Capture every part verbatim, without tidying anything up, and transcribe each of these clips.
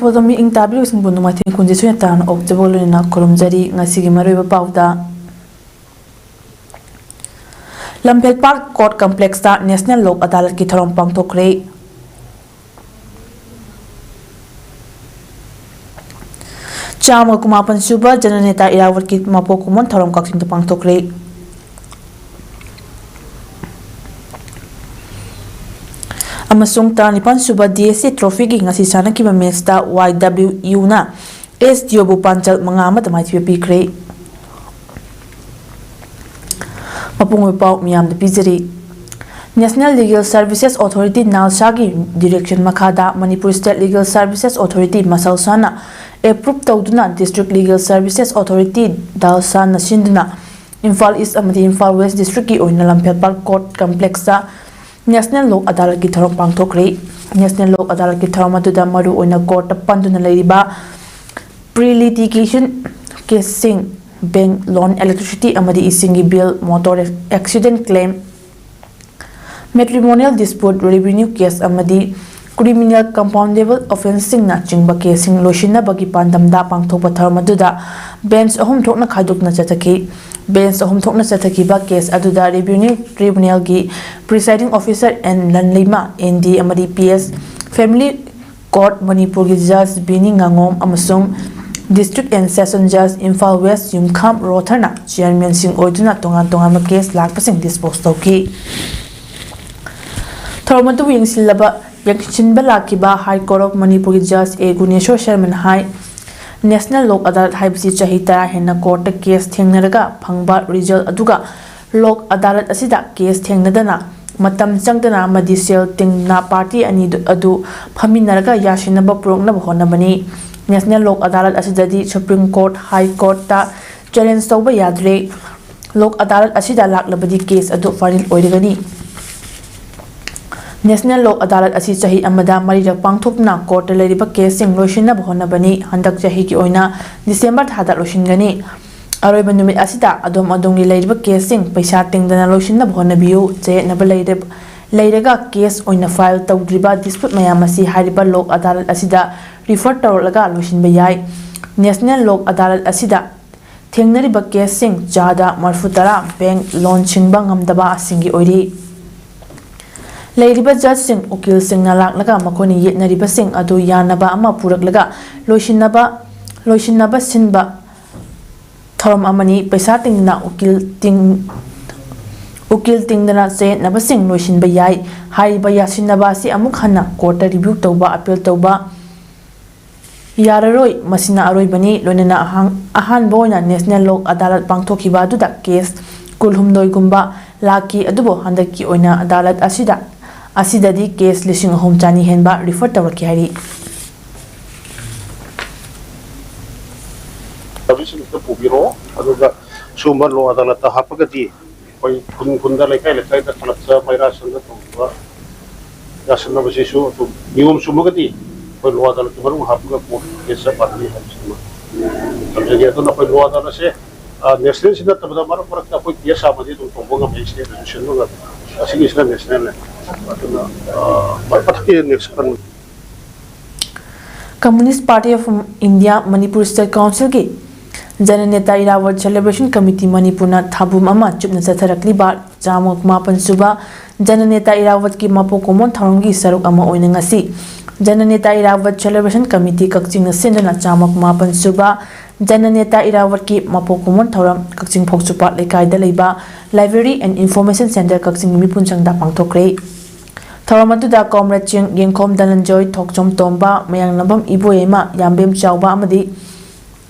ꯇꯧꯗꯝꯃꯤ ꯏꯪ ꯇꯥꯕꯤꯔꯤꯕꯁꯤꯡꯕꯨ ꯅꯣꯡꯃꯥꯏꯊꯦꯡ ꯀꯨꯟꯖꯦ ꯁꯣꯏꯅ ꯇꯥꯅ ꯑꯣꯛꯆꯕ ꯂꯣꯏꯅꯅ ꯈꯨꯔꯨꯝꯖꯔꯤ꯫ ꯉꯁꯤꯒꯤ ꯃꯔꯨꯑꯣꯏꯕ ꯄꯥꯎꯗ, ꯂꯝꯐꯦꯜ ꯄꯥꯔꯛ ꯀꯣꯔꯠ ꯀꯝꯄ꯭ꯂꯦꯛꯁꯇ ꯅꯦꯁꯅꯦꯜ ꯂꯣꯛ ꯑꯗꯥꯂꯠꯀꯤ ꯊꯧꯔꯝ ꯄꯥꯡꯊꯣꯛꯈ꯭ꯔꯦ꯫ ꯆꯥꯝꯃꯒ ꯀꯨꯟꯃꯥꯄꯟ ꯁꯨꯕ ꯖꯅꯅꯦꯇꯥ ꯏꯔꯥꯕꯣꯠꯀꯤ ꯃꯄꯣꯛ ꯀꯨꯝꯑꯣꯟ ꯊꯧꯔꯝ ꯀꯛꯆꯤꯡꯗ ꯄꯥꯡꯊꯣꯛꯈ꯭ꯔꯦ꯫ ꯑꯃꯁꯨꯡ ꯇꯔꯥꯅꯤꯄꯥꯟ ꯁꯨꯕ ꯗꯤ ꯑꯦꯁ ꯁꯤ ꯇ꯭ꯔꯣꯐꯤꯒꯤ ꯉꯁꯤ ꯁꯥꯟꯅꯈꯤꯕ ꯃꯦꯆꯇ ꯋꯥꯏ ꯗꯕ꯭ꯂꯤꯎ ꯌꯨꯅ ꯑꯦꯁ ꯗꯤ ꯑꯣꯕꯨ ꯄꯥꯟꯖꯜ ꯃꯉꯥ ꯑꯃꯗ ꯃꯥꯏꯊꯤꯕ ꯄꯤꯈ꯭ꯔꯦ꯫ ꯃꯄꯨꯡ ꯑꯣꯏꯕ ꯄꯥꯎ ꯃꯤꯌꯥꯝꯗ ꯄꯤꯖꯔꯤ꯫ National Legal Services Authority, ꯅꯥꯜꯁꯥꯒꯤ direction ꯃꯈꯥꯗ Manipur State Legal Services Authority, ꯃꯁꯜꯁꯥꯅ approve ꯇꯧꯗꯨꯅ District Legal Services Authority, ꯗꯥꯜꯁꯥꯅ ꯁꯤꯟꯗꯨꯅ ꯏꯝꯐꯥꯜ ꯏꯁ ꯑꯃꯗꯤ ꯏꯝꯐꯥꯜ ꯋꯦꯁ ꯗꯤꯁꯇ꯭ꯔꯤꯛꯀꯤ ꯑꯣꯏꯅ ꯂꯝꯐꯦꯜ ꯄꯥꯔꯛ ꯀꯣꯔꯠ ꯀꯝꯄ꯭ꯂꯦꯛꯁꯇ ꯅꯦꯁꯅꯦꯜ ꯂꯣꯛ ꯑꯗꯥꯂꯠꯀꯤ ꯊꯧꯔꯝ ꯄꯥꯡꯊꯣꯛꯈ꯭ꯔꯦ꯫ ꯅꯦꯁꯅꯦꯜ ꯂꯣꯛ ꯑꯗꯥꯂꯠꯀꯤ ꯊꯧꯔꯝ ꯑꯗꯨꯗ ꯃꯔꯨꯑꯣꯏꯅ ꯀꯣꯔꯠꯇ ꯄꯟꯗꯨꯅ ꯂꯩꯔꯤꯕ ꯄ꯭ꯔꯤ ꯂꯤꯇꯤꯒꯦꯁꯟ ꯀꯦꯁꯁꯤꯡ, ꯕꯦꯡꯛ ꯂꯣꯟ, ꯏꯂꯦꯛꯇ꯭ꯔꯤꯁꯤꯇꯤ ꯑꯃꯗꯤ ꯏꯁꯤꯡꯒꯤ bill, motor accident claim, matrimonial dispute, revenue case ꯑꯃꯗꯤ ꯀ꯭ꯔꯤꯃꯤꯅꯦꯜ ꯀꯝꯄꯥꯎꯟꯗꯦꯕꯜ ꯑꯣꯐꯦꯟꯁꯁꯤꯡꯅ ꯆꯤꯡꯕ ꯀꯦꯁꯁꯤꯡ ꯂꯣꯏꯁꯤꯟꯅꯕꯒꯤ ꯄꯥꯟꯗꯝꯗ ꯄꯥꯡꯊꯣꯛꯄ ꯊꯧꯔꯝ ꯑꯗꯨꯗ ꯕꯦꯟꯆ ꯑꯍꯨꯝ ꯊꯣꯛꯅ ꯈꯥꯏꯗꯣꯛꯇꯨꯅ ꯆꯠꯊꯈꯤ꯫ ꯕꯦꯟꯆ ꯑꯍꯨꯝ ꯊꯣꯛꯅ ꯆꯠꯊꯈꯤꯕ ꯀꯦꯁ ꯑꯗꯨꯗ ꯔꯦꯚꯤꯅ꯭ꯌꯨ ꯇ꯭ꯔꯤꯕꯨꯅꯦꯜꯒꯤ presiding officer N Lanleima, N D ꯑꯃꯗꯤ ꯄꯤ ꯑꯦꯁ ꯐꯦꯃꯤꯂꯤ ꯀꯣꯔꯠ ꯃꯅꯤꯄꯨꯔꯒꯤ ꯖꯖ ꯕꯤꯅꯤ ꯉꯥꯉꯣꯝ ꯑꯃꯁꯨꯡ District and Session Judge Imphal West ꯌꯨꯝꯈꯥꯝ ꯔꯣꯊꯔꯅ ꯆꯤꯌꯔꯃꯦꯟꯁꯤꯡ ꯑꯣꯏꯗꯨꯅ ꯇꯣꯉꯥꯟ ꯇꯣꯉꯥꯟꯕ ꯀꯦꯁ ꯂꯥꯛꯄꯁꯤꯡ ꯗꯤꯁꯄꯣꯖ ꯇꯧꯈꯤ꯫ ꯊꯧꯔꯝ ꯑꯗꯨꯕꯨ ꯌꯦꯡꯁꯤꯜꯂꯕ, ꯌꯦꯡꯁꯤꯟꯕ ꯂꯥꯛꯈꯤꯕ ꯍꯥꯏ ꯀꯣꯔꯠ ꯑꯣꯐ ꯃꯅꯤꯄꯨꯔꯒꯤ ꯖꯖ ꯑꯦ ꯒꯨꯅꯦꯁꯣꯔ ꯁꯔꯃꯅ ꯍꯥꯏ, ꯅꯦꯁꯅꯦꯜ ꯂꯣꯛ ꯑꯗꯥꯂꯠ ꯍꯥꯏꯕꯁꯤ ꯆꯍꯤ ꯇꯔꯥ ꯍꯦꯟꯅ ꯀꯣꯔꯠꯇ ꯀꯦꯁ ꯊꯦꯡꯅꯔꯒ ꯐꯪꯕ ꯔꯤꯖꯜ ꯑꯗꯨꯒ ꯂꯣꯛ ꯑꯗꯥꯂꯠ ꯑꯁꯤꯗ ꯀꯦꯁ ꯊꯦꯡꯅꯗꯅ, ꯃꯇꯝ ꯆꯪꯗꯅ ꯑꯃꯗꯤ ꯁꯦꯜ ꯇꯤꯡꯗꯅ ꯄꯥꯔꯇꯤ ꯑꯅꯤꯗꯨ ꯑꯗꯨ ꯐꯝꯃꯤꯟꯅꯔꯒ ꯌꯥꯁꯤꯟꯅꯕ ꯄꯨꯔꯛꯅꯕ ꯍꯣꯠꯅꯕꯅꯤ꯫ ꯅꯦꯁꯅꯦꯜ ꯂꯣꯛ ꯑꯗꯥꯂꯠ ꯑꯁꯤꯗꯗꯤ ꯁꯨꯄ꯭ꯔꯤꯝ ꯀꯣꯔꯠ, ꯍꯥꯏ ꯀꯣꯔꯠꯇ ꯆꯦꯂꯦꯟꯖ ꯇꯧꯕ ꯌꯥꯗ꯭ꯔꯦ꯫ ꯂꯣꯛ ꯑꯗꯥꯂꯠ ꯑꯁꯤꯗ ꯂꯥꯛꯂꯕꯗꯤ ꯀꯦꯁ ꯑꯗꯨ ꯐꯥꯏꯅꯦꯜ ꯑꯣꯏꯔꯒꯅꯤ꯫ ꯅꯦꯁꯅꯦꯜ ꯂꯣꯛ ꯑꯗꯥꯂꯠ ꯑꯁꯤ ꯆꯍꯤ ꯑꯃꯗ ꯃꯔꯤꯔꯛ ꯄꯥꯡꯊꯣꯛꯇꯨꯅ ꯀꯣꯔꯠꯇ ꯂꯩꯔꯤꯕ ꯀꯦꯁꯁꯤꯡ ꯂꯣꯏꯁꯤꯟꯅꯕ ꯍꯣꯠꯅꯕꯅꯤ꯫ ꯍꯟꯗꯛ ꯆꯍꯤꯒꯤ ꯑꯣꯏꯅ ꯗꯤꯁꯦꯝꯕꯔ ꯊꯥꯗ ꯂꯣꯏꯁꯤꯟꯒꯅꯤ꯫ ꯑꯔꯣꯏꯕ ꯅꯨꯃꯤꯠ ꯑꯁꯤꯗ ꯑꯗꯣꯝ ꯑꯗꯣꯝꯒꯤ ꯂꯩꯔꯤꯕ ꯀꯦꯁꯁꯤꯡ ꯄꯩꯁꯥ ꯇꯤꯡꯗꯅ ꯂꯣꯏꯁꯤꯟꯅꯕ ꯍꯣꯠꯅꯕꯤꯌꯨ꯫ ꯆꯌꯦꯠꯅꯕ ꯂꯩꯔ-, ꯂꯩꯔꯒ ꯀꯦꯁ ꯑꯣꯏꯅ ꯐꯥꯏꯜ ꯇꯧꯗ꯭ꯔꯤꯕ ꯗꯤꯁꯄ꯭ꯌꯨꯠ ꯃꯌꯥꯝ ꯑꯁꯤ ꯍꯥꯏꯔꯤꯕ ꯂꯣꯛ ꯑꯗꯥꯂꯠ ꯑꯁꯤꯗ ꯔꯤꯐꯔ ꯇꯧꯔꯛꯂꯒ ꯂꯣꯏꯁꯤꯟꯕ ꯌꯥꯏ꯫ ꯅꯦꯁꯅꯦꯜ ꯂꯣꯛ ꯑꯗꯥꯂꯠ ꯑꯁꯤꯗ ꯊꯦꯡꯅꯔꯤꯕ ꯀꯦꯁꯁꯤꯡ ꯆꯥꯗ ꯃꯔꯤꯐꯨ ꯇꯔꯥ ꯕꯦꯡꯛ ꯂꯣꯟ ꯁꯤꯡꯕ ꯉꯝꯗꯕ ꯑꯁꯤꯡꯒꯤ ꯑꯣꯏꯔꯤ꯫ ꯂꯩꯔꯤꯕ ꯖꯖꯁꯤꯡ, ꯎꯀꯤꯜꯁꯤꯡꯅ ꯂꯥꯛꯂꯒ ꯃꯈꯣꯏꯅ ꯌꯦꯠꯅꯔꯤꯕꯁꯤꯡ ꯑꯗꯨ ꯌꯥꯅꯕ ꯑꯃ ꯄꯨꯔꯛꯂꯒ ꯂꯣꯏꯁꯤꯟꯅꯕ, ꯂꯣꯏꯁꯤꯟꯅꯕ ꯁꯤꯟꯕ ꯊꯧꯔꯝ ꯑꯃꯅꯤ꯫ ꯄꯩꯁꯥ ꯇꯤꯡꯗꯅ ꯎꯀꯤꯜ ꯇꯤꯡ-, ꯎꯀꯤꯜ ꯇꯤꯡꯗꯅ ꯆꯌꯦꯠꯅꯕꯁꯤꯡ ꯂꯣꯏꯁꯤꯟꯕ ꯌꯥꯏ꯫ ꯍꯥꯏꯔꯤꯕ ꯌꯥꯁꯤꯟꯅꯕ ꯑꯁꯤ ꯑꯃꯨꯛ ꯍꯟꯅ ꯀꯣꯔꯠꯇ ꯔꯤꯚ꯭ꯌꯨ ꯇꯧꯕ, ꯑꯄꯤꯜ ꯇꯧꯕ ꯌꯥꯔꯔꯣꯏ꯫ ꯃꯁꯤꯅ ꯑꯔꯣꯏꯕꯅꯤ꯫ ꯂꯣꯏꯅꯅ ꯑꯍꯥꯡ-, ꯑꯍꯥꯟꯕ ꯑꯣꯏꯅ ꯅꯦꯁꯅꯦꯜ ꯂꯣꯛ ꯑꯗꯥꯂꯠ ꯄꯥꯡꯊꯣꯛꯈꯤꯕ ꯑꯗꯨꯗ ꯀꯦꯁ ꯀꯨꯟꯍꯨꯝꯗꯣꯏꯒꯨꯝꯕ ꯂꯥꯛꯈꯤ, ꯑꯗꯨꯕꯨ ꯍꯟꯗꯛꯀꯤ ꯑꯣꯏꯅ ꯑꯗꯥꯂꯠ ꯑꯁꯤꯗ, ꯑꯁꯤꯗꯗꯤ ꯀꯦꯁ ꯂꯤꯁꯤꯡ ꯑꯍꯨꯝ ꯆꯅꯤ ꯍꯦꯟꯕ ꯔꯤꯐꯔ ꯇꯧꯔꯛꯈꯤ ꯍꯥꯏꯔꯤ꯫ ꯁꯥꯔꯚꯤꯁꯁꯤꯡꯁꯤꯗ ꯄꯨꯕꯤꯔꯛꯑꯣ, ꯑꯗꯨꯒ ꯁꯨꯝꯕ ꯂꯣ ꯑꯗꯥꯂꯠꯇ ꯍꯥꯞꯄꯒꯗꯤ ꯑꯩꯈꯣꯏ ꯈꯨꯟ ꯈꯨꯟꯗ, ꯂꯩꯀꯥꯏ ꯂꯩꯀꯥꯏꯗ ꯀ꯭ꯂꯕꯇ ꯃꯩꯔꯥ ꯁꯪꯗ ꯇꯧꯔꯤꯕ ꯌꯥꯁꯟꯅꯕꯁꯤꯁꯨ ꯑꯗꯨꯝ ꯅꯤꯌꯣꯝ ꯆꯨꯝꯃꯒꯗꯤ ꯑꯩꯈꯣꯏ ꯂꯣ ꯑꯗꯥꯂꯠꯇ ꯃꯅꯨꯡ ꯍꯥꯞꯄꯒ ꯀꯣꯔꯠ ꯀꯦꯁ ꯆꯞ ꯃꯥꯟꯅꯅꯤ ꯍꯥꯏꯕꯁꯤꯃ ꯊꯝꯖꯒꯦ꯫ ꯑꯗꯨꯅ ꯑꯩꯈꯣꯏ ꯂꯣ ꯑꯗꯥꯂꯠꯁꯦ, ꯑ, ꯅꯦꯁꯅꯦꯜꯁꯤ ꯅꯠꯇꯕꯗ ꯃꯔꯛ ꯃꯔꯛꯇ ꯑꯩꯈꯣꯏ ꯀꯦꯁ ꯌꯥꯝꯃꯗꯤ ꯑꯗꯨꯝ ꯇꯧꯕ ꯉꯝꯃꯦ, ꯁ꯭ꯇꯦꯠꯅꯁꯨ ꯁꯤꯟꯕ ꯉꯝꯃꯦ꯫ ꯑꯁꯤꯒꯤꯁꯤꯅ ꯅꯦꯁꯅꯦꯜꯅꯦ꯫ ꯑꯗꯨꯅ, ꯑ, ꯃꯊꯛꯀꯤ ꯅꯦꯛꯁ ꯀꯟ- Communist Party of India Manipur state ꯀꯥꯎꯟꯁꯤꯜꯒꯤ ꯖꯅꯅꯦꯇꯥ ꯏꯔꯥꯋꯠ ꯁꯦꯂꯦꯕ꯭ꯔꯦꯁꯟ ꯀꯃꯤꯇꯤ ꯃꯅꯤꯄꯨꯔꯅ ꯊꯥꯕꯨꯝ ꯑꯃ ꯆꯨꯞꯅ ꯆꯠꯊꯔꯛꯂꯤꯕ ꯆꯥꯝꯃ ꯃꯥꯄꯟ ꯁꯨꯕ ꯖꯅꯅꯦꯇꯥ ꯏꯔꯥꯋꯠꯀꯤ ꯃꯄꯣꯛ ꯀꯨꯝꯑꯣꯟ ꯊꯧꯔꯝꯒꯤ ꯁꯔꯨꯛ ꯑꯃ ꯑꯣꯏꯅ ꯉꯁꯤ ꯖꯅꯅꯦꯇꯥ ꯏꯔꯥꯋꯠ ꯁꯦꯂꯦꯕ꯭ꯔꯦꯁꯟ ꯀꯃꯤꯇꯤ ꯀꯛꯆꯤꯡꯅ ꯁꯤꯟꯗꯨꯅ ꯆꯥꯝꯃ ꯃꯥꯄꯟ ꯁꯨꯕ ꯖꯅꯅꯦꯇꯥ ꯏꯔꯥꯋꯠꯀꯤ ꯃꯄꯣꯛ ꯀꯨꯝꯑꯣꯟ ꯊꯧꯔꯝ ꯀꯛꯆꯤꯡ ꯐꯧꯆꯨꯄꯥꯠ ꯂꯩꯀꯥꯏꯗ ꯂꯩꯕ Library and Information Centre ꯀꯛꯆꯤꯡ ꯃꯤꯄꯨꯟ ꯁꯪꯗ ꯄꯥꯡꯊꯣꯛꯈ꯭ꯔꯦ꯫ ꯊꯧꯔꯝ ꯑꯗꯨꯗ ꯀꯣꯝꯔꯦꯗ ꯆꯤꯡ, ꯌꯦꯡꯈꯣꯝ ꯙꯅꯟꯖꯣꯏ, ꯊꯣꯛꯆꯣꯝ ꯇꯣꯝꯕ, ꯃꯌꯥꯡꯂꯝꯕꯝ ꯏꯕꯣꯌꯥꯏꯃ, ꯌꯥꯝꯕꯦꯝ ꯆꯥꯎꯕ ꯑꯃꯗꯤ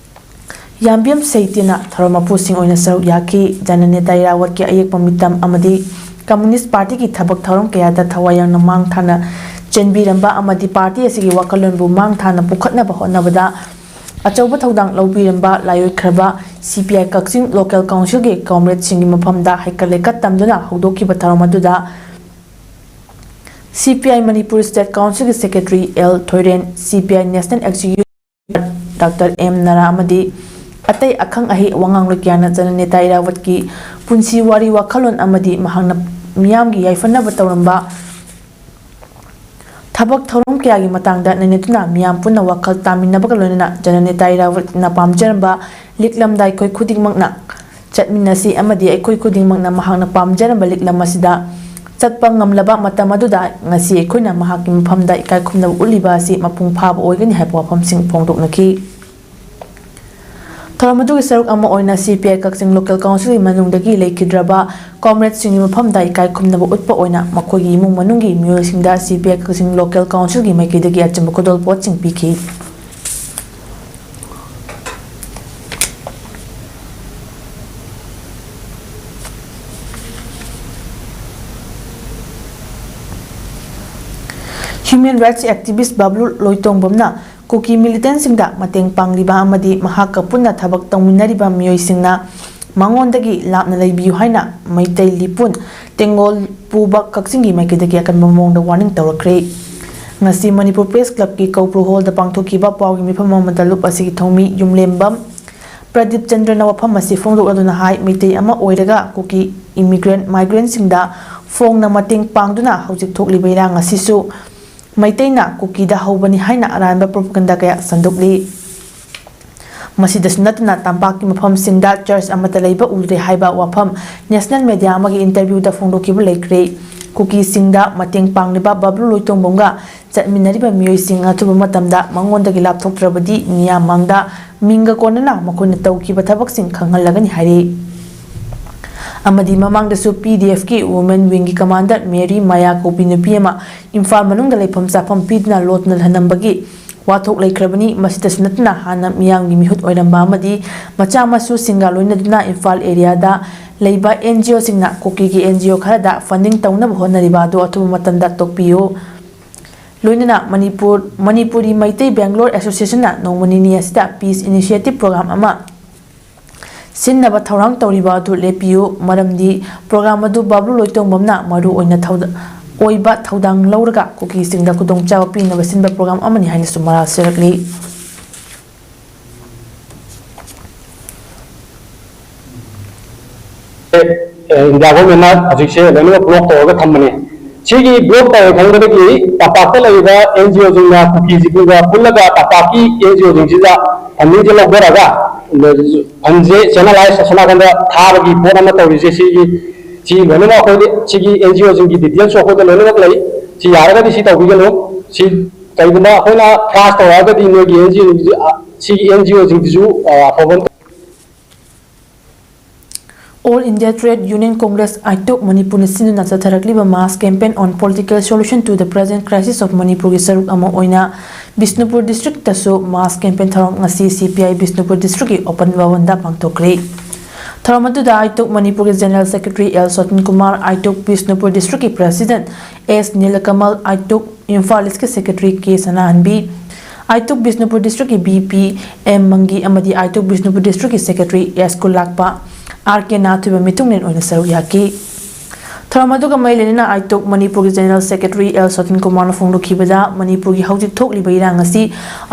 ꯌꯥꯝꯕꯦꯝ ꯁꯩꯇꯤꯅ ꯊꯧꯔꯝ ꯃꯄꯨꯁꯤꯡ ꯑꯣꯏꯅ ꯁꯔꯨꯛ ꯌꯥꯈꯤ꯫ ꯖꯅꯅꯦꯇꯥ ꯏꯔꯥꯋꯠꯀꯤ ꯑꯌꯦꯛꯄ ꯃꯤꯇꯝ ꯑꯃꯗꯤ ꯀꯝꯃꯨꯅꯤꯁ꯭ꯠ ꯄꯥꯔꯇꯤꯒꯤ ꯊꯕꯛ ꯊꯧꯔꯝ ꯀꯌꯥꯗ ꯊꯋꯥꯏ ꯌꯥꯎꯅ ꯃꯥꯡ ꯊꯥꯅ ꯆꯦꯟꯕꯤꯔꯝꯕ ꯑꯃꯗꯤ ꯄꯥꯔꯇꯤ ꯑꯁꯤꯒꯤ ꯋꯥꯈꯜꯂꯣꯟꯕꯨ ꯃꯥꯡ ꯊꯥꯅ ꯄꯨꯈꯠꯅꯕ ꯍꯣꯠꯅꯕꯗ ꯑꯆꯧꯕ ꯊꯧꯗꯥꯡ ꯂꯧꯕꯤꯔꯝꯕ ꯂꯥꯏꯑꯣꯏꯈ꯭ꯔꯕ ꯁꯤ ꯄꯤ ꯑꯥꯏ ꯀꯛꯆꯤꯡ ꯂꯣꯀꯦꯜ ꯀꯥꯎꯟꯁꯤꯜꯒꯤ ꯀꯣꯝꯔꯦꯗꯁꯤꯡꯒꯤ ꯃꯐꯝꯗ ꯍꯩꯀꯠ ꯂꯩꯀꯠ ꯇꯝꯗꯨꯅ ꯍꯧꯗꯣꯛꯈꯤꯕ ꯊꯧꯔꯝ ꯑꯗꯨꯗ C P I Manipur state ꯀꯥꯎꯟꯁꯤꯜꯒꯤ secretary L Thoiren, C P I national executive doctor M Nara ꯑꯃꯗꯤ ꯑꯇꯩ ꯑꯈꯪ ꯑꯍꯩ ꯋꯥꯉꯥꯡꯂꯣꯏ ꯀꯌꯥꯅ ꯖꯅꯅꯦꯇꯥ ꯏꯔꯥꯋꯠꯀꯤ ꯄꯨꯟꯁꯤ ꯋꯥꯔꯤ, ꯋꯥꯈꯜꯂꯣꯟ ꯑꯃꯗꯤ ꯃꯍꯥꯛꯅ ꯃꯤꯌꯥꯝꯒꯤ ꯌꯥꯏꯐꯅꯕ ꯇꯧꯔꯝꯕ ꯊꯕꯛ ꯊꯧꯔꯝ ꯀꯌꯥꯒꯤ ꯃꯇꯥꯡꯗ ꯅꯩꯅꯗꯨꯅ ꯃꯤꯌꯥꯝ ꯄꯨꯟꯅ ꯋꯥꯈꯜ ꯇꯥꯃꯤꯟꯅꯕꯒ ꯂꯣꯏꯅꯅ ꯖꯅꯅꯦꯇꯥ ꯏꯔꯥꯕꯣꯠꯅ ꯄꯥꯝꯖꯔꯝꯕ ꯂꯤꯛꯂꯝꯗ ꯑꯩꯈꯣꯏ ꯈꯨꯗꯤꯡꯃꯛꯅ ꯆꯠꯃꯤꯟꯅꯁꯤ ꯑꯃꯗꯤ ꯑꯩꯈꯣꯏ ꯈꯨꯗꯤꯡꯃꯛꯅ ꯃꯍꯥꯛꯅ ꯄꯥꯝꯖꯔꯝꯕ ꯂꯤꯛꯂꯝ ꯑꯁꯤꯗ ꯆꯠꯄ ꯉꯝꯂꯕ ꯃꯇꯝ ꯑꯗꯨꯗ ꯉꯁꯤ ꯑꯩꯈꯣꯏꯅ ꯃꯍꯥꯛꯀꯤ ꯃꯐꯝꯗ ꯏꯀꯥꯏ ꯈꯨꯝꯅꯕ ꯎꯠꯂꯤꯕ ꯑꯁꯤ ꯃꯄꯨꯡ ꯐꯥꯕ ꯑꯣꯏꯒꯅꯤ ꯍꯥꯏꯕ ꯋꯥꯐꯝꯁꯤꯡ ꯐꯣꯡꯗꯣꯛꯅꯈꯤ꯫ ꯊꯧꯔꯝ ꯑꯗꯨꯒꯤ ꯁꯔꯨꯛ ꯑꯃ ꯑꯣꯏꯅ ꯁꯤ ꯄꯤ ꯑꯥꯏ ꯀꯛꯆꯤꯡ ꯂꯣꯀꯦꯜ ꯀꯥꯎꯟꯁꯤꯜꯒꯤ ꯃꯅꯨꯡꯗꯒꯤ ꯂꯩꯈꯤꯗ꯭ꯔꯕ ꯀꯣꯝꯔꯦꯗꯁꯤꯡꯒꯤ ꯃꯐꯝꯗ ꯏꯀꯥꯏ ꯈꯨꯝꯅꯕ ꯎꯠꯄ ꯑꯣꯏꯅ ꯃꯈꯣꯏꯒꯤ ꯏꯃꯨꯡ ꯃꯅꯨꯡꯒꯤ ꯃꯤꯑꯣꯏꯁꯤꯡꯗ ꯁꯤ ꯄꯤ ꯑꯥꯏ ꯀꯛꯆꯤꯡ ꯂꯣꯀꯦꯜ ꯀꯥꯎꯟꯁꯤꯜꯒꯤ ꯃꯥꯏꯀꯩꯗꯒꯤ ꯑꯆꯝꯕ ꯈꯨꯗꯣꯜꯄꯣꯠꯁꯤꯡ ꯄꯤꯈꯤ꯫ Human rights activist ꯕꯥꯕ꯭ꯂꯨ ꯂꯣꯏꯇꯣꯡꯕꯝꯅ ꯀꯨꯀꯤ ꯃꯤꯂꯤꯇꯦꯟꯁꯤꯡꯗ ꯃꯇꯦꯡ ꯄꯥꯡꯂꯤꯕ ꯑꯃꯗꯤ ꯃꯍꯥꯛꯀ ꯄꯨꯟꯅ ꯊꯕꯛ ꯇꯧꯃꯤꯟꯅꯔꯤꯕ ꯃꯤꯑꯣꯏꯁꯤꯡꯅ ꯃꯉꯣꯟꯗꯒꯤ ꯂꯥꯞꯅ ꯂꯩꯕꯤꯌꯨ ꯍꯥꯏꯅ ꯃꯩꯇꯩ ꯂꯤꯄꯨꯟ ꯇꯦꯡꯒꯣꯜ ꯄꯨꯕ ꯀꯛꯆꯤꯡꯒꯤ ꯃꯥꯏꯀꯩꯗꯒꯤ ꯑꯀꯟꯕ ꯃꯑꯣꯡꯗ ꯋꯥꯔꯅꯤꯡ ꯇꯧꯔꯛꯈ꯭ꯔꯦ꯫ ꯉꯁꯤ ꯃꯅꯤꯄꯨꯔ ꯄ꯭ꯔꯦꯁ ꯀ꯭ꯂꯕꯀꯤ ꯀꯧꯕ꯭ꯔꯨ ꯍꯣꯜꯗ ꯄꯥꯡꯊꯣꯛꯈꯤꯕ ꯄꯥꯎꯒꯤ ꯃꯤꯐꯝ ꯑꯃꯗ ꯂꯨꯞ ꯑꯁꯤꯒꯤ ꯊꯧꯃꯤ ꯌꯨꯝꯂꯦꯝꯕꯝ ꯄ꯭ꯔꯗꯤꯞ ꯆꯟꯗ꯭ꯔꯅ ꯋꯥꯐꯝ ꯑꯁꯤ ꯐꯣꯡꯗꯣꯛꯂꯗꯨꯅ ꯍꯥꯏ, ꯃꯩꯇꯩ ꯑꯃ ꯑꯣꯏꯔꯒ ꯀꯨꯀꯤ ꯏꯃꯤꯒ꯭ꯔꯦꯟ, ꯃꯥꯏꯒ꯭ꯔꯦꯟꯁꯤꯡꯗ ꯐꯣꯡꯅ ꯃꯇꯦꯡ ꯄꯥꯡꯗꯨꯅ ꯍꯧꯖꯤꯛ ꯊꯣꯛꯂꯤꯕ ꯏꯔꯥꯡ ꯑꯁꯤꯁꯨ ꯃꯩꯇꯩꯅ ꯀꯨꯀꯤꯗ ꯍꯧꯕꯅꯤ ꯍꯥꯏꯅ ꯑꯔꯥꯟꯕ ꯄ꯭ꯔꯣꯄꯒꯟꯗꯥ ꯀꯌꯥ ꯁꯟꯗꯣꯛꯂꯤ꯫ ꯃꯁꯤꯗꯁꯨ ꯅꯠꯇꯅ ꯇꯝꯄꯥꯛꯀꯤ ꯃꯐꯝꯁꯤꯡꯗ ꯆꯔꯆ ꯑꯃꯠꯇ ꯂꯩꯕ ꯎꯗ꯭ꯔꯦ ꯍꯥꯏꯕ ꯋꯥꯐꯝ ꯅꯦꯁꯅꯦꯜ ꯃꯦꯗꯤꯌꯥ ꯑꯃꯒꯤ ꯏꯟꯇꯔꯚ꯭ꯌꯨꯗ ꯐꯣꯡꯗꯣꯛꯈꯤꯕ ꯂꯩꯈ꯭ꯔꯦ꯫ ꯀꯨꯀꯤꯁꯤꯡꯗ ꯃꯇꯦꯡ ꯄꯥꯡꯂꯤꯕ ꯕꯕ꯭ꯂꯨ ꯂꯣꯏꯇꯣꯡꯕꯝꯒ ꯆꯠꯃꯤꯟꯅꯔꯤꯕ ꯃꯤꯑꯣꯏꯁꯤꯡ ꯑꯊꯨꯕ ꯃꯇꯝꯗ ꯃꯉꯣꯟꯗꯒꯤ ꯂꯥꯞꯊꯣꯛꯇ꯭ꯔꯕꯗꯤ ꯃꯤꯌꯥꯝ ꯃꯥꯡꯗ ꯃꯤꯡꯒ ꯀꯣꯟꯅꯅ ꯃꯈꯣꯏꯅ ꯇꯧꯈꯤꯕ ꯊꯕꯛꯁꯤꯡ ꯈꯪꯍꯜꯂꯒꯅꯤ ꯍꯥꯏꯔꯤ꯫ ꯑꯃꯗꯤ ꯃꯃꯥꯡꯗꯁꯨ ꯄꯤ ꯗꯤ ꯑꯦꯐꯀꯤ ꯋꯨꯃꯦꯟ ꯋꯤꯡꯒꯤ ꯀꯃꯥꯟꯗꯔ ꯃꯦꯔꯤ ꯃꯥꯌꯥ ꯀꯧꯕꯤ ꯅꯨꯄꯤ ꯑꯃ ꯏꯝꯐꯥꯜ ꯃꯅꯨꯡꯗ ꯂꯩꯐꯝ ꯆꯥꯐꯝ ꯄꯤꯗꯨꯅ ꯂꯣꯠꯇꯨꯅ ꯊꯅꯝꯕꯒꯤ ꯋꯥꯊꯣꯛ ꯂꯩꯈ꯭ꯔꯕꯅꯤ꯫ ꯃꯁꯤꯗꯁꯨ ꯅꯠꯇꯅ ꯍꯥꯟꯅ ꯃꯤꯌꯥꯝꯒꯤ ꯃꯤꯍꯨꯠ ꯑꯣꯏꯔꯝꯕ ꯑꯃꯗꯤ ꯃꯆꯥ ꯃꯁꯨꯁꯤꯡꯒ ꯂꯣꯏꯅꯗꯨꯅ ꯏꯝꯐꯥꯜ ꯑꯦꯔꯤꯌꯥꯗ ꯂꯩꯕ and G ꯑꯣꯁꯤꯡꯅ ꯀꯨꯀꯤꯒꯤ and G O ꯈꯔꯗ ꯐꯟꯗꯤꯡ ꯇꯧꯅꯕ ꯍꯣꯠꯅꯔꯤꯕ ꯑꯗꯨ ꯑꯊꯨꯕ ꯃꯇꯝꯗ ꯇꯣꯛꯄꯤꯌꯨ꯫ ꯂꯣꯏꯅꯅ ꯃꯅꯤꯄꯨꯔ, ꯃꯅꯤꯄꯨꯔꯤ ꯃꯩꯇꯩ ꯕꯦꯡꯒ꯭ꯂꯣꯔ ꯑꯦꯁꯣꯁꯤꯌꯦꯁꯟꯅ ꯅꯣꯡꯃ ꯅꯤꯅꯤ ꯑꯁꯤꯗ ꯄꯤꯁ ꯏꯅꯤꯁꯤꯌꯦꯇꯤꯚ ꯄ꯭ꯔꯣꯒ꯭ꯔꯥꯝ ꯑꯃ ꯁꯤꯟꯅꯕ ꯊꯧꯔꯥꯡ ꯇꯧꯔꯤꯕ ꯑꯗꯨ ꯂꯦꯞꯄꯤꯌꯨ, ꯃꯔꯝꯗꯤ ꯄ꯭ꯔꯣꯒ꯭ꯔꯥꯝ ꯑꯗꯨ ꯕꯥꯕ꯭ꯂꯨ ꯂꯣꯏꯇꯣꯡꯕꯝꯅ ꯃꯔꯨ ꯑꯣꯏꯅ ꯊꯧꯗ-, ꯑꯣꯏꯕ ꯊꯧꯗꯥꯡ ꯂꯧꯔꯒ ꯀꯨꯀꯤꯁꯤꯡꯗ ꯈꯨꯗꯣꯡꯆꯥꯕ ꯄꯤꯅꯕ ꯁꯤꯟꯕ ꯄ꯭ꯔꯣꯒ꯭ꯔꯥꯝ ꯑꯃꯅꯤ ꯍꯥꯏꯅꯁꯨ ꯃꯔꯥꯜ ꯁꯤꯔꯛꯂꯤ꯫ ꯑꯦ, ꯑꯦ, ꯏꯟꯗꯤꯌꯥ ꯒꯣꯔꯃꯦꯟꯅ ꯍꯧꯖꯤꯛꯁꯦ ꯂꯣꯏꯅꯃꯛ ꯕ꯭ꯂꯣꯛ ꯇꯧꯔꯒ ꯊꯝꯕꯅꯦ꯫ ꯁꯤꯒꯤ ꯕ꯭ꯂꯣꯛ ꯇꯧꯔꯦ ꯈꯪꯕꯗꯒꯤ ꯇꯝꯄꯥꯛꯇ ꯂꯩꯔꯤꯕ ꯑꯦꯟ ꯖꯤ ꯑꯣꯁꯤꯡꯅ ꯀꯨꯀꯤꯁꯤꯡꯒ ꯄꯨꯜꯂꯒ ꯇꯝꯄꯥꯛꯀꯤ ꯑꯦꯟ ꯖꯤ ꯑꯣꯁꯤꯡꯁꯤꯗ ꯐꯟꯗꯤꯡꯁꯦ ꯂꯧꯊꯔꯒ ꯐꯟꯁꯦ ꯆꯦꯅꯦꯂꯥꯏꯁ ꯑꯁꯣꯝ ꯅꯥꯀꯟꯗ ꯊꯥꯕꯒꯤ ꯄꯣꯠ ꯑꯃ ꯇꯧꯔꯤꯁꯦ꯫ ꯁꯤꯒꯤ ꯁꯤ ꯂꯣꯏꯅꯃꯛ ꯑꯩꯈꯣꯏꯗꯤ ꯁꯤꯒꯤ ꯑꯦꯟ ꯖꯤ ꯑꯣꯁꯤꯡꯒꯤ ꯗꯤꯇꯦꯜꯁꯨ ꯑꯩꯈꯣꯏꯗ ꯂꯣꯏꯅꯃꯛ ꯂꯩ꯫ ꯁꯤ ꯌꯥꯔꯒꯗꯤ ꯁꯤ ꯇꯧꯕꯤꯒꯅꯨ꯫ ꯁꯤ ꯀꯩꯒꯨꯝꯕ ꯑꯩꯈꯣꯏꯅ ꯐꯥꯁ ꯇꯧꯔꯛꯑꯒꯗꯤ ꯅꯣꯏꯒꯤ ꯑꯦꯟ ꯖꯤ ꯑꯣꯁꯤꯡꯁꯤ ꯁꯤꯒꯤ ꯑꯦꯟ ꯖꯤ ꯑꯣꯁꯤꯡꯁꯤꯁꯨ ꯑꯐꯕ ꯑꯃ All India Trade Union Congress, ꯑꯥꯏꯇꯣꯛ ꯃꯅꯤꯄꯨꯔꯅ ꯁꯤꯟꯗꯨꯅ ꯆꯠꯊꯔꯛꯂꯤꯕ mass campaign on political solution to the present crisis of ꯃꯅꯤꯄꯨꯔꯒꯤ ꯁꯔꯨꯛ ꯑꯃ ꯑꯣꯏꯅ ꯕꯤꯁꯅꯨꯄꯨꯔ ꯗꯤꯁꯇ꯭ꯔꯤꯛꯇꯁꯨ mass campaign ꯊꯧꯔꯝ ꯉꯁꯤ ꯁꯤ ꯄꯤ ꯑꯥꯏ ꯕꯤꯁꯅꯨꯄꯨꯔ ꯗꯤꯁꯇ꯭ꯔꯤꯛꯀꯤ ꯑꯣꯄꯟ ꯚꯕꯟꯗ ꯄꯥꯡꯊꯣꯛꯈ꯭ꯔꯦ꯫ ꯊꯧꯔꯝ ꯑꯗꯨꯗ ꯑꯥꯏꯇꯣꯛ ꯃꯅꯤꯄꯨꯔꯒꯤ general secretary L Sotan Kumar, AITUC Bishnupur ꯗꯤꯁꯇ꯭ꯔꯤꯛꯀꯤ ꯄ꯭ꯔꯦꯁꯤꯗꯦꯟꯠ ꯑꯦꯁ ꯅꯤꯂꯀꯃꯜ, ꯑꯥꯏꯇꯣꯛ ꯏꯝꯐꯥꯜ ꯏꯁꯀꯤ ꯁꯦꯀ꯭ꯔꯦꯇꯔꯤ ꯀꯦ ꯁꯅꯥꯍꯟꯕꯤ, ꯑꯥꯏꯇꯣꯛ ꯕꯤꯁꯅꯨꯄꯨꯔ ꯗꯤꯁꯇ꯭ꯔꯤꯛꯀꯤ ꯕꯤ ꯄꯤ ꯑꯦꯝ ꯃꯪꯒꯤ ꯑꯃꯗꯤ ꯑꯥꯏꯇꯣꯛ ꯕꯤꯁꯅꯨꯄꯨꯔ ꯗꯤꯁꯇ꯭ꯔꯤꯛꯀꯤ ꯁꯦꯀ꯭ꯔꯦꯇꯔꯤ ꯑꯦꯁ ꯀꯨꯂꯥꯛꯄ, ꯑꯥꯔ ꯀꯦ ꯅꯥꯊꯣꯏꯕ ꯃꯤꯇꯨꯡꯂꯦꯟ ꯑꯣꯏꯅ ꯁꯔꯨꯛ ꯌꯥꯈꯤ꯫ ꯊꯧꯔꯝ ꯑꯗꯨꯒ ꯃꯔꯤ ꯂꯩꯅꯅ ꯑꯥꯏꯇꯣꯛ ꯃꯅꯤꯄꯨꯔꯒꯤ ꯖꯦꯅꯔꯦꯜ ꯁꯦꯀ꯭ꯔꯦꯇꯔꯤ ꯑꯦꯜ ꯁꯣꯇꯟ ꯀꯨꯃꯥꯔꯅ ꯐꯣꯡꯗꯣꯛꯈꯤꯕꯗ, ꯃꯅꯤꯄꯨꯔꯒꯤ ꯍꯧꯖꯤꯛ ꯊꯣꯛꯂꯤꯕ ꯏꯔꯥꯡ ꯑꯁꯤ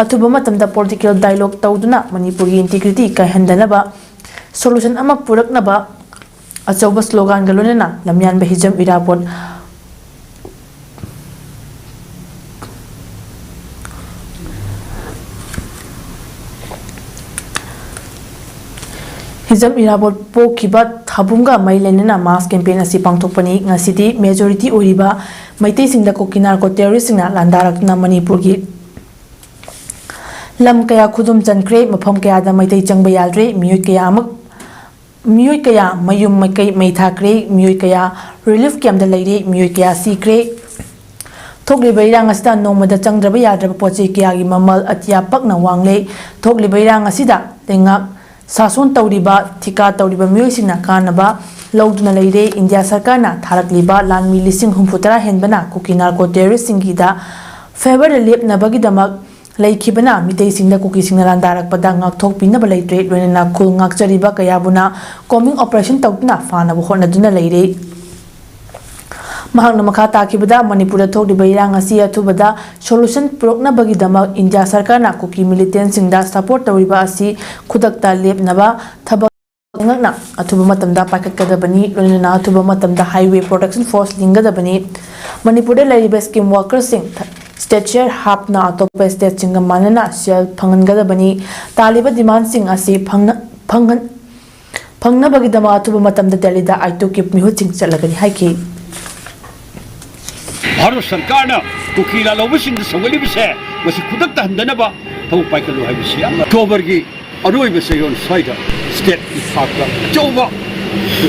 ꯑꯊꯨꯕ ꯃꯇꯝꯗ political dialogue ꯇꯧꯗꯨꯅ ꯃꯅꯤꯄꯨꯔꯒꯤ integrity ꯀꯥꯏꯍꯟꯗꯅꯕ solution ꯑꯃ ꯄꯨꯔꯛꯅꯕ ꯑꯆꯧꯕ sloganꯒ ꯂꯣꯏꯅꯅ ꯂꯝꯌꯥꯟꯕ ꯍꯤꯖꯝ ꯏꯔꯥꯕꯣꯠ ꯍꯤꯖꯝ ꯏꯔꯥꯕꯣꯠ ꯄꯣꯛꯈꯤꯕ ꯊꯥꯕꯨꯝꯒ ꯃꯔꯤ ꯂꯩꯅꯅ mass campaign ꯑꯁꯤ ꯄꯥꯡꯊꯣꯛꯄꯅꯤ꯫ ꯉꯁꯤꯗꯤ majority ꯑꯣꯏꯔꯤꯕ ꯃꯩꯇꯩꯁꯤꯡꯗ ꯀꯨꯀꯤ narco terroristꯁꯤꯡꯅ ꯂꯥꯟꯗꯥꯔꯛꯇꯨꯅ ꯃꯅꯤꯄꯨꯔꯒꯤ ꯂꯝ ꯀꯌꯥ ꯈꯨꯗꯨꯝ ꯆꯟꯈ꯭ꯔꯦ, ꯃꯐꯝ ꯀꯌꯥꯗ ꯃꯩꯇꯩ ꯆꯪꯕ ꯌꯥꯗ꯭ꯔꯦ, ꯃꯤꯑꯣꯏ ꯀꯌꯥ ꯑꯃ ꯃꯤꯑꯣꯏ ꯀꯌꯥ ꯃꯌꯨꯝ ꯃꯀꯩ ꯃꯩ ꯊꯥꯈ꯭ꯔꯦ, ꯃꯤꯑꯣꯏ ꯀꯌꯥ relief campꯇ ꯂꯩꯔꯦ, ꯃꯤꯑꯣꯏ ꯀꯌꯥ ꯁꯤꯈ꯭ꯔꯦ꯫ ꯊꯣꯛꯂꯤꯕ ꯏꯔꯥꯡ ꯑꯁꯤꯗ ꯅꯣꯡꯃꯗ ꯆꯪꯗ꯭ꯔꯕ ꯌꯥꯗ꯭ꯔꯕ ꯄꯣꯠ ꯆꯩ ꯀꯌꯥꯒꯤ ꯃꯃꯜ ꯑꯇꯤꯌꯥ ꯄꯛꯅ ꯋꯥꯡꯂꯦ꯫ ꯊꯣꯛꯂꯤꯕ ꯏꯔꯥꯡ ꯑꯁꯤꯗ ꯂꯩꯉꯥꯛ ꯁꯥꯁꯣꯟ ꯇꯧꯔꯤꯕ, ꯊꯤꯀꯥ ꯇꯧꯔꯤꯕ ꯃꯤꯑꯣꯏꯁꯤꯡꯅ ꯀꯥꯟꯅꯕ ꯂꯧꯗꯨꯅ ꯂꯩꯔꯦ꯫ ꯏꯟꯗꯤꯌꯥ ꯁꯔꯀꯥꯔꯅ ꯊꯥꯔꯛꯂꯤꯕ ꯂꯥꯟꯃꯤ ꯂꯤꯁꯤꯡ ꯍꯨꯝꯐꯨ ꯇꯔꯥ ꯍꯦꯟꯕꯅ ꯀꯨꯀꯤ narco terroristꯁꯤꯡꯒꯤꯗ favourꯗ ꯂꯦꯞꯅꯕꯒꯤꯗꯃꯛ ꯂꯩꯈꯤꯕꯅ ꯃꯤꯇꯩꯁꯤꯡꯗ ꯀꯨꯀꯤꯁꯤꯡꯅ ꯂꯥꯟꯗꯥꯔꯛꯄꯗ ꯉꯥꯛꯊꯣꯛꯄꯤꯅꯕ ꯂꯩꯇ꯭ꯔꯦ꯫ ꯂꯣꯏꯅꯅ ꯈꯨꯜ ꯉꯥꯛꯆꯔꯤꯕ ꯀꯌꯥꯕꯨꯅ combing operation ꯇꯧꯗꯨꯅ ꯐꯥꯅꯕ ꯍꯣꯠꯅꯗꯨꯅ ꯂꯩꯔꯦ꯫ ꯃꯍꯥꯛꯅ ꯃꯈꯥ ꯇꯥꯈꯤꯕꯗ, ꯃꯅꯤꯄꯨꯔꯗ ꯊꯣꯛꯂꯤꯕ ꯏꯔꯥꯡ ꯑꯁꯤ ꯑꯊꯨꯕꯗ solution ꯄꯨꯔꯛꯅꯕꯒꯤꯗꯃꯛ ꯏꯟꯗꯤꯌꯥ ꯁꯔꯀꯥꯔꯅ ꯀꯨꯀꯤ militantꯁꯤꯡꯗ support ꯇꯧꯔꯤꯕ ꯑꯁꯤ ꯈꯨꯗꯛꯇ ꯂꯦꯞꯅꯕ ꯊꯕꯛ ꯂꯩꯉꯥꯛꯅ ꯑꯊꯨꯕ ꯃꯇꯝꯗ ꯄꯥꯏꯈꯠꯀꯗꯕꯅꯤ꯫ ꯂꯣꯏꯅꯅ ꯑꯊꯨꯕ ꯃꯇꯝꯗ Highway Protection Force ꯂꯤꯡꯒꯗꯕꯅꯤ꯫ ꯃꯅꯤꯄꯨꯔꯗ ꯂꯩꯔꯤꯕ scheme workerꯁꯤꯡ state share ꯍꯥꯞꯅ ꯑꯇꯣꯞꯄ stateꯁꯤꯡꯒ ꯃꯥꯟꯅꯅ ꯁꯦꯜ ꯐꯪꯍꯟꯒꯗꯕꯅꯤ꯫ ꯇꯥꯜꯂꯤꯕ demandꯁꯤꯡ ꯑꯁꯤ ꯐꯪꯅ-, ꯐꯪꯍꯟ-, ꯐꯪꯅꯕꯒꯤꯗꯃꯛ ꯑꯊꯨꯕ ꯃꯇꯝꯗ ꯗꯦꯜꯂꯤꯗ ꯑꯥꯏꯇꯣꯛꯀꯤ ꯃꯤꯍꯨꯠꯁꯤꯡ ꯆꯠꯂꯒꯅꯤ ꯍꯥꯏꯈꯤ꯫ ꯚꯥꯔꯠ ꯁꯔꯀꯥꯔꯅ ꯀꯨꯀꯤ ꯂꯥꯜꯍꯧꯕꯁꯤꯡꯗ ꯁꯧꯒꯠꯂꯤꯕꯁꯦ, ꯃꯁꯤ ꯈꯨꯗꯛꯇ ꯍꯟꯗꯅꯕ ꯊꯕꯛ ꯄꯥꯏꯈꯠꯂꯨ ꯍꯥꯏꯕꯁꯤ ꯌꯥꯝꯅ ꯑꯣꯛꯇꯣꯕꯔꯒꯤ ꯑꯔꯣꯏꯕ ꯆꯌꯣꯜ ꯁ꯭ꯋꯥꯏꯗ stateꯀꯤ ꯊꯥꯛꯇ ꯑꯆꯧꯕ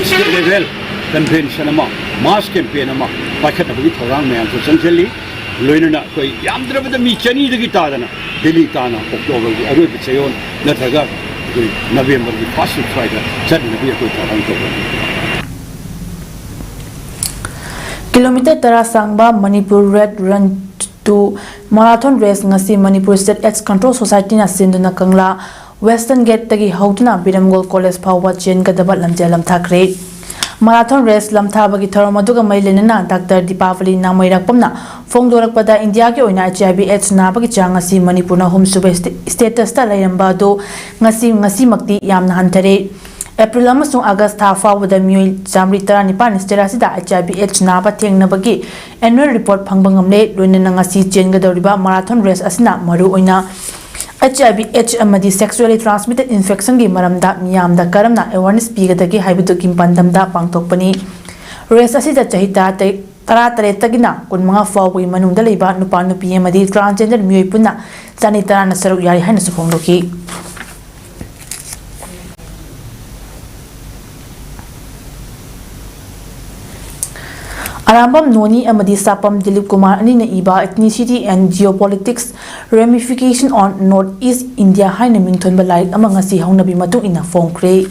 state level convention ꯑꯃ, mass campaign ꯑꯃ ꯄꯥꯏꯈꯠꯅꯕꯒꯤ ꯊꯧꯔꯥꯡ ꯃꯌꯥꯝꯁꯨ ꯆꯪꯁꯤꯜꯂꯤ꯫ ꯂꯣꯏꯅꯅ ꯑꯩꯈꯣꯏ ꯌꯥꯝꯗ꯭ꯔꯕꯗ ꯃꯤ ꯆꯅꯤꯗꯒꯤ ꯇꯥꯗꯅ ꯗꯦꯜꯂꯤ ꯇꯥꯅ ꯑꯣꯛꯇꯣꯕꯔꯒꯤ ꯑꯔꯣꯏꯕ ꯆꯌꯣꯜ ꯅꯠꯇ꯭ꯔꯒ ꯑꯩꯈꯣꯏ ꯅꯕꯦꯝꯕꯔꯒꯤ first week ꯁ꯭ꯋꯥꯏꯗ ꯆꯠꯅꯕꯒꯤ ꯑꯩꯈꯣꯏ ꯊꯧꯔꯥꯡ ꯇꯧꯒꯅꯤ꯫ ꯀꯤꯂꯣꯃꯤꯇꯔ ꯇꯔꯥ ꯁꯥꯡꯕ Manipur Red Run to Marathon Race ꯉꯁꯤ ꯃꯅꯤꯄꯨꯔ State AIDS Control Societyꯅ ꯁꯤꯟꯗꯨꯅ ꯀꯪꯂꯥ Western Gateꯇꯒꯤ ꯍꯧꯗꯨꯅ ꯕꯤꯔꯝꯒꯣꯜ College ꯐꯥꯎꯕ ꯆꯦꯟꯒꯗꯕ ꯂꯝꯖꯦꯜ ꯂꯝꯊꯥꯈ꯭ꯔꯦ꯫ Marathon race ꯂꯝꯊꯥꯕꯒꯤ ꯊꯧꯔꯝ ꯑꯗꯨꯒ ꯃꯔꯤ ꯂꯩꯅꯅ ꯗꯥꯛꯇꯔ ꯗꯤꯄꯥꯕꯂꯤ ꯅꯥꯃꯩꯔꯥꯛꯄꯝꯅ ꯐꯣꯡꯗꯣꯔꯛꯄꯗ, ꯏꯟꯗꯤꯌꯥꯒꯤ ꯑꯣꯏꯅ HIV AIDS ꯅꯥꯕꯒꯤ ꯆꯥꯡ ꯑꯁꯤ ꯃꯅꯤꯄꯨꯔꯅ ꯑꯍꯨꯝꯁꯨꯕ state-, statusꯇ ꯂꯩꯔꯝꯕ ꯑꯗꯨ ꯉꯁꯤ, ꯉꯁꯤꯃꯛꯇꯤ ꯌꯥꯝꯅ ꯍꯟꯊꯔꯦ꯫ April ꯑꯃꯁꯨꯡ August ꯊꯥ ꯐꯥꯎꯕꯗ ꯃꯤꯑꯣꯏ ꯆꯥꯃꯔꯤ ꯇꯔꯥꯅꯤꯄꯥꯟ state ꯑꯁꯤꯗ HIV AIDS ꯅꯥꯕ ꯊꯦꯡꯅꯕꯒꯤ annual report ꯐꯪꯕ ꯉꯝꯂꯦ꯫ ꯂꯣꯏꯅꯅ ꯉꯁꯤ ꯆꯦꯟꯒꯗꯧꯔꯤꯕ marathon race ꯑꯁꯤꯅ ꯃꯔꯨꯑꯣꯏꯅ HIV AIDS ꯑꯃꯗꯤ sexually transmitted infectionꯒꯤ ꯃꯔꯝꯗ ꯃꯤꯌꯥꯝꯗ ꯀꯔꯝꯅ awareness ꯄꯤꯒꯗꯒꯦ ꯍꯥꯏꯕꯗꯨꯒꯤ ꯄꯥꯟꯗꯝꯗ ꯄꯥꯡꯊꯣꯛꯄꯅꯤ꯫ Race ꯑꯁꯤꯗ ꯆꯍꯤ ꯇꯔꯥꯇꯔꯦꯠ, ꯇꯔꯥꯇꯔꯦꯠꯇꯒꯤꯅ ꯀꯨꯟꯃꯉꯥ ꯐꯥꯎꯕꯒꯤ ꯃꯅꯨꯡꯗ ꯂꯩꯕ ꯅꯨꯄꯥ, ꯅꯨꯄꯤ ꯑꯃꯗꯤ transgender ꯃꯤꯑꯣꯏ ꯄꯨꯟꯅ ꯆꯅꯤ ꯇꯔꯥꯅ ꯁꯔꯨꯛ ꯌꯥꯔꯤ ꯍꯥꯏꯅꯁꯨ ꯐꯣꯡꯗꯣꯛꯈꯤ꯫ ꯑꯔꯥꯝꯕꯝ ꯅꯣꯅꯤ ꯑꯃꯗꯤ ꯁꯥꯄꯝ ꯗꯤꯂꯤꯞ ꯀꯨꯃꯥꯔ ꯑꯅꯤꯅ ꯏꯕ Ethnicity and Geopolitics: Ramification on North East India ꯍꯥꯏꯅ ꯃꯤꯡꯊꯣꯟꯕ ꯂꯥꯏꯔꯤꯛ ꯑꯃ ꯉꯁꯤ ꯍꯧꯅꯕꯤ ꯃꯇꯨꯡ ꯏꯟꯅ ꯐꯣꯡꯈ꯭ꯔꯦ꯫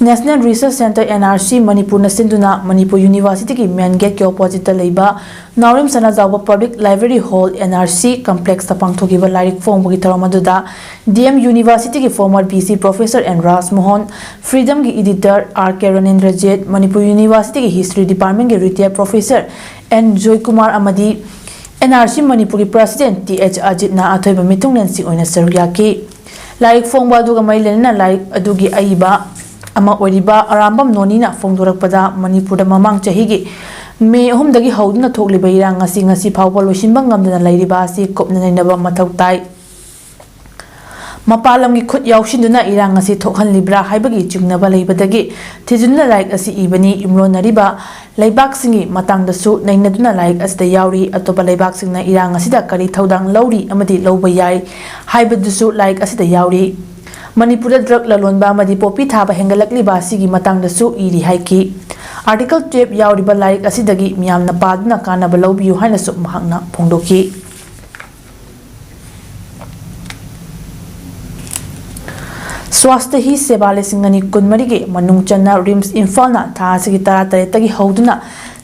National Research Centre, NRC, ꯃꯅꯤꯄꯨꯔꯅ ꯁꯤꯟꯗꯨꯅ ꯃꯅꯤꯄꯨꯔ Universityꯒꯤ main gateꯀꯤ oppositeꯇ ꯂꯩꯕ ꯅꯥꯎꯔꯦꯝ ꯁꯅꯥꯖꯥꯎꯕ Public Library Hall, NRC Complexꯇ ꯄꯥꯡꯊꯣꯛꯈꯤꯕ ꯂꯥꯏꯔꯤꯛ ꯐꯣꯡꯕꯒꯤ ꯊꯧꯔꯝ ꯑꯗꯨꯗ DM Universityꯒꯤ former VC Professor N ꯔꯥꯖꯃꯣꯍꯟ, Freedomꯒꯤ editor R K ꯔꯅꯦꯟꯗ꯭ꯔꯖꯤꯠ, Manipur Universityꯒꯤ History Departmentꯀꯤ retired Professor N Joykumar ꯑꯃꯗꯤ NRC ꯃꯅꯤꯄꯨꯔꯒꯤ President Th ꯑꯖꯤꯠꯅ ꯑꯊꯣꯏꯕ ꯃꯤꯊꯨꯡꯂꯦꯟꯁꯤꯡ ꯑꯣꯏꯅ ꯁꯔꯨꯛ ꯌꯥꯈꯤ꯫ ꯂꯥꯏꯔꯤꯛ ꯐꯣꯡꯕ ꯑꯗꯨꯒ ꯃꯔꯤ ꯂꯩꯅꯅ ꯂꯥꯏꯔꯤꯛ ꯑꯗꯨꯒꯤ ꯑꯏꯕ ꯑꯃ ꯑꯣꯏꯔꯤꯕ ꯑꯔꯥꯝꯕꯝ ꯅꯣꯅꯤꯅ ꯐꯣꯡꯗꯣꯔꯛꯄꯗ, ꯃꯅꯤꯄꯨꯔꯗ ꯃꯃꯥꯡ ꯆꯍꯤꯒꯤ ꯃꯦ ꯑꯍꯨꯝꯗꯒꯤ ꯍꯧꯗꯨꯅ ꯊꯣꯛꯂꯤꯕ ꯏꯔꯥꯡ ꯑꯁꯤ ꯉꯁꯤ ꯐꯥꯎꯕ ꯂꯣꯏꯁꯤꯟꯕ ꯉꯝꯗꯅ ꯂꯩꯔꯤꯕ ꯑꯁꯤ ꯀꯨꯞꯅ ꯅꯩꯅꯕ ꯃꯊꯧ ꯇꯥꯏ꯫ ꯃꯄꯥꯟ ꯂꯝꯒꯤ ꯈꯨꯠ ꯌꯥꯎꯁꯤꯟꯗꯨꯅ ꯏꯔꯥꯡ ꯑꯁꯤ ꯊꯣꯛꯍꯜꯂꯤꯕ꯭ꯔꯥ ꯍꯥꯏꯕꯒꯤ ꯆꯤꯡꯅꯕ ꯂꯩꯕꯗꯒꯤ ꯊꯤꯖꯤꯟꯗꯨꯅ ꯂꯥꯏꯔꯤꯛ ꯑꯁꯤ ꯏꯕꯅꯤ꯫ ꯌꯨꯝꯂꯣꯟꯅꯔꯤꯕ ꯂꯩꯕꯥꯛꯁꯤꯡꯒꯤ ꯃꯇꯥꯡꯗꯁꯨ ꯅꯩꯅꯗꯨꯅ ꯂꯥꯏꯔꯤꯛ ꯑꯁꯤꯗ ꯌꯥꯎꯔꯤ꯫ ꯑꯇꯣꯞꯄ ꯂꯩꯕꯥꯛꯁꯤꯡꯅ ꯏꯔꯥꯡ ꯑꯁꯤꯗ ꯀꯔꯤ ꯊꯧꯗꯥꯡ ꯂꯧꯔꯤ ꯑꯃꯗꯤ ꯂꯧꯕ ꯌꯥꯏ ꯍꯥꯏꯕꯗꯨꯁꯨ ꯂꯥꯏꯔꯤꯛ ꯑꯁꯤꯗ ꯌꯥꯎꯔꯤ꯫ ꯃꯅꯤꯄꯨꯔꯗ ꯗ꯭ꯔꯒ ꯂꯂꯣꯟꯕ ꯑꯃꯗꯤ ꯄꯣꯄꯤ ꯊꯥꯕ ꯍꯦꯟꯒꯠꯂꯛꯂꯤꯕ ꯑꯁꯤꯒꯤ ꯃꯇꯥꯡꯗꯁꯨ ꯏꯔꯤ ꯍꯥꯏꯈꯤ꯫ ꯑꯥꯔꯇꯤꯀꯜ ꯇꯨꯌꯦꯜꯐ ꯌꯥꯎꯔꯤꯕ ꯂꯥꯏꯔꯤꯛ ꯑꯁꯤꯗꯒꯤ ꯃꯤꯌꯥꯝꯅ ꯄꯥꯗꯨꯅ ꯀꯥꯟꯅꯕ ꯂꯧꯕꯤꯌꯨ ꯍꯥꯏꯅꯁꯨ ꯃꯍꯥꯛꯅ ꯐꯣꯡꯗꯣꯛꯈꯤ꯫ ꯁ꯭ꯋꯥꯁꯇ ꯍꯤ ꯁꯦꯕꯥ ꯂꯤꯁꯤꯡ ꯑꯅꯤ ꯀꯨꯟꯃꯔꯤꯒꯤ ꯃꯅꯨꯡ ꯆꯟꯅ ꯔꯤꯝꯁ ꯏꯝꯐꯥꯜꯅ ꯊꯥ ꯑꯁꯤꯒꯤ ꯇꯔꯥꯇꯔꯦꯠꯇꯒꯤ ꯍꯧꯗꯨꯅ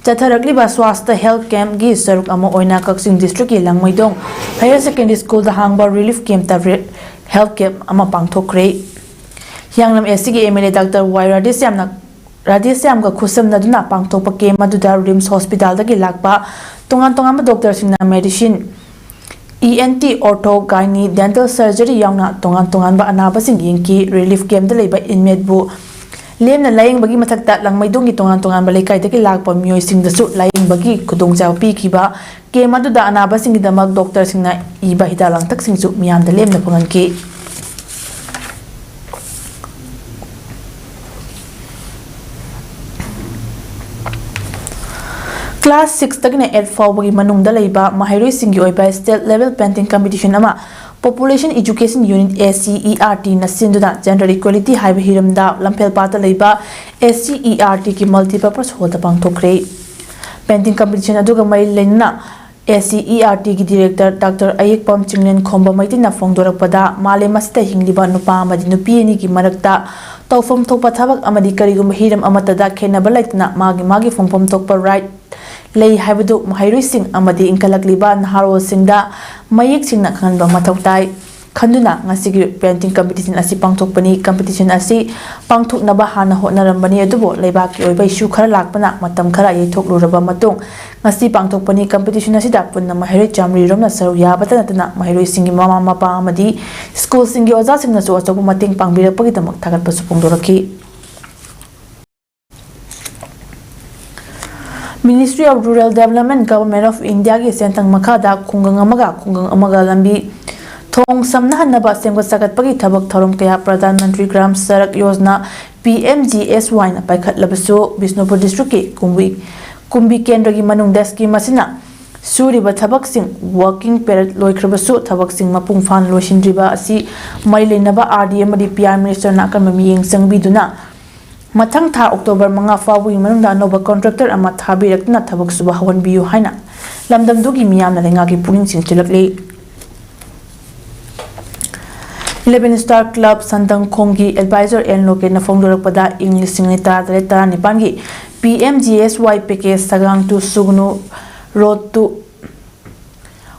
ꯆꯠꯊꯔꯛꯂꯤꯕ ꯁ꯭ꯋꯥꯁꯇ ꯍꯦꯜꯊ ꯀꯦꯝꯞꯀꯤ ꯁꯔꯨꯛ ꯑꯃ ꯑꯣꯏꯅ ꯀꯛꯆꯤꯡ ꯗꯤꯁꯇ꯭ꯔꯤꯛꯀꯤ ꯂꯥꯡꯃꯩꯗꯣꯡ ꯍꯥꯌꯔ ꯁꯦꯀꯦꯟꯗꯔꯤ ꯁ꯭ꯀꯨꯜꯗ ꯍꯥꯡꯕ ꯔꯤꯂꯤꯐ ꯀꯦꯝꯞꯇ ꯔꯤ-, ꯍꯦꯜꯊ ꯀꯦꯝꯞ ꯑꯃ ꯄꯥꯡꯊꯣꯛꯈ꯭ꯔꯦ꯫ ꯍꯤꯌꯥꯡꯂꯝ ꯑꯦꯁ ꯁꯤꯒꯤ M L A doctor Y ꯔꯥꯙꯦꯁ꯭ꯌꯥꯝꯅ, ꯔꯥꯙꯦꯁ꯭ꯌꯥꯝꯒ ꯈꯨꯠꯁꯝꯅꯗꯨꯅ ꯄꯥꯡꯊꯣꯛꯄ ꯀꯦꯝꯞ ꯑꯗꯨꯗ ꯔꯤꯝꯁ ꯍꯣꯁꯄꯤꯇꯥꯜꯗꯒꯤ ꯂꯥꯛꯄ ꯇꯣꯉꯥꯟ ꯇꯣꯉꯥꯟꯕ ꯗꯣꯛꯇꯔꯁꯤꯡꯅ medicine, E N T, ortho, gynae, dental surgery ꯌꯥꯎꯅ ꯇꯣꯉꯥꯟ ꯇꯣꯉꯥꯟꯕ ꯑꯅꯥꯕꯁꯤꯡ ꯌꯦꯡꯈꯤ꯫ ꯔꯤꯂꯤꯐ ꯀꯦꯝꯞꯇ ꯂꯩꯕ ꯏꯟꯃꯦꯠꯄꯨ ꯂꯦꯝꯅ ꯂꯥꯌꯦꯡꯕꯒꯤ ꯃꯊꯛꯇ ꯂꯥꯡꯃꯩꯗꯣꯡꯒꯤ ꯇꯣꯉꯥꯟ ꯇꯣꯉꯥꯟꯕ ꯂꯩꯀꯥꯏꯗꯒꯤ ꯂꯥꯛꯄ ꯃꯤꯑꯣꯏꯁꯤꯡꯗꯁꯨ ꯂꯥꯌꯦꯡꯕꯒꯤ ꯈꯨꯗꯣꯡꯆꯥꯕ ꯄꯤꯈꯤꯕ꯫ ꯀꯦꯝꯞ ꯑꯗꯨꯗ ꯑꯅꯥꯕꯁꯤꯡꯒꯤꯗꯃꯛ ꯗꯣꯛꯇꯔꯁꯤꯡꯅ ꯏꯕ ꯍꯤꯗꯥꯛ ꯂꯥꯡꯊꯛꯁꯤꯡꯁꯨ ꯃꯤꯌꯥꯝꯗ ꯂꯦꯝꯅ ꯐꯪꯍꯟꯈꯤ꯫ ꯀ꯭ꯂꯥꯁ ꯁꯤꯛꯁꯇꯒꯤꯅ ꯑꯩꯠ ꯐꯥꯎꯕꯒꯤ ꯃꯅꯨꯡꯗ ꯂꯩꯕ ꯃꯍꯩꯔꯣꯏꯁꯤꯡꯒꯤ ꯑꯣꯏꯕ ꯁ꯭ꯇꯦꯠ ꯂꯦꯚꯦꯜ ꯄꯦꯟꯇꯤꯡ ꯀꯝꯄꯤꯇꯤꯁꯟ ꯑꯃ ꯄꯣꯄꯨꯂꯦꯁꯟ ꯏꯖꯨꯀꯦꯁꯟ ꯌꯨꯅꯤꯠ, ꯑꯦ ꯁꯤ ꯏ ꯑꯥꯔ ꯇꯤꯅ ꯁꯤꯟꯗꯨꯅ ꯖꯦꯟꯗꯔ ꯏꯀ꯭ꯋꯦꯂꯤꯇꯤ ꯍꯥꯏꯕ ꯍꯤꯔꯝꯗ ꯂꯝꯐꯦꯜꯄꯥꯠꯇ ꯂꯩꯕ ꯑꯦ ꯁꯤ ꯏ ꯑꯥꯔ ꯇꯤꯒꯤ ꯃꯜꯇꯤꯄꯔꯄꯁ ꯍꯣꯜꯗ ꯄꯥꯡꯊꯣꯛꯈ꯭ꯔꯦ꯫ ꯄꯦꯟꯇꯤꯡ ꯀꯝꯄꯤꯇꯤꯁꯟ ꯑꯗꯨꯒ ꯃꯔꯤ ꯂꯩꯅꯅ ꯑꯦ ꯁꯤ ꯏ ꯑꯥꯔ ꯇꯤꯒꯤ ꯗꯤꯔꯦꯛꯇꯔ ꯗꯥꯛꯇꯔ ꯑꯌꯦꯛꯄꯝ ꯆꯤꯡꯂꯦꯟ ꯈꯣꯝꯕ ꯃꯩꯇꯩꯅ ꯐꯣꯡꯗꯣꯔꯛꯄꯗ, ꯃꯥꯂꯦꯝ ꯑꯁꯤꯗ ꯍꯤꯡꯂꯤꯕ ꯅꯨꯄꯥ ꯑꯃꯗꯤ ꯅꯨꯄꯤ ꯑꯅꯤꯒꯤ ꯃꯔꯛꯇ ꯇꯧꯐꯝ ꯊꯣꯛꯄ ꯊꯕꯛ ꯑꯃꯗꯤ ꯀꯔꯤꯒꯨꯝꯕ ꯍꯤꯔꯝ ꯑꯃꯠꯇꯗ ꯈꯦꯠꯅꯕ ꯂꯩꯇꯅ ꯃꯥꯒꯤ ꯃꯥꯒꯤ ꯐꯪꯐꯝ ꯊꯣꯛꯄ ꯔꯥꯏꯠ ꯂꯩ ꯍꯥꯏꯕꯗꯨ ꯃꯍꯩꯔꯣꯏꯁꯤꯡ ꯑꯃꯗꯤ ꯏꯟꯈꯠꯂꯛꯂꯤꯕ ꯅꯍꯥꯔꯣꯜꯁꯤꯡꯗ ꯃꯌꯦꯛ ꯁꯦꯡꯅ ꯈꯪꯍꯟꯕ ꯃꯊꯧ ꯇꯥꯏ꯫ ꯈꯟꯗꯨꯅ ꯉꯁꯤꯒꯤ ꯄꯦꯟꯇꯤꯡ ꯀꯝꯄꯤꯇꯤꯁꯟ ꯑꯁꯤ ꯄꯥꯡꯊꯣꯛꯄꯅꯤ꯫ ꯀꯝꯄꯤꯇꯤꯁꯟ ꯑꯁꯤ ꯄꯥꯡꯊꯣꯛꯅꯕ ꯍꯥꯟꯅ ꯍꯣꯠꯅꯔꯝꯕꯅꯤ, ꯑꯗꯨꯕꯨ ꯂꯩꯕꯥꯛꯀꯤ ꯑꯣꯏꯕ ꯏꯁꯨ ꯈꯔ ꯂꯥꯛꯄꯅ ꯃꯇꯝ ꯈꯔ ꯌꯩꯊꯣꯛꯂꯨꯔꯕ ꯃꯇꯨꯡ ꯉꯁꯤ ꯄꯥꯡꯊꯣꯛꯄꯅꯤ꯫ ꯀꯝꯄꯤꯇꯤꯁꯟ ꯑꯁꯤꯗ ꯄꯨꯟꯅ ꯃꯍꯩꯔꯣꯏ ꯆꯥꯃꯔꯤ ꯔꯣꯝꯅ ꯁꯔꯨꯛ ꯌꯥꯕꯇ ꯅꯠꯇꯅ ꯃꯍꯩꯔꯣꯏꯁꯤꯡꯒꯤ ꯃꯃꯥ ꯃꯄꯥ ꯑꯃꯗꯤ ꯁ꯭ꯀꯨꯜꯁꯤꯡꯒꯤ ꯑꯣꯖꯥꯁꯤꯡꯅꯁꯨ ꯑꯆꯧꯕ ꯃꯇꯦꯡ ꯄꯥꯡꯕꯤꯔꯛꯄꯒꯤꯗꯃꯛ ꯊꯥꯒꯠꯄꯁꯨ ꯐꯣꯡꯗꯣꯔꯛꯈꯤ꯫ Ministry of Rural Development, Government of India ꯒꯤ ꯁꯦꯟꯊꯪ ꯃꯈꯥꯗ ꯈꯨꯡꯒꯪ ꯑꯃꯒ ꯈꯨꯡꯒꯪ ꯑꯃꯒ ꯂꯝꯕꯤ ꯊꯣꯡ ꯁꯝꯅꯍꯟꯅꯕ ꯁꯦꯝꯒꯠ ꯁꯥꯒꯠꯄꯒꯤ ꯊꯕꯛ ꯊꯧꯔꯝ ꯀꯌꯥ Pradhan Mantri Gram Sadak Yojana, P M G S Y ꯅ ꯄꯥꯏꯈꯠꯂꯕꯁꯨ, ꯕꯤꯁꯅꯨꯄꯨꯔ ꯗꯤꯁꯇ꯭ꯔꯤꯛꯀꯤ ꯀꯨꯝꯕꯤ, ꯀꯨꯝꯕꯤ ꯀꯦꯟꯗ꯭ꯔꯒꯤ ꯃꯅꯨꯡꯗ ꯁ꯭ꯀꯤꯝ ꯑꯁꯤꯅ ꯁꯨꯔꯤꯕ ꯊꯕꯛꯁꯤꯡ, ꯋꯥꯔꯀꯤꯡ ꯄꯦꯔꯠ ꯂꯣꯏꯈ꯭ꯔꯕꯁꯨ, ꯊꯕꯛꯁꯤꯡ ꯃꯄꯨꯡ ꯐꯥꯅ ꯂꯣꯏꯁꯤꯟꯗ꯭ꯔꯤꯕ ꯑꯁꯤ ꯃꯔꯤ ꯂꯩꯅꯕ R D M ꯑꯃꯗꯤ P R Minister ꯅ ꯑꯀꯟꯕ ꯃꯤꯠꯌꯦꯡ ꯆꯪꯕꯤꯗꯨꯅ ꯃꯊꯪ ꯊꯥ October ꯃꯉꯥ ꯐꯥꯎꯕꯒꯤ ꯃꯅꯨꯡꯗ ꯑꯅꯧꯕ contractor ꯑꯃ ꯊꯥꯕꯤꯔꯛꯇꯨꯅ ꯊꯕꯛ ꯁꯨꯕ ꯍꯧꯍꯟꯕꯤꯌꯨ ꯍꯥꯏꯅ ꯂꯝꯗꯝꯗꯨꯒꯤ ꯃꯤꯌꯥꯝꯅ ꯂꯩꯉꯥꯛꯀꯤ ꯄꯨꯛꯅꯤꯡ ꯆꯤꯡꯁꯤꯜꯂꯛꯂꯤ꯫ Eleven Star Club ꯁꯟꯗꯪꯈꯣꯡꯒꯤ advisor N ꯂꯣꯀꯦꯠꯅ ꯐꯣꯡꯗꯣꯔꯛꯄꯗ, ꯏꯪ ꯂꯤꯁꯤꯡ ꯑꯅꯤ ꯇꯔꯥꯇꯔꯦꯠ ꯇꯔꯥꯅꯤꯄꯥꯟꯒꯤ P M G S Y package ꯁꯒꯥꯡ to ꯁꯨꯒꯅꯨ, road to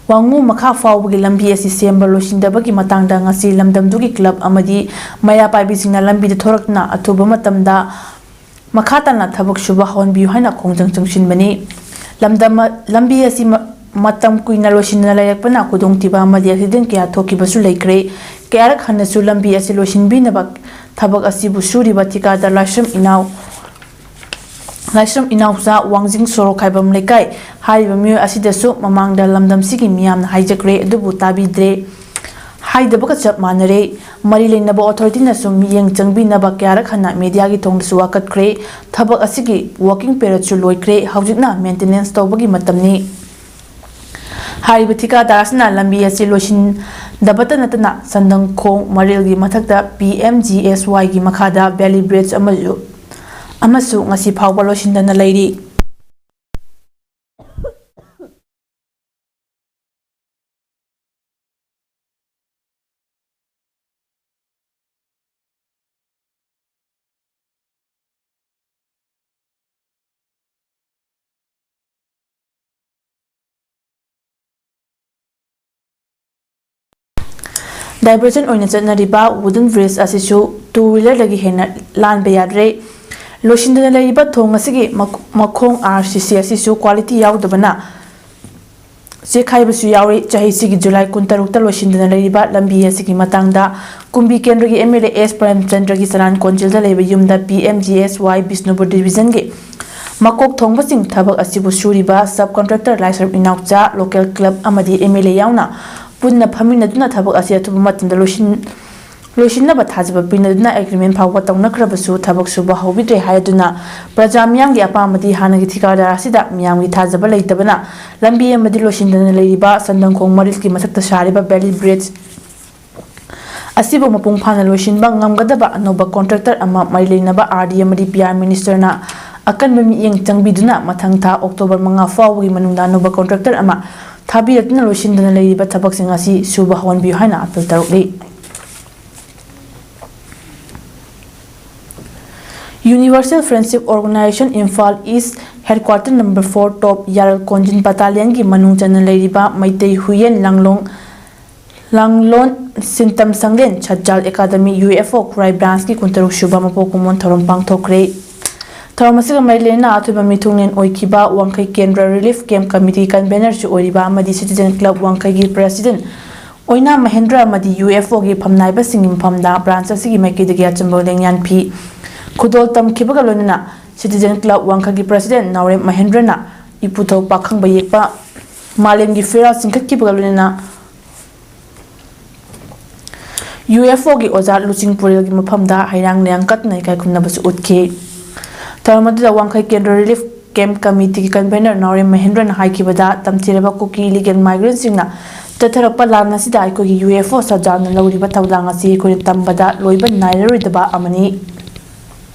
ꯋꯥꯉꯨ ꯃꯈꯥ ꯐꯥꯎꯕꯒꯤ ꯂꯝꯕꯤ ꯑꯁꯤ ꯁꯦꯝꯕ ꯂꯣꯏꯁꯤꯟꯗꯕꯒꯤ ꯃꯇꯥꯡꯗ ꯉꯁꯤ ꯂꯝꯗꯝꯗꯨꯒꯤ club ꯑꯃꯗꯤ ꯃꯩꯔꯥ ꯄꯥꯏꯕꯤꯁꯤꯡꯅ ꯂꯝꯕꯤꯗ ꯊꯣꯔꯛꯇꯨꯅ ꯑꯊꯨꯕ ꯃꯇꯝꯗ ꯃꯈꯥ ꯇꯥꯅ ꯊꯕꯛ ꯁꯨꯕ ꯍꯧꯍꯟꯕꯤꯌꯨ ꯍꯥꯏꯅ ꯈꯣꯡꯖꯪ ꯆꯪꯁꯤꯟꯕꯅꯤ꯫ ꯂꯝꯗꯝ, ꯂꯝꯕꯤ ꯑꯁꯤ ꯃ-, ꯃꯇꯝ ꯀꯨꯏꯅ ꯂꯣꯏꯁꯤꯟꯗꯅ ꯂꯩꯔꯛꯄꯅ ꯈꯨꯗꯣꯡꯊꯤꯕ ꯑꯃꯗꯤ accident ꯀꯌꯥ ꯊꯣꯛꯈꯤꯕꯁꯨ ꯂꯩꯈ꯭ꯔꯦ꯫ ꯀꯌꯥꯔꯛ ꯍꯟꯅꯁꯨ ꯂꯝꯕꯤ ꯑꯁꯤ ꯂꯣꯏꯁꯤꯟꯕꯤꯅꯕ ꯊꯕꯛ ꯑꯁꯤꯕꯨ ꯁꯨꯔꯤꯕ ꯊꯤꯀꯥꯗꯥꯔ ꯂꯥꯏꯁ꯭ꯔꯝ ꯏꯅꯥꯎ, ꯂꯥꯏꯁ꯭ꯔꯝ ꯏꯅꯥꯎꯆꯥ, ꯋꯥꯡꯖꯤꯡ ꯁꯣꯔꯣꯛ ꯈꯥꯏꯕꯝ ꯂꯩꯀꯥꯏ ꯍꯥꯏꯔꯤꯕ ꯃꯤꯑꯣꯏ ꯑꯁꯤꯗꯁꯨ ꯃꯃꯥꯡꯗ ꯂꯝꯗꯝꯁꯤꯒꯤ ꯃꯤꯌꯥꯝꯅ ꯍꯥꯏꯖꯈ꯭ꯔꯦ, ꯑꯗꯨꯕꯨ ꯇꯥꯕꯤꯗ꯭ꯔꯦ꯫ ꯍꯥꯏꯗꯕꯒ ꯆꯞ ꯃꯥꯟꯅꯔꯦ꯫ ꯃꯔꯤ ꯂꯩꯅꯕ authority ꯅꯁꯨ ꯃꯤꯠꯌꯦꯡ ꯆꯪꯕꯤꯅꯕ ꯀꯌꯥꯔꯛ ꯍꯟꯅ media ꯒꯤ ꯊꯣꯡꯗꯁꯨ ꯋꯥꯀꯠꯈ꯭ꯔꯦ꯫ ꯊꯕꯛ ꯑꯁꯤꯒꯤ working period ꯁꯨ ꯂꯣꯏꯈ꯭ꯔꯦ, ꯍꯧꯖꯤꯛꯅ maintenance ꯇꯧꯕꯒꯤ ꯃꯇꯝꯅꯤ꯫ ꯍꯥꯏꯔꯤꯕ ꯊꯤꯀꯥꯗꯥꯔ ꯑꯁꯤꯅ ꯂꯝꯕꯤ ꯑꯁꯤ ꯂꯣꯏꯁꯤꯟꯗꯕꯇ ꯅꯠꯇꯅ ꯁꯟꯗꯪꯈꯣꯡ ꯃꯔꯤꯜꯒꯤ ꯃꯊꯛꯇ P M G S Y ꯒꯤ ꯃꯈꯥꯗ valley bridge ꯑꯃꯁꯨ, ꯑꯃꯁꯨ ꯉꯁꯤ ꯐꯥꯎꯕ ꯂꯣꯏꯁꯤꯟꯗꯅ ꯂꯩꯔꯤ꯫ Diversion ꯑꯣꯏꯅ ꯆꯠꯅꯔꯤꯕ wooden bridge ꯑꯁꯤꯁꯨ two wheeler ꯗꯒꯤ ꯍꯦꯟꯅ ꯂꯥꯟꯕ ꯌꯥꯗ꯭ꯔꯦ꯫ ꯂꯣꯏꯁꯤꯟꯗꯅ ꯂꯩꯔꯤꯕ ꯊꯣꯡ ꯑꯁꯤꯒꯤ ꯃꯈ-, ꯃꯈꯣꯡ R C C ꯑꯁꯤꯁꯨ quality ꯌꯥꯎꯗꯕꯅ ꯆꯦꯛꯈꯥꯏꯕꯁꯨ ꯌꯥꯎꯔꯤ꯫ ꯆꯍꯤꯁꯤꯒꯤ July ꯀꯨꯟꯇꯔꯨꯛꯇ ꯂꯣꯏꯁꯤꯟꯗꯅ ꯂꯩꯔꯤꯕ ꯂꯝꯕꯤ ꯑꯁꯤꯒꯤ ꯃꯇꯥꯡꯗ ꯀꯨꯝꯕꯤ ꯀꯦꯟꯗ꯭ꯔꯒꯤ M L A S ꯄ꯭ꯔꯦꯝꯆꯟꯗ꯭ꯔꯒꯤ ꯆꯔꯥꯟ ꯀꯣꯟꯖꯤꯜꯗ ꯂꯩꯕ ꯌꯨꯝꯗ P M G S Y Bishnupur division ꯒꯤ ꯃꯀꯣꯛ ꯊꯣꯡꯕꯁꯤꯡ ꯊꯕꯛ ꯑꯁꯤꯕꯨ ꯁꯨꯔꯤꯕ sub contractor ꯂꯥꯏꯁ꯭ꯔꯝ ꯏꯅꯥꯎꯆꯥ, local club ꯑꯃꯗꯤ MLA ꯌꯥꯎꯅ ꯄꯨꯟꯅ ꯐꯝꯃꯤꯟꯅꯗꯨꯅ ꯊꯕꯛ ꯑꯁꯤ ꯑꯊꯨꯕ ꯃꯇꯝꯗ ꯂꯣꯏꯁꯤꯟ-, ꯂꯣꯏꯁꯤꯟꯅꯕ ꯊꯥꯖꯕ ꯄꯤꯅꯗꯨꯅ agreement ꯐꯥꯎꯕ ꯇꯧꯅꯈ꯭ꯔꯕꯁꯨ ꯊꯕꯛ ꯁꯨꯕ ꯍꯧꯕꯤꯗ꯭ꯔꯦ ꯍꯥꯏꯗꯨꯅ ꯄ꯭ꯔꯖꯥ ꯃꯤꯌꯥꯝꯒꯤ ꯑꯄꯥꯝꯕꯗꯤ ꯍꯥꯟꯅꯒꯤ ꯊꯤꯀꯥꯗꯥꯔ ꯑꯁꯤꯗ ꯃꯤꯌꯥꯝꯒꯤ ꯊꯥꯖꯕ ꯂꯩꯇꯕꯅ ꯂꯝꯕꯤ ꯑꯃꯗꯤ ꯂꯣꯏꯁꯤꯟꯗꯅ ꯂꯩꯔꯤꯕ ꯁꯟꯗꯪꯈꯣꯡ ꯃꯔꯤꯜꯒꯤ ꯃꯊꯛꯇ ꯁꯥꯔꯤꯕ valley bridge ꯑꯁꯤꯕꯨ ꯃꯄꯨꯡ ꯐꯥꯅ ꯂꯣꯏꯁꯤꯟꯕ ꯉꯝꯒꯗꯕ ꯑꯅꯧꯕ contractor ꯑꯃ ꯃꯔꯤ ꯂꯩꯅꯕ RD ꯑꯃꯗꯤ PR ministerꯅ ꯑꯀꯟꯕ ꯃꯤꯠꯌꯦꯡ ꯆꯪꯕꯤꯗꯨꯅ ꯃꯊꯪ ꯊꯥ October ꯃꯉꯥ ꯐꯥꯎꯕꯒꯤ ꯃꯅꯨꯡꯗ ꯑꯅꯧꯕ contractor ꯑꯃ ꯊꯥꯕꯤꯔꯛꯇꯨꯅ ꯂꯣꯏꯁꯤꯟꯗꯅ ꯂꯩꯔꯤꯕ ꯊꯕꯛꯁꯤꯡ ꯑꯁꯤ ꯁꯨꯕ ꯍꯧꯍꯟꯕꯤꯌꯨ ꯍꯥꯏꯅ appeal ꯇꯧꯔꯛꯂꯤ꯫ Universal Friendship Organization Imphal East Headquarter number four Top ꯌꯥꯔꯜ ꯀꯣꯟꯖꯤꯟ battalionꯒꯤ ꯃꯅꯨꯡ ꯆꯟꯅ ꯂꯩꯔꯤꯕ ꯃꯩꯇꯩ ꯍꯨꯏꯌꯦꯟ ꯂꯥꯡꯂꯣꯡ ꯂꯥꯡꯂꯣꯟ ꯁꯤꯟꯇꯝ ꯁꯪꯂꯦꯟ ꯁꯠꯖꯥꯜ ꯑꯦꯀꯥꯗꯃꯤ UFO ꯈꯨꯔꯥꯏ branchꯀꯤ ꯀꯨꯟꯇꯔꯨꯛ ꯁꯨꯕ ꯃꯄꯣꯛ ꯀꯨꯝꯑꯣꯟ ꯊꯧꯔꯝ ꯄꯥꯡꯊꯣꯛꯈ꯭ꯔꯦ꯫ ꯊꯧꯔꯝ ꯑꯁꯤꯒ ꯃꯔꯤ ꯂꯩꯅꯅ ꯑꯊꯣꯏꯕ ꯃꯤꯊꯨꯡꯂꯦꯟ ꯑꯣꯏꯈꯤꯕ ꯋꯥꯡꯈꯩ ꯀꯦꯟꯗ꯭ꯔ Relief Camp Committeeꯒꯤ convenerꯁꯨ ꯑꯣꯏꯔꯤꯕ ꯑꯃꯗꯤ Citizen Club ꯋꯥꯡꯈꯩꯒꯤ president ꯑꯣꯏꯅꯥꯝ ꯃꯍꯦꯟꯗ꯭ꯔ ꯑꯃꯗꯤ UFOꯒꯤ ꯐꯝꯅꯥꯏꯕꯁꯤꯡꯒꯤ ꯃꯐꯝꯗ branch ꯑꯁꯤꯒꯤ ꯃꯥꯏꯀꯩꯗꯒꯤ ꯑꯆꯨꯝꯕ ꯂꯦꯡꯌꯥꯟ ꯐꯤ ꯈꯨꯗꯣꯜ ꯇꯝꯈꯤꯕꯒ ꯂꯣꯏꯅꯅ Citizen Club ꯋꯥꯡꯈꯩꯒꯤ president ꯅꯥꯎꯔꯦꯝ ꯃꯍꯦꯟꯗ꯭ꯔꯅ ꯏꯄꯨꯊꯧ ꯄꯥꯈꯪꯕ ꯌꯦꯛꯄ ꯃꯥꯂꯦꯝꯒꯤ ꯐꯤꯔꯥꯜ ꯆꯤꯡꯈꯠꯈꯤꯕꯒ ꯂꯣꯏꯅꯅ UFOꯒꯤ ꯑꯣꯖꯥ ꯂꯨꯆꯤꯡ ꯄꯨꯔꯦꯜꯒꯤ ꯃꯐꯝꯗ ꯍꯩꯔꯥꯡ ꯂꯩꯔꯥꯡ ꯀꯠꯇꯨꯅ ꯏꯀꯥꯏ ꯈꯨꯝꯅꯕꯁꯨ ꯎꯠꯈꯤ꯫ ꯊꯧꯔꯝ ꯑꯗꯨꯗ ꯋꯥꯡꯈꯩ ꯀꯦꯟꯗ꯭ꯔ Relief Camp Committeeꯒꯤ convener ꯅꯥꯎꯔꯦꯝ ꯃꯍꯦꯟꯗ꯭ꯔꯅ ꯍꯥꯏꯈꯤꯕꯗ, ꯇꯝꯊꯤꯔꯕ ꯀꯨꯀꯤ illegal migrantꯁꯤꯡꯅ ꯆꯠꯊꯔꯛꯄ ꯂꯥꯟ ꯑꯁꯤꯗ ꯑꯩꯈꯣꯏꯒꯤ UFO ꯁꯠꯖꯥꯜꯅ ꯂꯧꯔꯤꯕ ꯊꯧꯗꯥꯡ ꯑꯁꯤ ꯑꯩꯈꯣꯏꯅ ꯇꯝꯕꯗ ꯂꯣꯏꯕ ꯅꯥꯏꯔꯔꯣꯏꯗꯕ ꯑꯃꯅꯤ꯫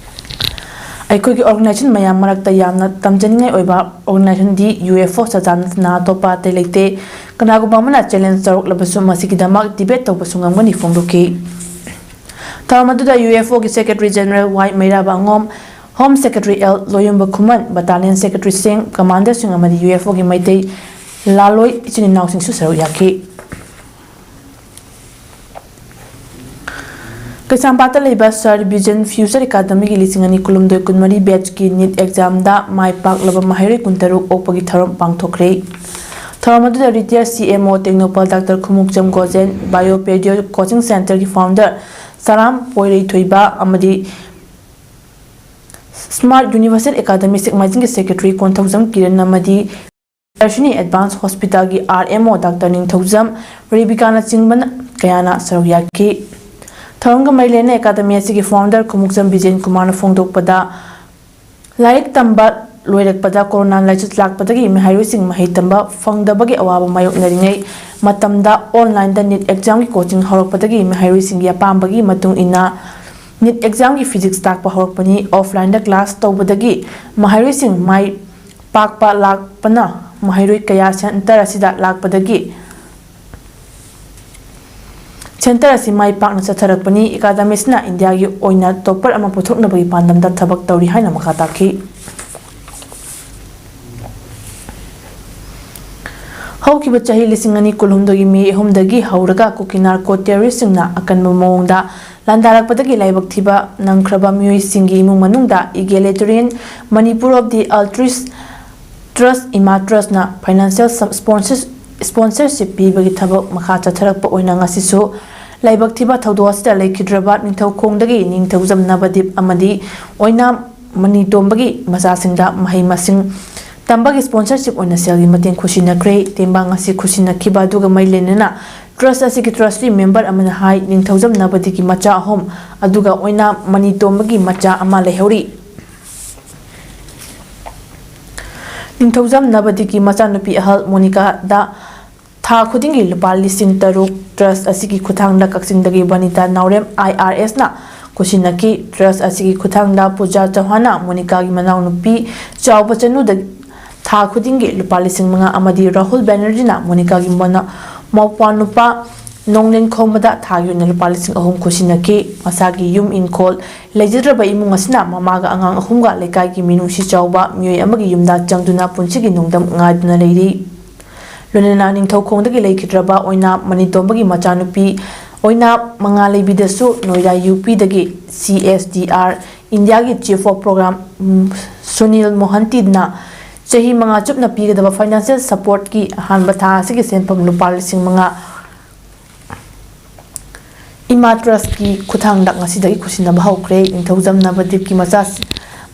ꯑꯩꯈꯣꯏꯒꯤ organization ꯃꯌꯥꯝ ꯃꯔꯛꯇ ꯌꯥꯝꯅ ꯇꯝꯖꯅꯤꯡꯉꯥꯏ ꯑꯣꯏꯕ organizationꯗꯤ UFO ꯁꯠꯖꯥꯜ ꯅꯠꯇꯅ ꯑꯇꯣꯞꯄ ꯑꯇꯩ ꯂꯩꯇꯦ꯫ ꯀꯅꯥꯒꯨꯝꯕ ꯑꯃꯅ challenge ꯇꯧꯔꯛꯂꯕꯁꯨ ꯃꯁꯤꯒꯤꯗꯃꯛ debate ꯇꯧꯕꯁꯨ ꯉꯝꯒꯅꯤ ꯐꯣꯡꯗꯣꯛꯈꯤ꯫ ꯊꯧꯔꯝ ꯑꯗꯨꯗ UFOꯒꯤ Secretary General ꯋꯥꯏ ꯃꯩꯔꯥꯕ ꯑꯉꯣꯝ, Home Secretary ꯑꯦꯜ ꯂꯣꯌꯨꯝꯕ ꯈꯨꯃꯟ, Battalion Secretaryꯁꯤꯡ, commanderꯁꯤꯡ ꯑꯃꯗꯤ UFOꯒꯤ ꯃꯩꯇꯩ ꯂꯥꯂꯣꯏ ꯏꯆꯤꯟ ꯏꯅꯥꯎꯁꯤꯡꯁꯨ ꯁꯔꯨꯛ ꯌꯥꯈꯤ꯫ ꯀꯩꯁꯥꯝꯄꯥꯠꯇ ꯂꯩꯕ Sir Vision Future Academyꯒꯤ ꯂꯤꯁꯤꯡ ꯑꯅꯤ ꯀꯨꯟꯍꯨꯝꯗꯣꯏ ꯀꯨꯟꯃꯔꯤ batchꯀꯤ NEET examꯗ ꯃꯥꯏ ꯄꯥꯛꯂꯕ ꯃꯍꯩꯔꯣꯏ ꯀꯨꯟꯇꯔꯨꯛ ꯑꯣꯛꯄꯒꯤ ꯊꯧꯔꯝ ꯄꯥꯡꯊꯣꯛꯈ꯭ꯔꯦ꯫ ꯊꯧꯔꯝ ꯑꯗꯨꯗ retired CMO Tengnoupal Doctor Khumukcham ꯒꯣꯖꯦꯟ, Bio Pedio Coaching Centreꯒꯤ founder ꯁꯔꯥꯝ ꯄꯣꯏꯔꯩꯊꯣꯏꯕ ꯑꯃꯗꯤ Smart Universal Academy ꯁꯦꯛꯃꯥꯏꯖꯤꯡꯒꯤ Secretary Konthoujam Kiran ꯑꯃꯗꯤ ꯗꯔꯁꯤꯅꯤ Advanced Hospitalꯒꯤ R M O Doctor ꯅꯤꯡꯊꯧꯖꯝ ꯔꯦꯕꯤꯀꯥꯅꯆꯤꯡꯕꯅ ꯀꯌꯥꯅ ꯁꯔꯨꯛ ꯌꯥꯈꯤ꯫ ꯊꯧꯔꯝꯒ ꯃꯔꯤ ꯂꯩꯅꯅ Academy ꯑꯁꯤꯒꯤ Founder ꯈꯨꯃꯨꯛꯆꯝ ꯕꯤꯖꯦꯟ ꯀꯨꯃꯥꯔꯅ ꯐꯣꯡꯗꯣꯛꯄꯗ, ꯂꯥꯏꯔꯤꯛ ꯇꯝꯕ ꯂꯣꯏꯔꯛꯄꯗ ꯀꯣꯔꯣꯅꯥ ꯂꯥꯏꯆꯠ ꯂꯥꯛꯄꯗꯒꯤ ꯃꯍꯩꯔꯣꯏꯁꯤꯡ ꯃꯍꯩ ꯇꯝꯕ ꯐꯪꯗꯕꯒꯤ ꯑꯋꯥꯕ ꯃꯥꯌꯣꯛꯅꯔꯤꯉꯩ ꯃꯇꯝꯗ online ꯗ NEET exam ꯒꯤ coaching ꯍꯧꯔꯛꯄꯗꯒꯤ ꯃꯍꯩꯔꯣꯏꯁꯤꯡꯒꯤ ꯑꯄꯥꯝꯕꯒꯤ ꯃꯇꯨꯡ ꯏꯟꯅ NEET exam ꯒꯤ physics ꯇꯥꯛꯄ ꯍꯧꯔꯛꯄꯅꯤ꯫ Offline ꯗ class ꯇꯧꯕꯗꯒꯤ ꯃꯍꯩꯔꯣꯏꯁꯤꯡ ꯃꯥꯏ ꯄꯥꯛꯄ ꯂꯥꯛꯄꯅ ꯃꯍꯩꯔꯣꯏ ꯀꯌꯥ center ꯑꯁꯤꯗ ꯂꯥꯛꯄꯗꯒꯤ center ꯑꯁꯤ ꯃꯥꯏ ꯄꯥꯛꯅ ꯆꯠꯊꯔꯛꯄꯅꯤ꯫ Academy ꯑꯁꯤꯅ ꯏꯟꯗꯤꯌꯥꯒꯤ ꯑꯣꯏꯅ topper ꯑꯃ ꯄꯨꯊꯣꯛꯅꯕꯒꯤ ꯄꯥꯟꯗꯝꯗ ꯊꯕꯛ ꯇꯧꯔꯤ ꯍꯥꯏꯅ ꯃꯈꯥ ꯇꯥꯈꯤ꯫ ꯍꯧꯈꯤꯕ ꯆꯍꯤ ꯂꯤꯁꯤꯡ ꯑꯅꯤ ꯀꯨꯟꯍꯨꯝꯗꯣꯏꯒꯤ May ꯑꯍꯨꯝꯗꯒꯤ ꯍꯧꯔꯒ ꯀꯨꯀꯤ narco terrorist ꯁꯤꯡꯅ ꯑꯀꯟꯕ ꯃꯑꯣꯡꯗ ꯂꯥꯟꯗꯥꯔꯛꯄꯗꯒꯤ ꯂꯥꯏꯕꯛ ꯊꯤꯕ ꯅꯪꯈ꯭ꯔꯕ ꯃꯤꯑꯣꯏꯁꯤꯡꯒꯤ ꯏꯃꯨꯡ ꯃꯅꯨꯡꯗ Egalitarian Manipur of the Altruist Trust, ꯏꯃꯥ Trust ꯅ financial sponsorship ꯄꯤꯕꯒꯤ ꯊꯕꯛ ꯃꯈꯥ ꯆꯠꯊꯔꯛꯄ ꯑꯣꯏꯅ ꯉꯁꯤꯁꯨ ꯂꯥꯏꯕꯛ ꯊꯤꯕ ꯊꯧꯗꯣꯛ ꯑꯁꯤꯗ ꯂꯩꯈꯤꯗ꯭ꯔꯕ ꯅꯤꯡꯊꯧꯈꯣꯡꯗꯒꯤ ꯅꯤꯡꯊꯧꯖꯝ ꯅꯕꯗꯤꯞ ꯑꯃꯗꯤ ꯑꯣꯏꯅꯥꯝ ꯃꯅꯤꯇꯣꯝꯕꯒꯤ ꯃꯆꯥꯁꯤꯡꯗ ꯃꯍꯩ ꯃꯁꯤꯡ ꯇꯝꯕꯒꯤ sponsorship ꯑꯣꯏꯅ ꯁꯦꯜꯒꯤ ꯃꯇꯦꯡ ꯈꯨꯠꯁꯤꯟꯅꯈ꯭ꯔꯦ꯫ ꯇꯦꯡꯕꯥꯡ ꯑꯁꯤ ꯈꯨꯠꯁꯤꯟꯅꯈꯤꯕ ꯑꯗꯨꯒ ꯃꯔꯤ ꯂꯩꯅꯅ trust ꯑꯁꯤꯒꯤ trustee member ꯑꯃꯅ ꯍꯥꯏ, ꯅꯤꯡꯊꯧꯖꯝ ꯅꯕꯗꯤꯞꯀꯤ ꯃꯆꯥ ꯑꯍꯨꯝ ꯑꯗꯨꯒ ꯑꯣꯏꯅꯥꯝ ꯃꯅꯤꯇꯣꯝꯕꯒꯤ ꯃꯆꯥ ꯑꯃ ꯂꯩꯍꯧꯔꯤ꯫ ꯅꯤꯡꯊꯧꯖꯝ ꯅꯕꯗꯤꯞꯀꯤ ꯃꯆꯥꯅꯨꯄꯤ ꯑꯍꯜ ꯃꯣꯅꯤꯀꯥꯗ ꯊꯥ ꯈꯨꯗꯤꯡꯒꯤ ꯂꯨꯄꯥ ꯂꯤꯁꯤꯡ ꯇꯔꯨꯛ trust ꯑꯁꯤꯒꯤ ꯈꯨꯠꯊꯥꯡꯗ ꯀꯛꯆꯤꯡꯗꯒꯤ ꯕꯅꯤꯇꯥ ꯅꯥꯎꯔꯦꯝ I R S ꯅ ꯈꯨꯠꯁꯤꯟꯅꯈꯤ꯫ Trust ꯑꯁꯤꯒꯤ ꯈꯨꯠꯊꯥꯡꯗ ꯄꯨꯖꯥ ꯆꯧꯍꯥꯟꯅ ꯃꯣꯅꯤꯀꯥꯒꯤ ꯃꯅꯥꯎꯅꯨꯄꯤ ꯆꯥꯎꯕ ꯆꯅꯨꯗ ꯊꯥ ꯈꯨꯗꯤꯡꯒꯤ ꯂꯨꯄꯥ ꯂꯤꯁꯤꯡ ꯃꯉꯥ ꯑꯃꯗꯤ ꯔꯥꯍꯨꯜ ꯕꯦꯅꯔꯖꯤꯅ ꯃꯣꯅꯤꯀꯥꯒꯤ ꯃꯅꯥ-, ꯃꯧꯄ꯭ꯋꯥ ꯅꯨꯄꯥ ꯅꯣꯡꯂꯦꯟ ꯈꯣꯝꯕꯗ ꯊꯥꯒꯤ ꯑꯣꯏꯅ ꯂꯨꯄꯥ ꯂꯤꯁꯤꯡ ꯑꯍꯨꯝ ꯈꯨꯠꯁꯤꯟꯅꯈꯤ꯫ ꯃꯁꯥꯒꯤ ꯌꯨꯝ ꯏꯪꯈꯣꯜ ꯂꯩꯖꯗ꯭ꯔꯕ ꯏꯃꯨꯡ ꯑꯁꯤꯅ ꯃꯃꯥꯒ ꯑꯉꯥꯡ ꯑꯍꯨꯝꯒ ꯂꯩꯀꯥꯏꯒꯤ ꯃꯤꯅꯨꯡꯁꯤ ꯆꯥꯎꯕ ꯃꯤꯑꯣꯏ ꯑꯃꯒꯤ ꯌꯨꯝꯗ ꯆꯪꯗꯨꯅ ꯄꯨꯟꯁꯤꯒꯤ ꯅꯣꯡꯗꯝ ꯉꯥꯏꯗꯨꯅ ꯂꯩꯔꯤ꯫ ꯂꯣꯏꯅꯅ ꯅꯤꯡꯊꯧꯈꯣꯡꯗꯒꯤ ꯂꯩꯈꯤꯗ꯭ꯔꯕ ꯑꯣꯏꯅꯥꯝ ꯃꯅꯤꯇꯣꯝꯕꯒꯤ ꯃꯆꯥꯅꯨꯄꯤ ꯑꯣꯏꯅꯥꯝ ꯃꯉꯥꯂꯩꯕꯤꯗꯁꯨ ꯅꯣꯏꯗꯥ ꯌꯨ ꯄꯤꯗꯒꯤ C S D R India ꯒꯤ Chief of Program, um, Sunil ꯃꯣꯍꯟꯇꯤꯅ ꯆꯍꯤ ꯃꯉꯥ ꯆꯨꯞꯅ ꯄꯤꯒꯗꯕ financial support ꯀꯤ ꯑꯍꯥꯟꯕ ꯊꯥ ꯑꯁꯤꯒꯤ ꯁꯦꯟꯐꯝ ꯂꯨꯄꯥ ꯂꯤꯁꯤꯡ ꯃꯉꯥ ꯏꯃꯥ Trust ꯀꯤ ꯈꯨꯠꯊꯥꯡꯗ ꯉꯁꯤꯗꯒꯤ ꯈꯨꯠꯁꯤꯟꯅꯕ ꯍꯧꯈ꯭ꯔꯦ꯫ ꯅꯤꯡꯊꯧꯖꯝ ꯅꯕꯗꯤꯞꯀꯤ ꯃꯆꯥ,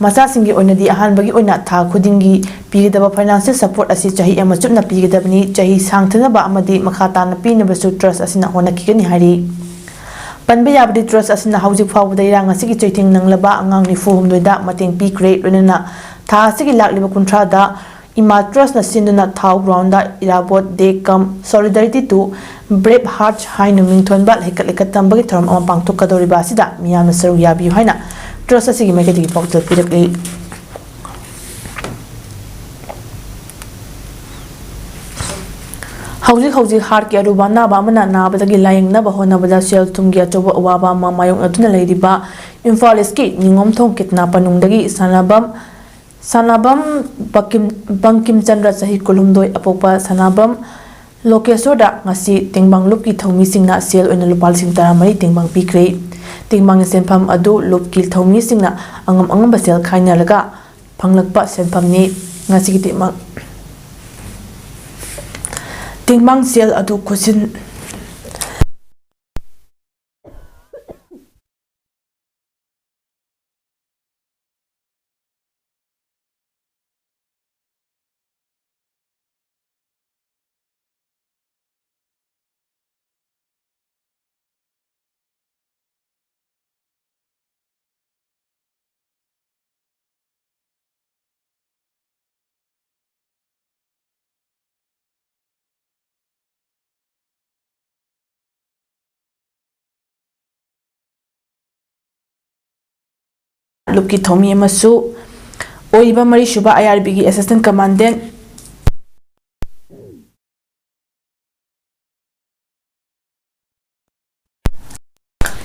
ꯃꯆꯥꯁꯤꯡꯒꯤ ꯑꯣꯏꯅꯗꯤ ꯑꯍꯥꯟꯕꯒꯤ ꯑꯣꯏꯅ ꯊꯥ ꯈꯨꯗꯤꯡꯒꯤ ꯄꯤꯒꯗꯕ financial support ꯑꯁꯤ ꯆꯍꯤ ꯑꯃ ꯆꯨꯞꯅ ꯄꯤꯒꯗꯕꯅꯤ꯫ ꯆꯍꯤ ꯁꯥꯡꯊꯅꯕ ꯑꯃꯗꯤ ꯃꯈꯥ ꯇꯥꯅ ꯄꯤꯅꯕꯁꯨ trust ꯑꯁꯤꯅ ꯍꯣꯠꯅꯈꯤꯒꯅꯤ ꯍꯥꯏꯔꯤ꯫ ꯄꯟꯕ ꯌꯥꯕꯗꯤ, trust ꯑꯁꯤꯅ ꯍꯧꯖꯤꯛ ꯐꯥꯎꯕꯗ ꯏꯔꯥꯡ ꯑꯁꯤꯒꯤ ꯆꯩꯊꯦꯡ ꯅꯪꯂꯕ ꯑꯉꯥꯡ ꯅꯤꯐꯨ ꯍꯨꯝꯗꯣꯏꯗ ꯃꯇꯦꯡ ꯄꯤꯈ꯭ꯔꯦ꯫ ꯂꯣꯏꯅꯅ ꯊꯥ ꯑꯁꯤꯒꯤ ꯂꯥꯛꯂꯤꯕ ꯀꯨꯟꯊ꯭ꯔꯥꯗ ꯏꯃꯥ trustꯅ ꯁꯤꯟꯗꯨꯅ ꯊꯥꯎ groundꯗ Irabot Day cum Solidarity to Brave Hearts ꯍꯥꯏꯅ ꯃꯤꯡꯊꯣꯟꯕ ꯂꯩꯈꯠ ꯂꯩꯈꯠ ꯇꯝꯕꯒꯤ ꯊꯧꯔꯝ ꯑꯃ ꯄꯥꯡꯊꯣꯛꯀꯗꯧꯔꯤꯕ ꯑꯁꯤꯗ ꯃꯤꯌꯥꯝꯅ ꯁꯔꯨꯛ ꯌꯥꯕꯤꯌꯨ ꯍꯥꯏꯅ trust ꯑꯁꯤꯒꯤ ꯃꯥꯏꯀꯩꯗꯒꯤ ꯄꯥꯎꯖꯦꯜ ꯄꯤꯔꯛꯂꯤ꯫ ꯍꯧꯖꯤꯛ ꯍꯧꯖꯤꯛ heartꯀꯤ ꯑꯔꯨꯕ ꯑꯅꯥꯕ ꯑꯃꯅ ꯅꯥꯕꯗꯒꯤ ꯂꯥꯌꯦꯡꯅꯕ ꯍꯣꯠꯅꯕꯗ ꯁꯦꯜ ꯊꯨꯝꯒꯤ ꯑꯆꯧꯕ ꯑꯋꯥꯕ ꯑꯃ ꯃꯥꯌꯣꯛꯅꯗꯨꯅ ꯂꯩꯔꯤꯕ ꯏꯝꯐꯥꯜ ꯏꯁꯀꯤ ꯅꯤꯉꯣꯝꯊꯣꯡ ꯀꯤꯠꯅꯥ ꯄꯅꯨꯡꯗꯒꯤ ꯁꯥꯟꯅꯕꯝ ꯁꯥꯟꯅꯕꯝ ꯕꯀꯤꯝ-, ꯕꯪꯀꯤꯝ ꯆꯟꯗ꯭ꯔ ꯆꯍꯤ ꯀꯨꯟꯍꯨꯝꯗꯣꯏ, ꯑꯄꯣꯛꯄ ꯁꯥꯟꯅꯕꯝ ꯂꯣꯀꯦꯁꯣꯔꯗ ꯉꯁꯤ ꯇꯦꯡꯕꯥꯡ ꯂꯨꯞꯀꯤ ꯊꯧꯃꯤꯁꯤꯡꯅ ꯁꯦꯜ ꯑꯣꯏꯅ ꯂꯨꯄꯥ ꯂꯤꯁꯤꯡ ꯇꯔꯥꯃꯔꯤ ꯇꯦꯡꯕꯥꯡ ꯄꯤꯈ꯭ꯔꯦ꯫ ꯇꯦꯡꯕꯥꯡꯒꯤ ꯁꯦꯟꯐꯝ ꯑꯗꯨ ꯂꯨꯞꯀꯤ ꯊꯧꯃꯤꯁꯤꯡꯅ ꯑꯉꯝ ꯑꯉꯝꯕ ꯁꯦꯜ ꯈꯥꯏꯅꯔꯒ ꯐꯪꯂꯛꯄ ꯁꯦꯟꯐꯝꯅꯤ꯫ ꯉꯁꯤꯒꯤ ꯇꯦꯡꯕꯥꯡ, ꯇꯦꯡꯕꯥꯡ ꯁꯦꯜ ꯑꯗꯨ ꯈꯨꯠꯁꯤꯟ-, ꯂꯨꯞꯀꯤ ꯊꯧꯃꯤ ꯑꯃꯁꯨ ꯑꯣꯏꯔꯤꯕ ꯃꯔꯤꯁꯨꯕ ꯑꯥꯏ ꯑꯥꯔ ꯕꯤꯒꯤ assistant commandant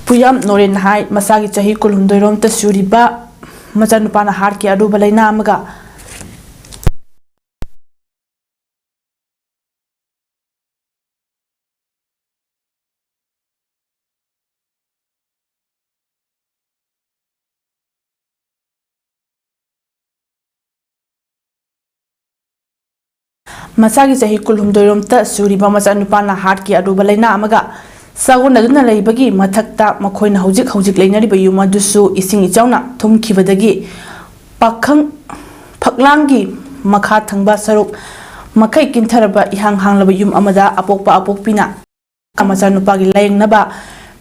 ꯄꯨꯌꯥꯝ ꯅꯣꯔꯦꯟ ꯍꯥꯏ ꯃꯁꯥꯒꯤ ꯆꯍꯤ ꯀꯨꯟꯍꯨꯝꯗꯣꯏꯔꯣꯝꯇ ꯁꯨꯔꯤꯕ ꯃꯆꯥꯅꯨꯄꯥꯅ heartꯀꯤ ꯑꯔꯨꯕ ꯂꯥꯏꯅꯥ ꯑꯃꯒ ꯃꯁꯥꯒꯤ ꯆꯍꯤ ꯀꯨꯟꯍꯨꯝꯗꯣꯏꯔꯣꯝꯇ ꯁꯨꯔꯤꯕ ꯃꯆꯥꯅꯨꯄꯥꯅ heartꯀꯤ ꯑꯔꯨꯕ ꯂꯥꯏꯅꯥ ꯑꯃꯒ ꯁꯥꯒꯣꯟꯅꯗꯨꯅ ꯂꯩꯕꯒꯤ ꯃꯊꯛꯇ, ꯃꯈꯣꯏꯅ ꯍꯧꯖꯤꯛ ꯍꯧꯖꯤꯛ ꯂꯩꯅꯔꯤꯕ ꯌꯨꯝ ꯑꯗꯨꯁꯨ ꯏꯁꯤꯡ ꯏꯆꯥꯎꯅ ꯊꯨꯝꯈꯤꯕꯗꯒꯤ ꯄꯥꯈꯪ ꯐꯛꯂꯥꯡꯒꯤ ꯃꯈꯥ ꯊꯪꯕ ꯁꯔꯨꯛ ꯃꯈꯩ ꯀꯤꯟꯊꯔꯕ ꯏꯍꯥꯡ ꯍꯥꯡꯂꯕ ꯌꯨꯝ ꯑꯃꯗ ꯑꯄꯣꯛꯄ ꯑꯄꯣꯛꯄꯤꯅ ꯃꯆꯥꯅꯨꯄꯥꯒꯤ ꯂꯥꯌꯦꯡꯅꯕ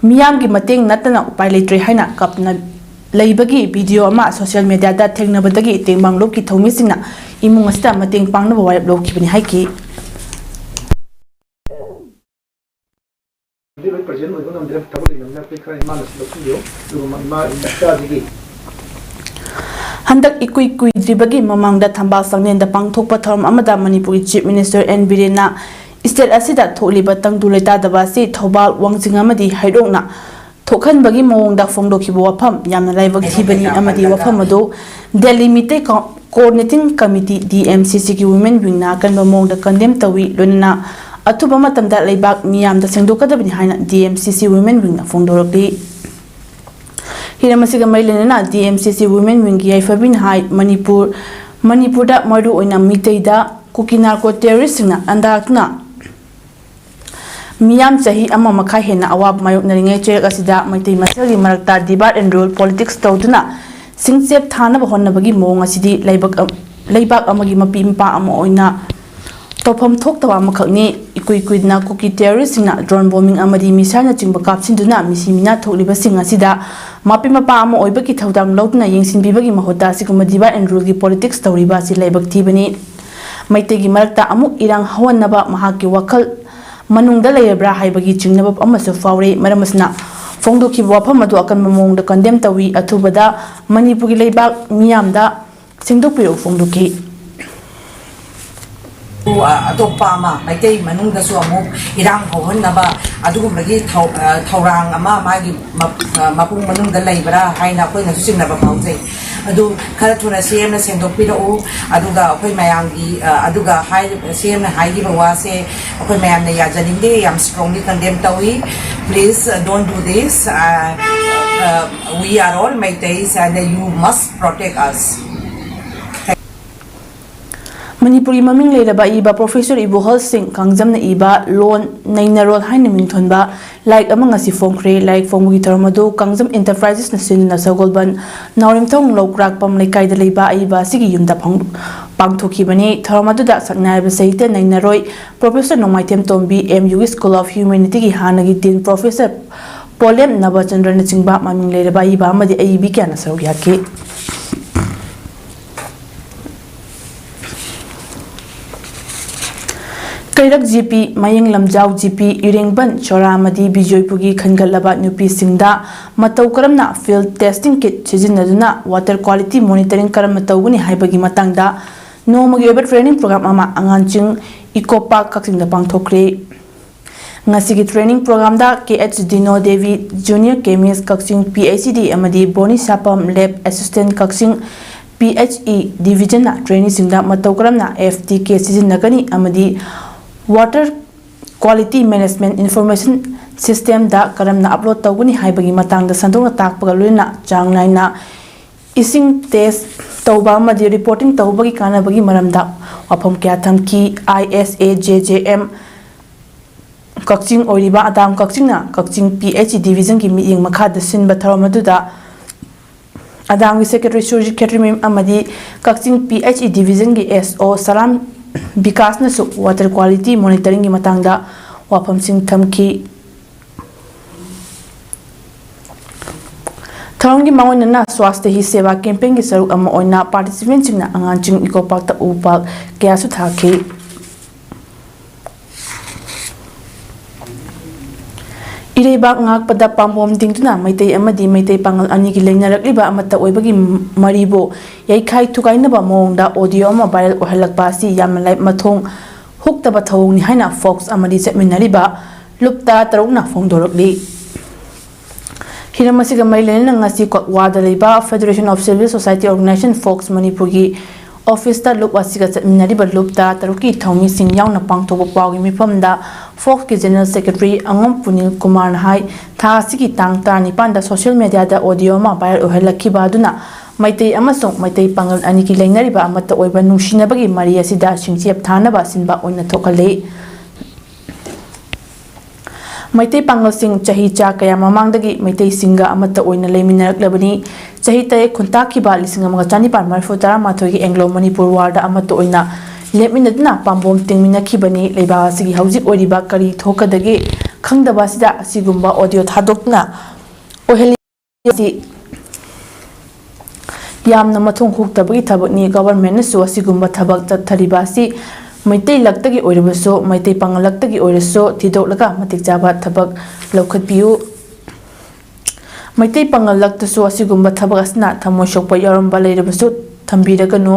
ꯃꯤꯌꯥꯝꯒꯤ ꯃꯇꯦꯡ ꯅꯠꯇꯅ ꯎꯄꯥꯏ ꯂꯩꯇ꯭ꯔꯦ ꯍꯥꯏꯅ ꯀꯞꯅ ꯂꯩꯕꯒꯤ ꯚꯤꯗꯤꯑꯣ ꯑꯃ ꯁꯣꯁꯤꯌꯦꯜ ꯃꯦꯗꯤꯌꯥꯗ ꯊꯦꯡꯅꯕꯗꯒꯤ ꯇꯦꯡꯕꯥꯡ ꯂꯨꯞꯀꯤ ꯊꯧꯃꯤꯁꯤꯡꯅ ꯏꯃꯨꯡ ꯑꯁꯤꯗ ꯃꯇꯦꯡ ꯄꯥꯡꯅꯕ ꯋꯥꯔꯦꯞ ꯂꯧꯈꯤꯕꯅꯤ ꯍꯥꯏꯈꯤ꯫ ꯍꯧꯖꯤꯛ ꯂꯣꯏ ꯄ꯭ꯔꯖꯦꯟ ꯑꯣꯏꯕ ꯉꯝꯗ꯭ꯔꯦ, ꯊꯕꯛ ꯂꯩꯅꯕꯅꯤꯅ ꯑꯩꯈꯣꯏ ꯈꯔ ꯏꯃꯥꯅꯁꯨ ꯂꯧꯁꯤꯟꯕꯤꯌꯨ꯫ ꯑꯗꯨꯒ ꯏꯃꯥ ꯏꯆꯥꯁꯤꯒꯤ ꯍꯟꯗꯛ ꯏꯀꯨꯏ ꯀꯨꯏꯗ꯭ꯔꯤꯕꯒꯤ ꯃꯃꯥꯡꯗ ꯊꯝꯕꯥꯜ ꯆꯥꯛꯂꯦꯟꯗ ꯄꯥꯡꯊꯣꯛꯄ ꯊꯧꯔꯝ ꯑꯃꯗ ꯃꯅꯤꯄꯨꯔꯒꯤ ꯆꯤꯐ ꯃꯤꯅꯤꯁꯇꯔ ꯑꯦꯟ ꯕꯤꯔꯦꯟꯅ ꯁ꯭ꯇꯦꯠ ꯑꯁꯤꯗ ꯊꯣꯛꯂꯤꯕ ꯇꯪꯗꯨ ꯂꯩꯇꯥꯗꯕ ꯑꯁꯤ ꯊꯧꯕꯥꯜ, ꯋꯥꯡꯖꯤꯡ ꯑꯃꯗꯤ ꯍꯩꯔꯣꯛꯅ ꯊꯣꯛꯍꯟꯕꯒꯤ ꯃꯑꯣꯡꯗ ꯐꯣꯡꯗꯣꯛꯈꯤꯕ ꯋꯥꯐꯝ ꯌꯥꯝꯅ ꯂꯥꯏꯕꯛ ꯊꯤꯕꯅꯤ ꯑꯃꯗꯤ ꯋꯥꯐꯝ ꯑꯗꯨ ꯗꯦꯜꯂꯤ ꯃꯤꯇꯩ ꯀꯣ-, coordinating committee, D M C ꯁꯤꯒꯤ ꯋꯨꯃꯦꯟ ꯋꯤꯡꯅ ꯑꯀꯟꯕ ꯃꯑꯣꯡꯗ ꯀꯟꯗꯦꯝ ꯇꯧꯏ, ꯂꯣꯏꯅꯅ ꯑꯊꯨꯕ ꯃꯇꯝꯗ ꯂꯩꯕꯥꯛ ꯃꯤꯌꯥꯝꯗ ꯁꯦꯡꯗꯣꯛꯀꯗꯕꯅꯤ ꯍꯥꯏꯅ ꯗꯤ ꯑꯦꯝ ꯁꯤ ꯁꯤ ꯋꯨꯃꯦꯟ ꯋꯤꯡꯅ ꯐꯣꯡꯗꯣꯔꯛꯂꯤ꯫ ꯍꯤꯔꯝ ꯑꯁꯤꯒ ꯃꯔꯤ ꯂꯩꯅꯅ ꯗꯤ ꯑꯦꯝ ꯁꯤ ꯁꯤ ꯋꯨꯃꯦꯟ ꯋꯤꯡꯒꯤ ꯌꯥꯏꯐꯕꯤꯅ ꯍꯥꯏ, ꯃꯅꯤꯄꯨꯔ, ꯃꯅꯤꯄꯨꯔꯗ ꯃꯔꯨꯑꯣꯏꯅ ꯃꯤꯇꯩꯗ ꯀꯨꯀꯤ ꯅꯥꯔꯀꯣ ꯇꯦꯔꯣꯔꯤꯁꯁꯤꯡꯅ ꯂꯥꯟꯗꯥꯗꯨꯅ ꯃꯤꯌꯥꯝ ꯆꯍꯤ ꯑꯃ ꯃꯈꯥꯏ ꯍꯦꯟꯅ ꯑꯋꯥꯕ ꯃꯥꯌꯣꯛꯅꯔꯤꯉꯩ ꯆꯩꯔꯛ ꯑꯁꯤꯗ ꯃꯩꯇꯩ ꯃꯁꯦꯜꯒꯤ ꯃꯔꯛꯇ divide and rule politics ꯇꯧꯗꯨꯅ ꯁꯤꯡꯆꯦꯞ ꯊꯥꯅꯕ ꯍꯣꯠꯅꯕꯒꯤ ꯃꯑꯣꯡ ꯑꯁꯤꯗꯤ ꯂꯩꯕꯥꯛ ꯑ-, ꯂꯩꯕꯥꯛ ꯑꯃꯒꯤ ꯃꯄꯤ ꯃꯄꯥ ꯑꯃ ꯑꯣꯏꯅ ꯇꯧꯐꯝ ꯊꯣꯛꯇꯕ ꯑꯃꯈꯛꯅꯤ꯫ ꯏꯀꯨꯏ ꯀꯨꯏꯗꯅ ꯀꯨꯀꯤ ꯇꯦꯔꯣꯔꯤꯁꯁꯤꯡꯅ drone bombing ꯑꯃꯗꯤ missileꯅꯆꯤꯡꯕ ꯀꯥꯞꯁꯤꯟꯗꯨꯅ ꯃꯤꯁꯤ ꯃꯤꯅꯥ ꯊꯣꯛꯂꯤꯕꯁꯤꯡ ꯑꯁꯤꯗ ꯃꯄꯤ ꯃꯄꯥ ꯑꯃ ꯑꯣꯏꯕꯒꯤ ꯊꯧꯗꯥꯡ ꯂꯧꯗꯨꯅ ꯌꯦꯡꯁꯤꯟꯕꯤꯕꯒꯤ ꯃꯍꯨꯠꯇ ꯑꯁꯤꯒꯨꯝꯕ divide and ruleꯒꯤ politics ꯇꯧꯔꯤꯕ ꯑꯁꯤ ꯂꯥꯏꯕꯛ ꯊꯤꯕꯅꯤ꯫ ꯃꯩꯇꯩꯒꯤ ꯃꯔꯛꯇ ꯑꯃꯨꯛ ꯏꯔꯥꯡ ꯍꯧꯍꯟꯅꯕ ꯃꯍꯥꯛꯀꯤ ꯋꯥꯈꯜ ꯃꯅꯨꯡꯗ ꯂꯩꯔꯕ꯭ꯔꯥ ꯍꯥꯏꯕꯒꯤ ꯆꯤꯡꯅꯕ ꯑꯃꯁꯨ ꯐꯥꯎꯔꯤ꯫ ꯃꯔꯝ ꯑꯁꯤꯅ ꯐꯣꯡꯗꯣꯛꯈꯤꯕ ꯋꯥꯐꯝ ꯑꯗꯨ ꯑꯀꯟꯕ ꯃꯑꯣꯡꯗ condemn ꯇꯧꯏ꯫ ꯑꯊꯨꯕꯗ ꯃꯅꯤꯄꯨꯔꯒꯤ ꯂꯩꯕꯥꯛ ꯃꯤꯌꯥꯝꯗ ꯁꯦꯡꯗꯣꯛꯄꯤꯔꯛꯎ ꯐꯣꯡꯗꯣꯛꯈꯤ꯫ ꯑꯇꯣꯞꯄ ꯑꯃ ꯃꯩꯇꯩ ꯃꯅꯨꯡꯗꯁꯨ ꯑꯃꯨꯛ ꯏꯔꯥꯡ ꯍꯧꯍꯟꯅꯕ ꯑꯗꯨꯒꯨꯝꯕꯒꯤ ꯊꯧ-, ꯑ, ꯊꯧꯔꯥꯡ ꯑꯃ ꯃꯥꯒꯤ ꯃ-, ꯑ, ꯃꯄꯨꯡ ꯃꯅꯨꯡꯗ ꯂꯩꯕ꯭ꯔꯥ ꯍꯥꯏꯅ ꯑꯩꯈꯣꯏꯅꯁꯨ ꯆꯤꯡꯅꯕ ꯐꯥꯎꯖꯩ꯫ ꯑꯗꯨ ꯈꯔ ꯊꯨꯅ ꯁꯤ ꯑꯦꯝꯅ ꯁꯦꯡꯗꯣꯛꯄꯤꯔꯛꯎ꯫ ꯑꯗꯨꯒ ꯑꯩꯈꯣꯏ ꯃꯌꯥꯝꯒꯤ, ꯑ, ꯑꯗꯨꯒ ꯍꯥꯏ-, ꯁꯤ ꯑꯦꯝꯅ ꯍꯥꯏꯈꯤꯕ ꯋꯥꯁꯦ ꯑꯩꯈꯣꯏ ꯃꯌꯥꯝꯅ ꯌꯥꯖꯅꯤꯡꯗꯦ, ꯌꯥꯝ strongly condemn ꯇꯧꯏ꯫ Please, uh, don't do this. Uh, uh, we are all Meiteis and you must protect us. ꯃꯅꯤꯄꯨꯔꯒꯤ ꯃꯃꯤꯡ ꯂꯩꯔꯕ ꯑꯏꯕ ꯄ꯭ꯔꯣꯐꯦꯁꯔ ꯏꯕꯣꯍꯜ ꯁꯤꯡ ꯀꯥꯡꯖꯝꯅ ꯏꯕ ꯂꯣꯟ ꯅꯩꯅꯔꯣꯜ ꯍꯥꯏꯅ ꯃꯤꯡꯊꯣꯟꯕ ꯂꯥꯏꯔꯤꯛ ꯑꯃ ꯉꯁꯤ ꯐꯣꯡꯈ꯭ꯔꯦ꯫ ꯂꯥꯏꯔꯤꯛ ꯐꯣꯡꯕꯒꯤ ꯊꯧꯔꯝ ꯑꯗꯨ ꯀꯥꯡꯖꯝ ꯏꯟꯇꯔꯄ꯭ꯔꯥꯏꯖꯦꯁꯅ ꯁꯤꯟꯗꯨꯅ ꯁꯒꯣꯜꯕꯟ ꯅꯥꯎꯔꯦꯝꯊꯣꯡ ꯂꯧꯀ꯭ꯔꯥꯛꯄꯝ ꯂꯩꯀꯥꯏꯗ ꯂꯩꯕ ꯑꯏꯕ ꯑꯁꯤꯒꯤ ꯌꯨꯝꯗ ꯐꯣꯡ-, ꯄꯥꯡꯊꯣꯛꯈꯤꯕꯅꯤ꯫ ꯊꯧꯔꯝ ꯑꯗꯨꯗ ꯁꯛꯅꯥꯏꯔꯕ ꯁꯥꯍꯤꯇ꯭ꯌ ꯅꯩꯅꯔꯣꯏ professor Nongmaithem Tombi, M U School of Humanityꯒꯤ ꯍꯥꯟꯅꯒꯤ ꯗꯤꯟ ꯄ꯭ꯔꯣꯐꯦꯁꯔ ꯄꯣꯂꯦꯝ ꯅꯕꯆꯟꯗ꯭ꯔꯅꯆꯤꯡꯕ ꯃꯃꯤꯡ ꯂꯩꯔꯕ ꯑꯏꯕ ꯑꯃꯗꯤ ꯑꯏꯕꯤ ꯀꯌꯥꯅ ꯁꯔꯨꯛ ꯌꯥꯈꯤ꯫ ꯀꯩꯔꯛ G P, ꯃꯌꯦꯡ ꯂꯝꯖꯥꯎ G P, ꯏꯔꯦꯡꯕꯟ ꯁꯣꯔꯥ ꯑꯃꯗꯤ ꯕꯤꯖꯣꯏꯄꯨꯔꯒꯤ ꯈꯟꯒꯠꯂꯕ ꯅꯨꯄꯤꯁꯤꯡꯗ ꯃꯇꯧ ꯀꯔꯝꯅ field testing kit ꯁꯤꯖꯤꯟꯅꯗꯨꯅ water quality monitoring ꯀꯔꯝꯅ ꯇꯧꯒꯅꯤ ꯍꯥꯏꯕꯒꯤ ꯃꯇꯥꯡꯗ ꯅꯣꯡꯃꯒꯤ ꯑꯣꯏꯕ training program ꯑꯃ ꯑꯉꯥꯡꯁꯤꯡ Eco Park ꯀꯛꯆꯤꯡꯗ ꯄꯥꯡꯊꯣꯛꯈ꯭ꯔꯦ꯫ ꯉꯁꯤꯒꯤ training programꯗ K H ꯗꯤꯅꯣ Devi, Junior Chemist ꯀꯛꯆꯤꯡ P H E D ꯑꯃꯗꯤ ꯕꯣꯅꯤ ꯁꯥꯄꯝ, Lab Assistant ꯀꯛꯆꯤꯡ P H E Divisionꯅ traineeꯁꯤꯡꯗ ꯃꯇꯧ ꯀꯔꯝꯅ F T K ꯁꯤꯖꯤꯟꯅꯒꯅꯤ ꯑꯃꯗꯤ Water Quality Management Information Systemꯗ ꯀꯔꯝꯅ upload ꯇꯧꯒꯅꯤ ꯍꯥꯏꯕꯒꯤ ꯃꯇꯥꯡꯗ ꯁꯟꯗꯣꯛꯅ ꯇꯥꯛꯄꯒ ꯂꯣꯏꯅꯅ ꯆꯥꯡ ꯅꯥꯏꯅ ꯏꯁꯤꯡ test ꯇꯧꯕ ꯑꯃꯗꯤ reporting ꯇꯧꯕꯒꯤ ꯀꯥꯟꯅꯕꯒꯤ ꯃꯔꯝꯗ ꯋꯥꯐꯝ ꯀꯌꯥ ꯊꯝꯈꯤ꯫ I S A J J M ꯀꯛꯆꯤꯡ ꯑꯣꯏꯔꯤꯕ ꯑꯗꯥꯝ ꯀꯛꯆꯤꯡꯅ ꯀꯛꯆꯤꯡ P H E Divisionꯒꯤ ꯃꯤꯠꯌꯦꯡ ꯃꯈꯥꯗ ꯁꯤꯟꯕ ꯊꯧꯔꯝ ꯑꯗꯨꯗ ꯑꯗꯥꯝꯒꯤ Secretary ꯁꯨꯔꯖꯤꯠ ꯈꯦꯇ꯭ꯔꯤꯃꯌꯨꯝ ꯑꯃꯗꯤ ꯀꯛꯆꯤꯡ P H E Divisionꯒꯤ S O ꯁꯂꯥꯝ ꯕꯤꯀꯥꯁꯅꯁꯨ water quality monitoringꯒꯤ ꯃꯇꯥꯡꯗ ꯋꯥꯐꯝꯁꯤꯡ ꯊꯝꯈꯤ꯫ ꯊꯧꯔꯝꯒꯤ ꯃꯥꯡꯑꯣꯏꯅꯅ Swasthya Hi Seva campaignꯒꯤ ꯁꯔꯨꯛ ꯑꯃ ꯑꯣꯏꯅ participantꯁꯤꯡꯅ ꯑꯉꯥꯡꯁꯤꯡ Eco Parkꯇ ꯎ ꯄꯥꯛ ꯀꯌꯥꯁꯨ ꯊꯥꯈꯤ꯫ ꯏꯔꯩꯕꯥꯛ ꯉꯥꯛꯄꯗ ꯄꯥꯝꯕꯣꯝ ꯇꯤꯡꯗꯨꯅ ꯃꯩꯇꯩ ꯑꯃꯗꯤ ꯃꯩꯇꯩ ꯄꯥꯉꯜ ꯑꯅꯤꯒꯤ ꯂꯩꯅꯔꯛꯂꯤꯕ ꯑꯃꯠꯇ ꯑꯣꯏꯕꯒꯤ ꯃꯔꯤꯕꯨ ꯌꯩꯈꯥꯏ ꯊꯨꯒꯥꯏꯅꯕ ꯃꯑꯣꯡꯗ audio ꯑꯃ viral ꯑꯣꯏꯍꯜꯂꯛꯄ ꯑꯁꯤ ꯌꯥꯝꯅ ꯂꯥꯏ-, ꯃꯊꯣꯡ ꯍꯨꯛꯇꯕ ꯊꯧꯑꯣꯡꯅꯤ ꯍꯥꯏꯅ ꯐꯣꯛꯁ ꯑꯃꯗꯤ ꯆꯠꯃꯤꯟꯅꯔꯤꯕ ꯂꯨꯞꯇ ꯇꯔꯨꯛꯅ ꯐꯣꯡꯗꯣꯔꯛꯂꯤ꯫ ꯍꯤꯔꯝ ꯑꯁꯤꯒ ꯃꯔꯤ ꯂꯩꯅꯅ ꯉꯁꯤ ꯀ꯭ꯋꯥꯛꯋꯥꯗ ꯂꯩꯕ Federation of Civil Society Organization fox ꯃꯅꯤꯄꯨꯔꯒꯤ ꯑꯣꯐꯤꯁꯇ ꯂꯨꯞ ꯑꯁꯤꯒ ꯆꯠꯃꯤꯟꯅꯔꯤꯕ ꯂꯨꯞꯇ ꯇꯔꯨꯛꯀꯤ ꯊꯧꯃꯤꯁꯤꯡ ꯌꯥꯎꯅ ꯄꯥꯡꯊꯣꯛꯄ ꯄꯥꯎꯒꯤ ꯃꯤꯐꯝꯗ ꯐꯣꯛꯁꯀꯤ General Secretary ꯑꯉꯝ ꯄꯨꯅꯤꯜ ꯀꯨꯃꯥꯔꯅ ꯍꯥꯏ, ꯊꯥ ꯑꯁꯤꯒꯤ ꯇꯥꯡ ꯇꯔꯥꯅꯤꯄꯥꯟꯗ social mediaꯗ audio ꯑꯃ viral ꯑꯣꯏꯍꯜꯂꯛꯈꯤꯕ ꯑꯗꯨꯅ ꯃꯩꯇꯩ ꯑꯃꯁꯨꯡ ꯃꯩꯇꯩ ꯄꯥꯉꯜ ꯑꯅꯤꯒꯤ ꯂꯩꯅꯔꯤꯕ ꯑꯃꯠꯇ ꯑꯣꯏꯕ ꯅꯨꯡꯁꯤꯅꯕꯒꯤ ꯃꯔꯤ ꯑꯁꯤꯗ ꯁꯤꯡꯆꯦꯞ ꯊꯥꯅꯕ ꯁꯤꯟꯕ ꯑꯣꯏꯅ ꯊꯣꯛꯍꯜꯂꯤ꯫ ꯃꯩꯇꯩ ꯄꯥꯉꯜꯁꯤꯡ ꯆꯍꯤ ꯆꯥ ꯀꯌꯥ ꯃꯃꯥꯡꯗꯒꯤ ꯃꯩꯇꯩꯁꯤꯡꯒ ꯑꯃꯠꯇ ꯑꯣꯏꯅ ꯂꯩꯃꯤꯟꯅꯔꯛꯂꯕꯅꯤ꯫ ꯆꯍꯤ ꯇꯔꯦꯠ ꯈꯨꯟꯇꯥꯛꯈꯤꯕ ꯂꯤꯁꯤꯡ ꯑꯃꯒ ꯆꯅꯤꯄꯥꯟ ꯃꯔꯤꯐꯨ ꯇꯔꯥꯃꯥꯊꯣꯏꯒꯤ ꯑꯦꯡꯒ꯭ꯂꯣ ꯃꯅꯤꯄꯨꯔ ꯋꯥꯔꯗ ꯑꯃꯠꯇ ꯑꯣꯏꯅ ꯂꯦꯞꯃꯤꯟꯅꯗꯨꯅ ꯄꯥꯝꯕꯣꯝ ꯇꯤꯡꯃꯤꯟꯅꯈꯤꯕꯅꯤ꯫ ꯂꯩꯕꯥꯛ ꯑꯁꯤꯒꯤ ꯍꯧꯖꯤꯛ ꯑꯣꯏꯔꯤꯕ ꯀꯔꯤ ꯊꯣꯛꯀꯗꯒꯦ ꯈꯪꯗꯕ ꯑꯁꯤꯗ ꯑꯁꯤꯒꯨꯝꯕ ꯑꯣꯗꯤꯑꯣ ꯊꯥꯗꯣꯛꯇꯨꯅ ꯑꯣꯏꯍꯜꯂꯤ꯫ ꯑꯁꯤ ꯌꯥꯝꯅ ꯃꯊꯣꯡ ꯍꯨꯛꯇꯕꯒꯤ ꯊꯕꯛꯅꯤ꯫ ꯒꯚꯔꯟꯃꯦꯟꯠꯅꯁꯨ ꯑꯁꯤꯒꯨꯝꯕ ꯊꯕꯛ ꯆꯠꯊꯔꯤꯕ ꯑꯁꯤ ꯃꯩꯇꯩ ꯂꯛꯇꯒꯤ ꯑꯣꯏꯔꯕꯁꯨ, ꯃꯩꯇꯩ ꯄꯥꯉꯜ ꯂꯛꯇꯒꯤ ꯑꯣꯏꯔꯁꯨ ꯊꯤꯗꯣꯛꯂꯒ ꯃꯇꯤꯛ ꯆꯥꯕ ꯊꯕꯛ ꯂꯧꯈꯠꯄꯤꯌꯨ꯫ ꯃꯩꯇꯩ ꯄꯥꯉꯜ ꯂꯛꯇꯁꯨ ꯑꯁꯤꯒꯨꯝꯕ ꯊꯕꯛ ꯑꯁꯤꯅ ꯊꯃꯣꯏ ꯁꯣꯛꯄ ꯌꯥꯎꯔꯝꯕ ꯂꯩꯔꯕꯁꯨ ꯊꯝꯕꯤꯔꯒꯅꯨ꯫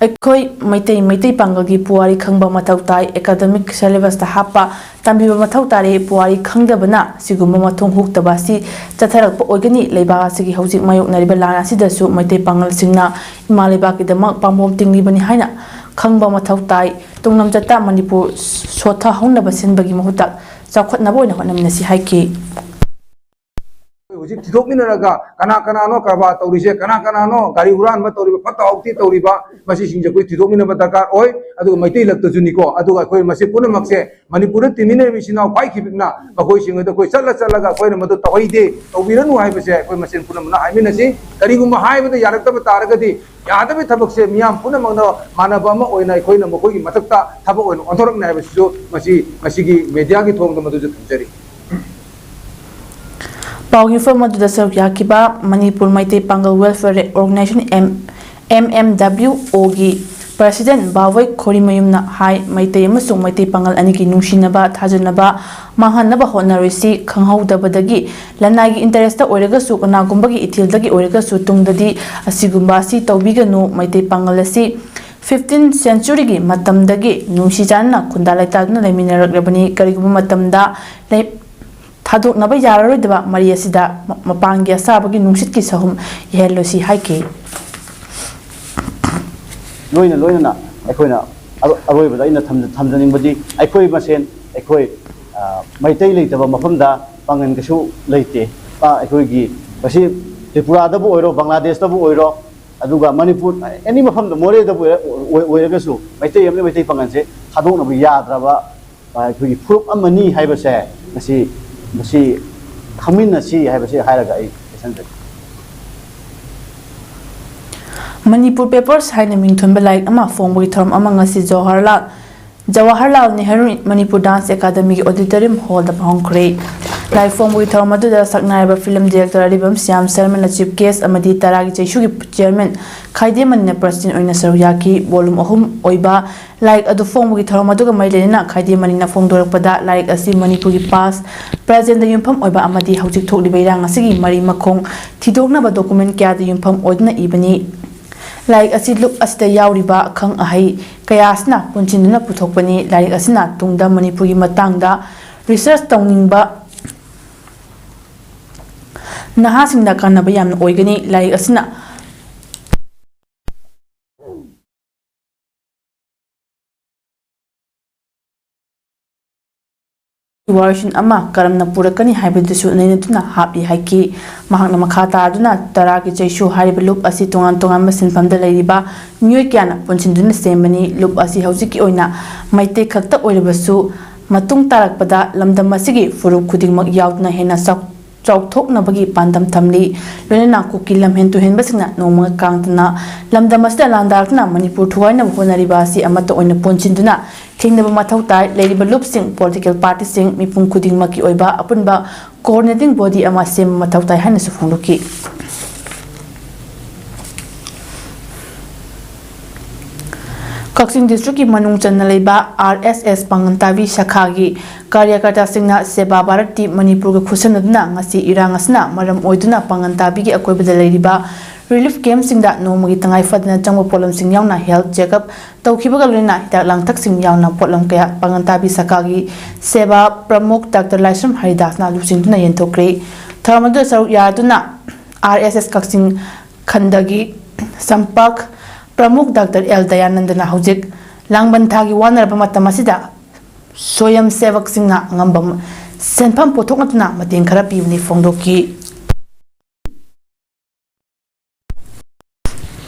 ꯑꯩꯈꯣꯏ ꯃꯩꯇꯩ, ꯃꯩꯇꯩ ꯄꯥꯉꯜꯒꯤ ꯄꯨꯋꯥꯔꯤ ꯈꯪꯕ ꯃꯊꯧ ꯇꯥꯏ꯫ ꯑꯦꯀꯥꯗꯃꯤꯛ ꯁꯦꯂꯦꯕꯁꯇ ꯍꯥꯞꯄ ꯇꯝꯕꯤꯕ ꯃꯊꯧ ꯇꯥꯔꯦ꯫ ꯄꯨꯋꯥꯔꯤ ꯈꯪꯗꯕꯅ ꯁꯤꯒꯨꯝꯕ ꯃꯊꯣꯡ ꯍꯨꯛꯇꯕ ꯑꯁꯤ ꯆꯠꯊꯔꯛꯄ ꯑꯣꯏꯒꯅꯤ꯫ ꯂꯩꯕꯥꯛ ꯑꯁꯤꯒꯤ ꯍꯧꯖꯤꯛ ꯃꯥꯌꯣꯛꯅꯔꯤꯕ ꯂꯥꯟ ꯑꯁꯤꯗꯁꯨ ꯃꯩꯇꯩ ꯄꯥꯉꯜꯁꯤꯡꯅ ꯏꯃꯥ ꯂꯩꯕꯥꯛꯀꯤꯗꯃꯛ ꯄꯥꯝꯕꯣꯝ ꯇꯤꯡꯂꯤꯕꯅꯤ ꯍꯥꯏꯅ ꯈꯪꯕ ꯃꯊꯧ ꯇꯥꯏ꯫ ꯇꯨꯡꯂꯝꯆꯠꯇ ꯃꯅꯤꯄꯨꯔ ꯁꯣꯠꯊꯍꯧꯅꯕ ꯁꯤꯟꯕꯒꯤ ꯃꯍꯨꯠꯇ ꯆꯥꯎꯈꯠꯅꯕ ꯑꯣꯏꯅ ꯍꯣꯠꯅꯃꯤꯟꯅꯁꯤ ꯍꯥꯏꯈꯤ꯫ ꯍꯧꯖꯤꯛ ꯊꯤꯗꯣꯛꯃꯤꯟꯅꯔꯒ ꯀꯅꯥ ꯀꯅꯥꯅꯣ ꯀꯔꯕꯥꯔ ꯇꯧꯔꯤꯁꯦ, ꯀꯅꯥ ꯀꯅꯥꯅꯣ ꯒꯥꯔꯤ ꯍꯨꯔꯥꯟꯕ ꯇꯧꯔꯤꯕ, ꯐꯠꯇ ꯍꯥꯎꯊꯤ ꯇꯧꯔꯤꯕ, ꯃꯁꯤꯁꯤꯡꯁꯦ ꯑꯩꯈꯣꯏ ꯊꯤꯗꯣꯛꯃꯤꯟꯅꯕ ꯗꯔꯀꯥꯔ ꯑꯣꯏ꯫ ꯑꯗꯨꯒ ꯃꯩꯇꯩ ꯂꯛꯇꯁꯨꯅꯤꯀꯣ, ꯑꯗꯨꯒ ꯑꯩꯈꯣꯏ ꯃꯁꯤ ꯄꯨꯝꯅꯃꯛꯁꯦ ꯃꯅꯤꯄꯨꯔꯗ ꯇꯤꯟꯃꯤꯟꯅꯔꯤꯕ ꯏꯆꯤꯟ ꯏꯅꯥꯎ ꯈ꯭ꯋꯥꯏ ꯈꯤꯕꯤꯛꯅ ꯃꯈꯣꯏꯁꯤꯡ ꯑꯗꯨ ꯑꯩꯈꯣꯏ ꯆꯠꯂ ꯆꯠꯂꯒ ꯑꯩꯈꯣꯏꯅ ꯃꯗꯨ ꯇꯧꯍꯩꯗꯦ, ꯇꯧꯕꯤꯔꯅꯨ ꯍꯥꯏꯕꯁꯦ ꯑꯩꯈꯣꯏ ꯃꯁꯦꯟ ꯄꯨꯝꯅꯃꯛꯅ ꯍꯥꯏꯃꯤꯟꯅꯁꯤ꯫ ꯀꯔꯤꯒꯨꯝꯕ ꯍꯥꯏꯕꯗ ꯌꯥꯔꯛꯇꯕ ꯇꯥꯔꯒꯗꯤ, ꯌꯥꯗꯕꯒꯤ ꯊꯕꯛꯁꯦ ꯃꯤꯌꯥꯝ ꯄꯨꯝꯅꯃꯛꯅ ꯃꯥꯟꯅꯕ ꯑꯃ ꯑꯣꯏꯅ ꯑꯩꯈꯣꯏꯅ ꯃꯈꯣꯏꯒꯤ ꯃꯊꯛꯇ ꯊꯕꯛ ꯑꯣꯏꯅ ꯑꯣꯟꯊꯣꯔꯛꯅꯤ ꯍꯥꯏꯕꯁꯤꯁꯨ ꯃꯁꯤ, ꯃꯁꯤꯒꯤ ꯃꯦꯗꯤꯌꯥꯒꯤ ꯊꯣꯡꯗ ꯃꯗꯨꯁꯨ ꯊꯝꯖꯔꯤ꯫ ꯄꯥꯎ ꯌꯨꯝꯐꯝ ꯑꯗꯨꯗ ꯁꯔꯨꯛ ꯌꯥꯈꯤꯕ Manipur Meitei Pangal Welfare Organisation, M M W ꯑꯣꯒꯤ ꯄ꯭ꯔꯁꯤꯗꯦꯟꯠ ꯕꯥꯕꯣꯏ ꯈꯣꯔꯤꯃꯌꯨꯝꯅ ꯍꯥꯏ, ꯃꯩꯇꯩ ꯑꯃꯁꯨꯡ ꯃꯩꯇꯩ ꯄꯥꯡꯒꯜ ꯑꯅꯤꯒꯤ ꯅꯨꯡꯁꯤꯅꯕ, ꯊꯥꯖꯅꯕ ꯃꯥꯡꯍꯟꯅꯕ ꯍꯣꯠꯅꯔꯣꯏꯁꯤ꯫ ꯈꯪꯍꯧꯗꯕꯗꯒꯤ ꯂꯅꯥꯏꯒꯤ ꯏꯟꯇꯔꯦꯁꯇ ꯑꯣꯏꯔꯒꯁꯨ, ꯀꯅꯥꯒꯨꯝꯕꯒꯤ ꯏꯊꯤꯜꯗꯒꯤ ꯑꯣꯏꯔꯒꯁꯨ ꯇꯨꯡꯗꯗꯤ ꯑꯁꯤꯒꯨꯝꯕ ꯑꯁꯤ ꯇꯧꯕꯤꯒꯅꯨ꯫ ꯃꯩꯇꯩ ꯄꯥꯡꯒꯜ ꯑꯁꯤ ꯐꯤꯐꯇꯤꯟ ꯁꯦꯟꯆꯨꯔꯤꯒꯤ ꯃꯇꯝꯗꯒꯤ ꯅꯨꯡꯁꯤ ꯆꯥꯟꯅꯅ ꯈꯨꯟꯗꯥ ꯂꯩꯇꯥꯗꯨꯅ ꯂꯩꯃꯤꯟꯅꯔꯛꯂꯕꯅꯤ꯫ ꯀꯔꯤꯒꯨꯝꯕ ꯃꯇꯝꯗ ꯂꯩ-, ꯊꯥꯗꯣꯛꯅꯕ ꯌꯥꯔꯔꯣꯏꯗꯕ ꯃꯔꯤ ꯑꯁꯤꯗ ꯃ-, ꯃꯄꯥꯟꯒꯤ ꯑꯁꯥꯕꯒꯤ ꯅꯨꯡꯁꯤꯠꯀꯤ ꯁꯍꯨꯝ ꯌꯥꯍꯜꯂꯣꯏꯁꯤ ꯍꯥꯏꯈꯤ꯫ ꯂꯣꯏꯅ ꯂꯣꯏꯅꯅ ꯑꯩꯈꯣꯏꯅ ꯑꯔꯣ-, ꯑꯔꯣꯏꯕꯗ ꯑꯩꯅ ꯊꯝꯖ-, ꯊꯝꯖꯅꯤꯡꯕꯗꯤ ꯑꯩꯈꯣꯏ ꯃꯁꯦꯟ, ꯑꯩꯈꯣꯏ, ꯑ, ꯃꯩꯇꯩ ꯂꯩꯇꯕ ꯃꯐꯝꯗ ꯄꯥꯡꯒꯜ ꯀꯩꯁꯨ ꯂꯩꯇꯦ꯫ ꯑ, ꯑꯩꯈꯣꯏꯒꯤ ꯃꯁꯤ ꯇ꯭ꯔꯤꯄꯨꯔꯥꯗꯕꯨ ꯑꯣꯏꯔꯣ, ꯕꯪꯒ꯭ꯂꯥꯗꯦꯁꯇꯕꯨ ꯑꯣꯏꯔꯣ, ꯑꯗꯨꯒ ꯃꯅꯤꯄꯨꯔ, ꯑꯦꯅꯤ ꯃꯐꯝꯗ, ꯃꯣꯔꯦꯗꯕꯨ ꯑꯣꯏꯔ-, ꯑꯣꯏ-, ꯑꯣꯏꯔꯒꯁꯨ ꯃꯩꯇꯩ ꯑꯃꯗꯤ ꯃꯩꯇꯩ ꯄꯥꯉꯜꯁꯦ ꯊꯥꯗꯣꯛꯅꯕ ꯌꯥꯗ꯭ꯔꯕ, ꯑ, ꯑꯩꯈꯣꯏꯒꯤ ꯐꯨꯔꯨꯞ ꯑꯃꯅꯤ ꯍꯥꯏꯕꯁꯦ ꯉꯁꯤ, ꯃꯁꯤ ꯈꯪꯃꯤꯟꯅꯁꯤ ꯍꯥꯏꯕꯁꯤ ꯍꯥꯏꯔꯒ ꯑꯩ ꯂꯣꯏꯁꯤꯟꯖꯒꯦ꯫ ꯃꯅꯤꯄꯨꯔ ꯄꯦꯄꯔꯁ ꯍꯥꯏꯅ ꯃꯤꯡꯊꯣꯟꯕ ꯂꯥꯏꯔꯤꯛ ꯑꯃ ꯐꯣꯡꯕꯒꯤ ꯊꯧꯔꯝ ꯑꯃ ꯉꯁꯤ ꯖꯋꯥꯍꯔꯂꯥꯜ, ꯖꯋꯥꯍꯔꯂꯥꯜ ꯅꯦꯍꯔꯨ ꯃꯅꯤꯄꯨꯔ ꯗꯥꯟꯁ ꯑꯦꯀꯥꯗꯃꯤꯒꯤ ꯑꯣꯗꯤꯇꯣꯔꯤꯌꯝ ꯍꯣꯜꯗ ꯄꯥꯡꯊꯣꯛꯈ꯭ꯔꯦ꯫ ꯂꯥꯏꯔꯤꯛ ꯐꯣꯡꯕꯒꯤ ꯊꯧꯔꯝ ꯑꯗꯨꯗ ꯁꯛꯅꯥꯏꯔꯕ ꯐꯤꯂꯝ ꯗꯤꯔꯦꯛꯇꯔ ꯑꯔꯤꯕꯝ ꯁ꯭ꯌꯥꯝ ꯁꯔꯃꯅ ꯆꯤꯐ ꯒꯦꯁ ꯑꯃꯗꯤ ꯇꯔꯥꯒꯤ ꯆꯩꯁꯨꯒꯤ ꯆꯤꯌꯔꯃꯦꯟ ꯈꯥꯏꯗꯦꯝꯃꯅꯤꯅ ꯄ꯭ꯔꯁꯤꯗꯦꯟ ꯑꯣꯏꯅ ꯁꯔꯨꯛ ꯌꯥꯈꯤ꯫ ꯚꯣꯂꯨꯝ ꯑꯍꯨꯝ ꯑꯣꯏꯕ ꯂꯥꯏꯔꯤꯛ ꯑꯗꯨ ꯐꯣꯡꯕꯒꯤ ꯊꯧꯔꯝ ꯑꯗꯨꯒ ꯃꯔꯤ ꯂꯩꯅꯅ ꯈꯥꯏꯗꯦꯝꯃꯅꯤꯅ ꯐꯣꯡꯗꯣꯔꯛꯄꯗ, ꯂꯥꯏꯔꯤꯛ ꯑꯁꯤ ꯃꯅꯤꯄꯨꯔꯒꯤ ꯄꯥꯁ, ꯄ꯭ꯔꯖꯦꯟꯗ ꯌꯨꯝꯐꯝ ꯑꯣꯏꯕ ꯑꯃꯗꯤ ꯍꯧꯖꯤꯛ ꯊꯣꯛꯂꯤꯕ ꯏꯔꯥꯡ ꯑꯁꯤꯒꯤ ꯃꯔꯤ ꯃꯈꯣꯡ ꯊꯤꯗꯣꯛꯅꯕ ꯗꯣꯀꯨꯃꯦꯟ ꯀꯌꯥꯗ ꯌꯨꯝꯐꯝ ꯑꯣꯏꯗꯨꯅ ꯏꯕꯅꯤ꯫ ꯂꯥꯏꯔꯤꯛ ꯑꯁꯤ ꯂꯨꯞ ꯑꯁꯤꯗ ꯌꯥꯎꯔꯤꯕ ꯑꯈꯪ ꯑꯍꯩ ꯀꯌꯥ ꯑꯁꯤꯅ ꯄꯨꯟꯁꯤꯟꯗꯨꯅ ꯄꯨꯊꯣꯛꯄꯅꯤ꯫ ꯂꯥꯏꯔꯤꯛ ꯑꯁꯤꯅ ꯇꯨꯡꯗ ꯃꯅꯤꯄꯨꯔꯒꯤ ꯃꯇꯥꯡꯗ ꯔꯤꯁꯔꯁ ꯇꯧꯅꯤꯡꯕ ꯅꯍꯥꯁꯤꯡꯗ ꯀꯥꯟꯅꯕ ꯌꯥꯝꯅ ꯑꯣꯏꯒꯅꯤ꯫ ꯂꯥꯏꯔꯤꯛ ꯑꯁꯤꯅ ꯋꯥꯔꯣꯏꯁꯤꯟ ꯑꯃ ꯀꯔꯝꯅ ꯄꯨꯔꯛꯀꯅꯤ ꯍꯥꯏꯕꯗꯨꯁꯨ ꯅꯩꯅꯗꯨꯅ ꯍꯥꯞꯂꯤ ꯍꯥꯏꯈꯤ꯫ ꯃꯍꯥꯛꯅ ꯃꯈꯥ ꯇꯥꯗꯨꯅ ꯇꯔꯥꯒꯤ ꯆꯩꯁꯨ ꯍꯥꯏꯔꯤꯕ ꯂꯨꯞ ꯑꯁꯤ ꯇꯣꯉꯥꯟ ꯇꯣꯉꯥꯟꯕ ꯁꯤꯟꯐꯝꯗ ꯂꯩꯔꯤꯕ ꯃꯤꯑꯣꯏ ꯀꯌꯥꯅ ꯄꯨꯟꯁꯤꯟꯗꯨꯅ ꯁꯦꯝꯕꯅꯤ꯫ ꯂꯨꯞ ꯑꯁꯤ ꯍꯧꯖꯤꯛꯀꯤ ꯑꯣꯏꯅ ꯃꯩꯇꯩ ꯈꯛꯇ ꯑꯣꯏꯔꯕꯁꯨ, ꯃꯇꯨꯡ ꯇꯥꯔꯛꯄꯗ ꯂꯝꯗꯝ ꯑꯁꯤꯒꯤ ꯐꯨꯔꯨꯞ ꯈꯨꯗꯤꯡꯃꯛ ꯌꯥꯎꯗꯨꯅ ꯍꯦꯟꯅ ꯆꯥꯎ-, ꯆꯥꯎꯊꯣꯛꯅꯕꯒꯤ ꯄꯥꯟꯗꯝ ꯊꯝꯂꯤ꯫ ꯂꯣꯏꯅꯅ ꯀꯨꯀꯤ ꯂꯝꯍꯦꯟ ꯇꯨꯍꯦꯟꯕꯁꯤꯡꯅ ꯅꯣꯡꯃ ꯀꯥꯡꯗꯅ ꯂꯝꯗꯝ ꯑꯁꯤꯗ ꯂꯥꯟꯗꯥꯔꯛꯇꯨꯅ ꯃꯅꯤꯄꯨꯔ ꯊꯨꯒꯥꯏꯅꯕ ꯍꯣꯠꯅꯔꯤꯕ ꯑꯁꯤ ꯑꯃꯠꯇ ꯑꯣꯏꯅ ꯄꯨꯟꯁꯤꯟꯗꯨꯅ ꯊꯦꯡꯅꯕ ꯃꯊꯧ ꯇꯥꯏ꯫ ꯂꯩꯔꯤꯕ ꯂꯨꯞꯁꯤꯡ, ꯄꯣꯂꯤꯇꯤꯀꯦꯜ ꯄꯥꯔꯇꯤꯁꯤꯡ, ꯃꯤꯄꯨꯝ ꯈꯨꯗꯤꯡꯃꯛꯀꯤ ꯑꯣꯏꯕ ꯑꯄꯨꯟꯕ ꯀꯣꯑꯣꯔꯗꯤꯅꯦꯇꯤꯡ ꯕꯣꯗꯤ ꯑꯃ ꯁꯦꯝꯕ ꯃꯊꯧ ꯇꯥꯏ ꯍꯥꯏꯅꯁꯨ ꯐꯣꯡꯗꯣꯛꯈꯤ꯫ ꯀꯛꯆꯤꯡ ꯗꯤꯁꯇ꯭ꯔꯤꯛꯀꯤ ꯃꯅꯨꯡ ꯆꯟꯅ ꯂꯩꯕ ꯑꯥꯔ ꯑꯦꯁ ꯑꯦꯁ ꯄꯥꯡꯒꯟ ꯇꯥꯕꯤ ꯁꯥꯈꯥꯒꯤ ꯀꯥꯔꯌꯀꯔꯇꯥꯁꯤꯡꯅ ꯁꯦꯕꯥ ꯚꯥꯔꯠꯇꯤ ꯃꯅꯤꯄꯨꯔꯒ ꯈꯨꯠꯁꯝꯅꯗꯨꯅ ꯉꯁꯤ ꯏꯔꯥꯡ ꯑꯁꯤꯅ ꯃꯔꯝ ꯑꯣꯏꯗꯨꯅ ꯄꯥꯡꯒꯟ ꯇꯥꯕꯤꯒꯤ ꯑꯀꯣꯏꯕꯗ ꯂꯩꯔꯤꯕ ꯔꯤꯂꯤꯐ ꯀꯦꯝꯞꯁꯤꯡꯗ ꯅꯣꯡꯃꯒꯤ ꯇꯉꯥꯏ ꯐꯗꯅ ꯆꯪꯕ ꯄꯣꯠꯂꯝꯁꯤꯡ ꯌꯥꯎꯅ ꯍꯦꯜꯊ ꯆꯦꯛꯑꯞ ꯇꯧꯈꯤꯕꯒ ꯂꯣꯏꯅꯅ ꯍꯤꯗꯥꯛ ꯂꯥꯡꯊꯛꯁꯤꯡ ꯌꯥꯎꯅ ꯄꯣꯠꯂꯝ ꯀꯌꯥ ꯄꯥꯡꯒꯟ ꯇꯥꯕꯤ ꯁꯥꯈꯥꯒꯤ ꯁꯦꯕꯥ ꯄ꯭ꯔꯃꯨꯈ ꯗꯥꯛꯇꯔ ꯂꯥꯏꯁ꯭ꯔꯝ ꯍꯔꯤꯗꯥꯁꯅ ꯂꯨꯆꯤꯡꯗꯨꯅ ꯌꯦꯟꯊꯣꯛꯈ꯭ꯔꯦ꯫ ꯊꯧꯔꯝ ꯑꯗꯨꯗ ꯁꯔꯨꯛ ꯌꯥꯗꯨꯅ ꯑꯥꯔ ꯑꯦꯁ ꯑꯦꯁ ꯀꯛꯆꯤꯡ ꯈꯟꯗꯒꯤ ꯁꯝꯄꯔꯛ ꯄ꯭ꯔꯃꯨꯈ ꯗꯥꯛꯇꯔ ꯑꯦꯜ ꯗꯌꯥꯅꯟꯗꯅ ꯍꯧꯖꯤꯛ ꯂꯥꯡꯕꯟ ꯊꯥꯒꯤ ꯋꯥꯅꯔꯕ ꯃꯇꯝ ꯑꯁꯤꯗ ꯁ꯭ꯋꯌꯝ ꯁꯦꯕꯛꯁꯤꯡꯅ ꯑꯉꯝꯕ ꯁꯦꯟꯐꯝ ꯄꯨꯊꯣꯛꯅꯗꯨꯅ ꯃꯇꯦꯡ ꯈꯔ ꯄꯤꯕꯅꯤ ꯐꯣꯡꯗꯣꯛꯈꯤ꯫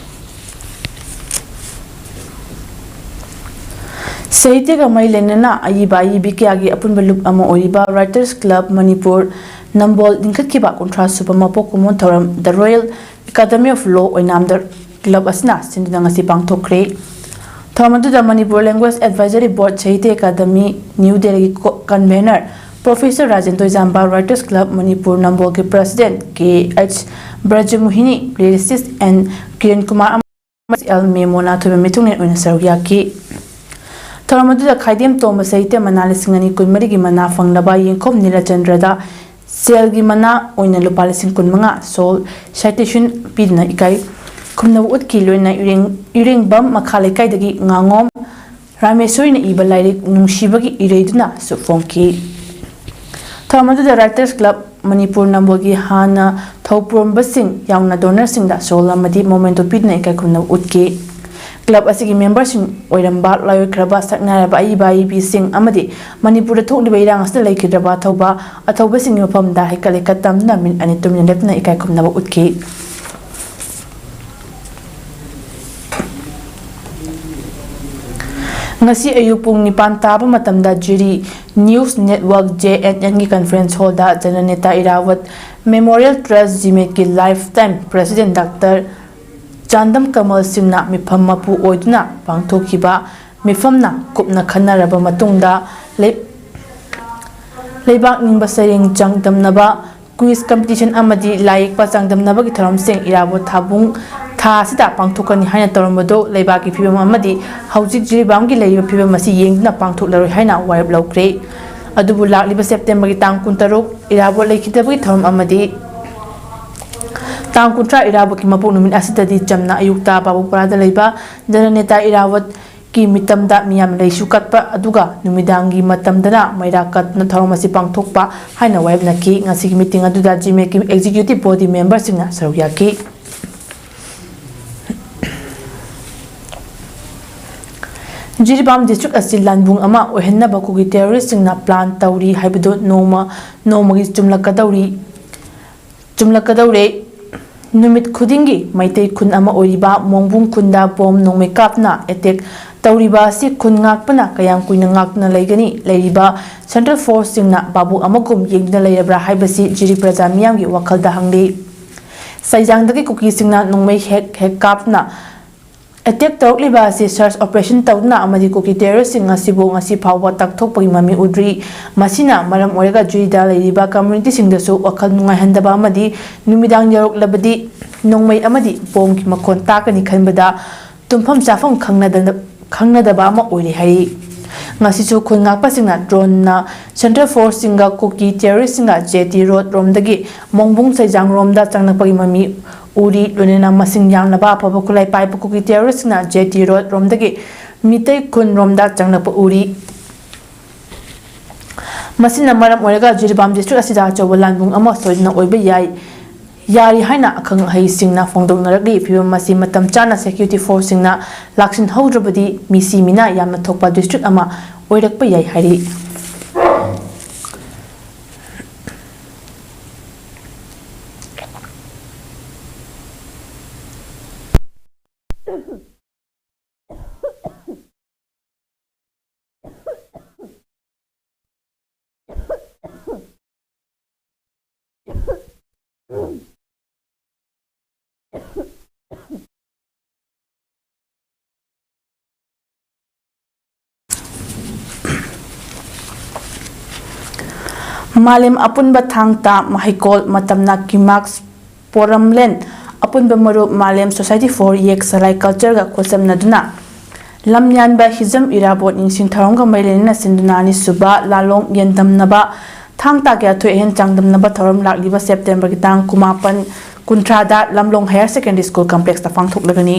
ꯁꯥꯍꯤꯇ꯭ꯌꯒ ꯃꯔꯤ ꯂꯩꯅꯅ ꯑꯏꯕ ꯑꯏꯕꯤ ꯀꯌꯥꯒꯤ ꯑꯄꯨꯟꯕ ꯂꯨꯞ ꯑꯃ ꯑꯣꯏꯔꯤꯕ Writers Club ꯃꯅꯤꯄꯨꯔ ꯅꯝꯕꯣꯜ ꯂꯤꯡꯈꯠꯈꯤꯕ ꯀꯨꯟꯊ꯭ꯔꯥ ꯁꯨꯕ ꯃꯄꯣꯛ ꯀꯨꯝꯑꯣꯟ ꯊꯧꯔꯝ The Royal Academy of Law ꯑꯣꯏꯅꯥꯝꯗ club ꯑꯁꯤꯅ ꯁꯤꯟꯗꯨꯅ ꯉꯁꯤ ꯄꯥꯡꯊꯣꯛꯈ꯭ꯔꯦ꯫ ꯊꯧꯔꯝ ꯑꯗꯨꯗ Manipur Language Advisory Board, Sahitya Academy, New Delhi convener Professor Rajen Toijamba, Writers Club Manipur ꯅꯝꯕꯣꯜꯒꯤ president K H Brajamohini, publicist N Kiran Kumar ꯑꯃꯁꯨꯡ ꯑꯦꯜ ꯃꯦꯃꯣꯅꯥ ꯊꯣꯏꯕ ꯃꯤꯊꯨꯡꯂꯦꯟ ꯑꯣꯏꯅ ꯁꯔꯨꯛ ꯌꯥꯈꯤ꯫ ꯊꯧꯔꯝ ꯑꯗꯨꯗ ꯈꯥꯏꯗꯦꯝ ꯇꯣꯝꯕ ꯁꯥꯍꯤꯇ꯭ꯌ ꯃꯅꯥ ꯂꯤꯁꯤꯡ ꯑꯅꯤ ꯀꯨꯟꯃꯔꯤꯒꯤ ꯃꯅꯥ ꯐꯪꯂꯕ ꯌꯦꯡꯈꯣꯝ ꯅꯤꯂꯆꯟꯗ꯭ꯔꯗ ꯁꯦꯜꯒꯤ ꯃꯅꯥ ꯑꯣꯏꯅ ꯂꯨꯄꯥ ꯂꯤꯁꯤꯡ ꯀꯨꯟꯃꯉꯥ, ꯁꯣꯜ citation, ꯄꯤꯗꯨꯅ ꯏꯀꯥꯏ ꯈꯨꯝꯅꯕ ꯎꯠꯈꯤ꯫ ꯂꯣꯏꯅꯅ ꯏꯔꯦꯡ-, ꯏꯔꯦꯡꯕꯝ ꯃꯈꯥ ꯂꯩꯀꯥꯏꯗꯒꯤ ꯉꯥꯉꯣꯝ ꯔꯥꯃꯦꯁꯣꯔꯤꯅ ꯏꯕ ꯂꯥꯏꯔꯤꯛ ꯅꯨꯡꯁꯤꯕꯒꯤ ꯏꯔꯩꯗꯨꯅꯁꯨ ꯐꯣꯡꯈꯤ꯫ ꯊꯧꯔꯝ ꯑꯗꯨꯗ Writers Club ꯃꯅꯤꯄꯨꯔ ꯅꯝꯕꯣꯜꯒꯤ ꯍꯥꯟꯅ ꯊꯧꯄꯨꯔꯝꯕꯁꯤꯡ ꯌꯥꯎꯅ donorꯁꯤꯡꯗ ꯁꯣꯜ ꯑꯃꯗꯤ memento ꯄꯤꯗꯨꯅ ꯏꯀꯥꯏ ꯈꯨꯝꯅꯕ ꯎꯠꯈꯤ꯫ Club ꯑꯁꯤꯒꯤ memberꯁꯤꯡ ꯑꯣꯏꯔꯝꯕ ꯂꯥꯏꯑꯣꯏꯈ꯭ꯔꯕ ꯁꯛꯅꯥꯏꯔꯕ ꯑꯏꯕ ꯑꯏꯕꯤꯁꯤꯡ ꯑꯃꯗꯤ ꯃꯅꯤꯄꯨꯔꯗ ꯊꯣꯛꯂꯤꯕ ꯏꯔꯥꯡ ꯑꯁꯤꯗ ꯂꯩꯈꯤꯗ꯭ꯔꯕ ꯑꯊꯧꯕ ꯑꯊꯧꯕꯁꯤꯡꯒꯤ ꯃꯐꯝꯗ ꯍꯩꯀꯠ ꯂꯩꯀꯠ ꯇꯝꯗꯨꯅ ꯃꯤꯅꯤꯠ ꯑꯅꯤ ꯇꯨꯃꯤꯟꯅ ꯂꯦꯞꯇꯨꯅ ꯏꯀꯥꯏ ꯈꯨꯝꯅꯕ ꯎꯠꯈꯤ꯫ ꯉꯁꯤ ꯑꯌꯨꯛ ꯄꯨꯡ ꯅꯤꯄꯥꯟ ꯇꯥꯕ ꯃꯇꯝꯗ ꯖꯤꯔꯤ News Network, JNNꯒꯤ conference hallꯗ ꯖꯅꯅꯦꯇꯥ ꯏꯔꯥꯋꯠ Memorial Trust, GMATꯀꯤ lifetime president Doctor Chandam ꯀꯃꯜ ꯁꯤꯡꯅ ꯃꯤꯐꯝ ꯃꯄꯨ ꯑꯣꯏꯗꯨꯅ ꯄꯥꯡꯊꯣꯛꯈꯤꯕ ꯃꯤꯐꯝꯅ ꯀꯨꯞꯅ ꯈꯟꯅꯔꯕ ꯃꯇꯨꯡꯗ ꯂꯩ-, ꯂꯩꯕꯥꯛ ꯅꯤꯡꯕ ꯁꯩꯔꯦꯡ ꯆꯥꯡꯗꯝꯅꯕ, quiz competition ꯑꯃꯗꯤ ꯂꯥꯏ ꯌꯦꯛꯄ ꯆꯥꯡꯗꯝꯅꯕꯒꯤ ꯊꯧꯔꯝꯁꯤꯡ ꯏꯔꯥꯕꯣꯠ ꯊꯥꯕꯨꯡ ꯊꯥ ꯑꯁꯤꯗ ꯄꯥꯡꯊꯣꯛꯀꯅꯤ ꯍꯥꯏꯅ ꯇꯧꯔꯝꯕꯗꯨ ꯂꯩꯕꯥꯛꯀꯤ ꯐꯤꯕꯝ ꯑꯃꯗꯤ ꯍꯧꯖꯤꯛ ꯖꯤꯔꯤꯕꯥꯝꯒꯤ ꯂꯩꯔꯤꯕ ꯐꯤꯕꯝ ꯑꯁꯤ ꯌꯦꯡꯗꯨꯅ ꯄꯥꯡꯊꯣꯛꯂꯔꯣꯏ ꯍꯥꯏꯅ ꯋꯥꯔꯦꯞ ꯂꯧꯈ꯭ꯔꯦ꯫ ꯑꯗꯨꯕꯨ ꯂꯥꯛꯂꯤꯕ Septemberꯒꯤ ꯇꯥꯡ ꯀꯨꯟꯇꯔꯨꯛ ꯏꯔꯥꯕꯣꯠ ꯂꯩꯈꯤꯗꯕꯒꯤ ꯊꯧꯔꯝ ꯑꯃꯗꯤ ꯇꯥꯡ ꯀꯨꯟꯊ꯭ꯔꯥ ꯏꯔꯥꯕꯣꯠꯀꯤ ꯃꯄꯣꯛ ꯅꯨꯃꯤꯠ ꯑꯁꯤꯗꯗꯤ ꯆꯝꯅ ꯑꯌꯨꯛꯇ ꯕꯥꯕꯨꯄꯥꯔꯥꯗ ꯂꯩꯕ ꯖꯅꯅꯦꯇꯥ ꯏꯔꯥꯋꯠꯀꯤ ꯃꯤꯇꯝꯗ ꯃꯤꯌꯥꯝꯅ ꯂꯩꯁꯨ ꯀꯠꯄ, ꯑꯗꯨꯒ ꯅꯨꯃꯤꯗꯥꯡꯒꯤ ꯃꯇꯝꯗꯅ ꯃꯩꯔꯥ ꯀꯠꯇꯨꯅ ꯊꯧꯔꯝ ꯑꯁꯤ ꯄꯥꯡꯊꯣꯛꯄ ꯍꯥꯏꯅ ꯋꯥꯔꯦꯞꯅꯈꯤ꯫ ꯉꯁꯤꯒꯤ meeting ꯑꯗꯨꯗ GMATꯀꯤ executive body memberꯁꯤꯡꯅ ꯁꯔꯨꯛ ꯌꯥꯈꯤ꯫ ꯖꯤꯔꯤꯕꯥꯝ district ꯑꯁꯤ ꯂꯥꯟꯕꯨꯡ ꯑꯃ ꯑꯣꯏꯍꯟꯅꯕ ꯀꯨꯀꯤ terroristꯁꯤꯡꯅ plan ꯇꯧꯔꯤ ꯍꯥꯏꯕꯗꯨ ꯅꯣꯡꯃ ꯅꯣꯡꯃꯒꯤ ꯆꯨꯝꯂꯛꯀꯗꯧꯔꯤ, ꯆꯨꯝꯂꯛꯀꯗꯧꯔꯦ꯫ ꯅꯨꯃꯤꯠ ꯈꯨꯗꯤꯡꯒꯤ ꯃꯩꯇꯩ ꯈꯨꯟ ꯑꯃ ꯑꯣꯏꯔꯤꯕ ꯃꯣꯡꯕꯨꯡ ꯈꯨꯟꯗ bomb ꯅꯣꯡꯃꯩ ꯀꯥꯞꯇꯨꯅ attack ꯇꯧꯔꯤꯕ ꯑꯁꯤ ꯈꯨꯟ ꯉꯥꯛꯄꯅ ꯀꯌꯥꯝ ꯀꯨꯏꯅ ꯉꯥꯛꯇꯨꯅ ꯂꯩꯒꯅꯤ? ꯂꯩꯔꯤꯕ ꯁꯦꯟꯇ꯭ꯔꯦꯜ ꯐꯣꯔꯁꯁꯤꯡꯅ ꯚꯥꯕꯨꯛ ꯑꯃꯒꯨꯝ ꯌꯦꯡꯗꯨꯅ ꯂꯩꯔꯕ꯭ꯔꯥ ꯍꯥꯏꯕꯁꯤ ꯖꯤꯔꯤ ꯄ꯭ꯔꯖꯥ ꯃꯤꯌꯥꯝꯒꯤ ꯋꯥꯈꯜꯗ ꯍꯪꯂꯤ꯫ ꯁꯩꯖꯥꯡꯗꯒꯤ ꯀꯨꯀꯤꯁꯤꯡꯅ ꯅꯣꯡꯃꯩ ꯍꯦꯛ ꯍꯦꯛ ꯀꯥꯞꯇꯨꯅ ꯑꯦꯇꯦꯛ ꯇꯧꯔꯛꯂꯤꯕ ꯑꯁꯤ ꯁꯔꯆ ꯑꯣꯄꯔꯦꯁꯟ ꯇꯧꯗꯨꯅ ꯑꯃꯗꯤ ꯀꯨꯀꯤ ꯇꯦꯔꯣꯔꯤꯁꯁꯤꯡ ꯑꯁꯤꯕꯨ ꯉꯁꯤ ꯐꯥꯎꯕ ꯇꯥꯛꯊꯣꯛꯄꯒꯤ ꯃꯃꯤ ꯎꯗ꯭ꯔꯤ꯫ ꯃꯁꯤꯅ ꯃꯔꯝ ꯑꯣꯏꯔꯒ ꯖꯨꯔꯤꯗ ꯂꯩꯔꯤꯕ ꯀꯝꯃ꯭ꯌꯨꯅꯤꯇꯤꯁꯤꯡꯗꯁꯨ ꯋꯥꯈꯜ ꯅꯨꯡꯉꯥꯏꯍꯟꯗꯕ ꯑꯃꯗꯤ ꯅꯨꯃꯤꯗꯥꯡ ꯌꯧꯔꯛꯂꯕꯗꯤ ꯅꯣꯡꯃꯩ ꯑꯃꯗꯤ ꯕꯣꯝꯒꯤ ꯃꯈꯣꯟ ꯇꯥꯀꯅꯤ ꯈꯟꯕꯗ ꯇꯨꯝꯐꯝ ꯆꯥꯐꯝ ꯈꯪꯅꯗꯅ-, ꯈꯪꯅꯗꯕ ꯑꯃ ꯑꯣꯏꯔꯦ ꯍꯥꯏꯔꯤ꯫ ꯉꯁꯤꯁꯨ ꯈꯨꯟ ꯉꯥꯛꯄꯁꯤꯡꯅ ꯗ꯭ꯔꯣꯟꯅ ꯁꯦꯟꯇ꯭ꯔꯦꯜ ꯐꯣꯔꯁꯁꯤꯡꯒ ꯀꯨꯀꯤ ꯇꯦꯔꯣꯔꯤꯁꯁꯤꯡꯒ ꯖꯦ ꯇꯤ ꯔꯣꯗ ꯔꯣꯝꯗꯒꯤ ꯃꯣꯡꯕꯨꯡ ꯁꯩꯖꯥꯡꯔꯣꯝꯗ ꯆꯪꯂꯛꯄꯒꯤ ꯃꯃꯤ ꯎꯔꯤ꯫ ꯂꯣꯏꯅꯅ ꯃꯁꯤꯡ ꯌꯥꯝꯂꯕ ꯑꯐꯕ ꯈꯨꯠꯂꯥꯏ ꯄꯥꯏꯕ ꯀꯨꯀꯤ ꯇꯦꯔꯣꯔꯤꯁꯁꯤꯡꯅ ꯖꯦ ꯇꯤ ꯔꯣꯗ ꯔꯣꯝꯗꯒꯤ ꯃꯤꯇꯩ ꯈꯨꯟ ꯔꯣꯝꯗ ꯆꯪꯂꯛꯄ ꯎꯔꯤ꯫ ꯃꯁꯤꯅ ꯃꯔꯝ ꯑꯣꯏꯔꯒ ꯖꯤꯔꯤꯕꯥꯝ ꯗꯤꯁꯇ꯭ꯔꯤꯛ ꯑꯁꯤꯗ ꯑꯆꯧꯕ ꯂꯥꯟꯕꯨꯡ ꯑꯃ ꯁꯣꯏꯗꯅ ꯑꯣꯏꯕ ꯌꯥꯏ, ꯌꯥꯔꯤ ꯍꯥꯏꯅ ꯑꯈꯪ ꯑꯍꯩꯁꯤꯡꯅ ꯐꯣꯡꯗꯣꯛꯅꯔꯛꯂꯤ꯫ ꯐꯤꯕꯝ ꯑꯁꯤ ꯃꯇꯝ ꯆꯥꯅ ꯁꯦꯀ꯭ꯌꯨꯔꯤꯇꯤ ꯐꯣꯔꯁꯁꯤꯡꯅ ꯂꯥꯛꯁꯤꯟꯍꯧꯗ꯭ꯔꯕꯗꯤ ꯃꯤꯁꯤ ꯃꯤꯅꯥ ꯌꯥꯝꯅ ꯊꯣꯛꯄ ꯗꯤꯁꯇ꯭ꯔꯤꯛ ꯑꯃ ꯑꯣꯏꯔꯛꯄ ꯌꯥꯏ ꯍꯥꯏꯔꯤ꯫ ꯃꯥꯂꯦꯝ ꯑꯄꯨꯟꯕ ꯊꯥꯡ ꯇꯥ ꯃꯍꯩꯀꯣꯜ ꯃꯇꯝꯅ ꯀꯤꯃꯥꯛꯁ ꯄꯣꯔꯝꯂꯦꯟ ꯑꯄꯨꯟꯕ ꯃꯔꯨꯞ ꯃꯥꯂꯦꯝ ꯁꯣꯁꯥꯏꯇꯤ ꯐꯣꯔ ꯌꯦꯛ ꯁꯂꯥꯏ ꯀꯜꯆꯔꯒ ꯈꯨꯠꯁꯝꯅꯗꯨꯅ ꯂꯝꯌꯥꯟꯕ ꯍꯤꯖꯝ ꯏꯔꯥꯕꯣꯠ ꯅꯤꯡꯁꯤꯡ ꯊꯧꯔꯝꯒ ꯃꯔꯤ ꯂꯩꯅꯅ ꯁꯤꯟꯗꯨꯅ ꯑꯅꯤꯁꯨꯕ ꯂꯥꯂꯣꯡ ꯌꯦꯟꯗꯝꯅꯕ ꯊꯥꯡ ꯇꯥꯒꯤ ꯑꯊꯣꯏ ꯑꯍꯦꯟ ꯆꯥꯡꯗꯝꯅꯕ ꯊꯧꯔꯝ ꯂꯥꯛꯂꯤꯕ ꯁꯦꯞꯇꯦꯝꯕꯔꯒꯤ ꯇꯥꯡ ꯀꯨꯟꯃꯥꯄꯟ, ꯀꯨꯟꯊ꯭ꯔꯥꯗ ꯂꯝꯂꯣꯡ ꯍꯥꯌꯔ ꯁꯦꯀꯦꯟꯗꯔꯤ ꯁ꯭ꯀꯨꯜ ꯀꯝꯄ꯭ꯂꯦꯛꯁꯇ ꯄꯥꯡꯊꯣꯛꯂꯒꯅꯤ꯫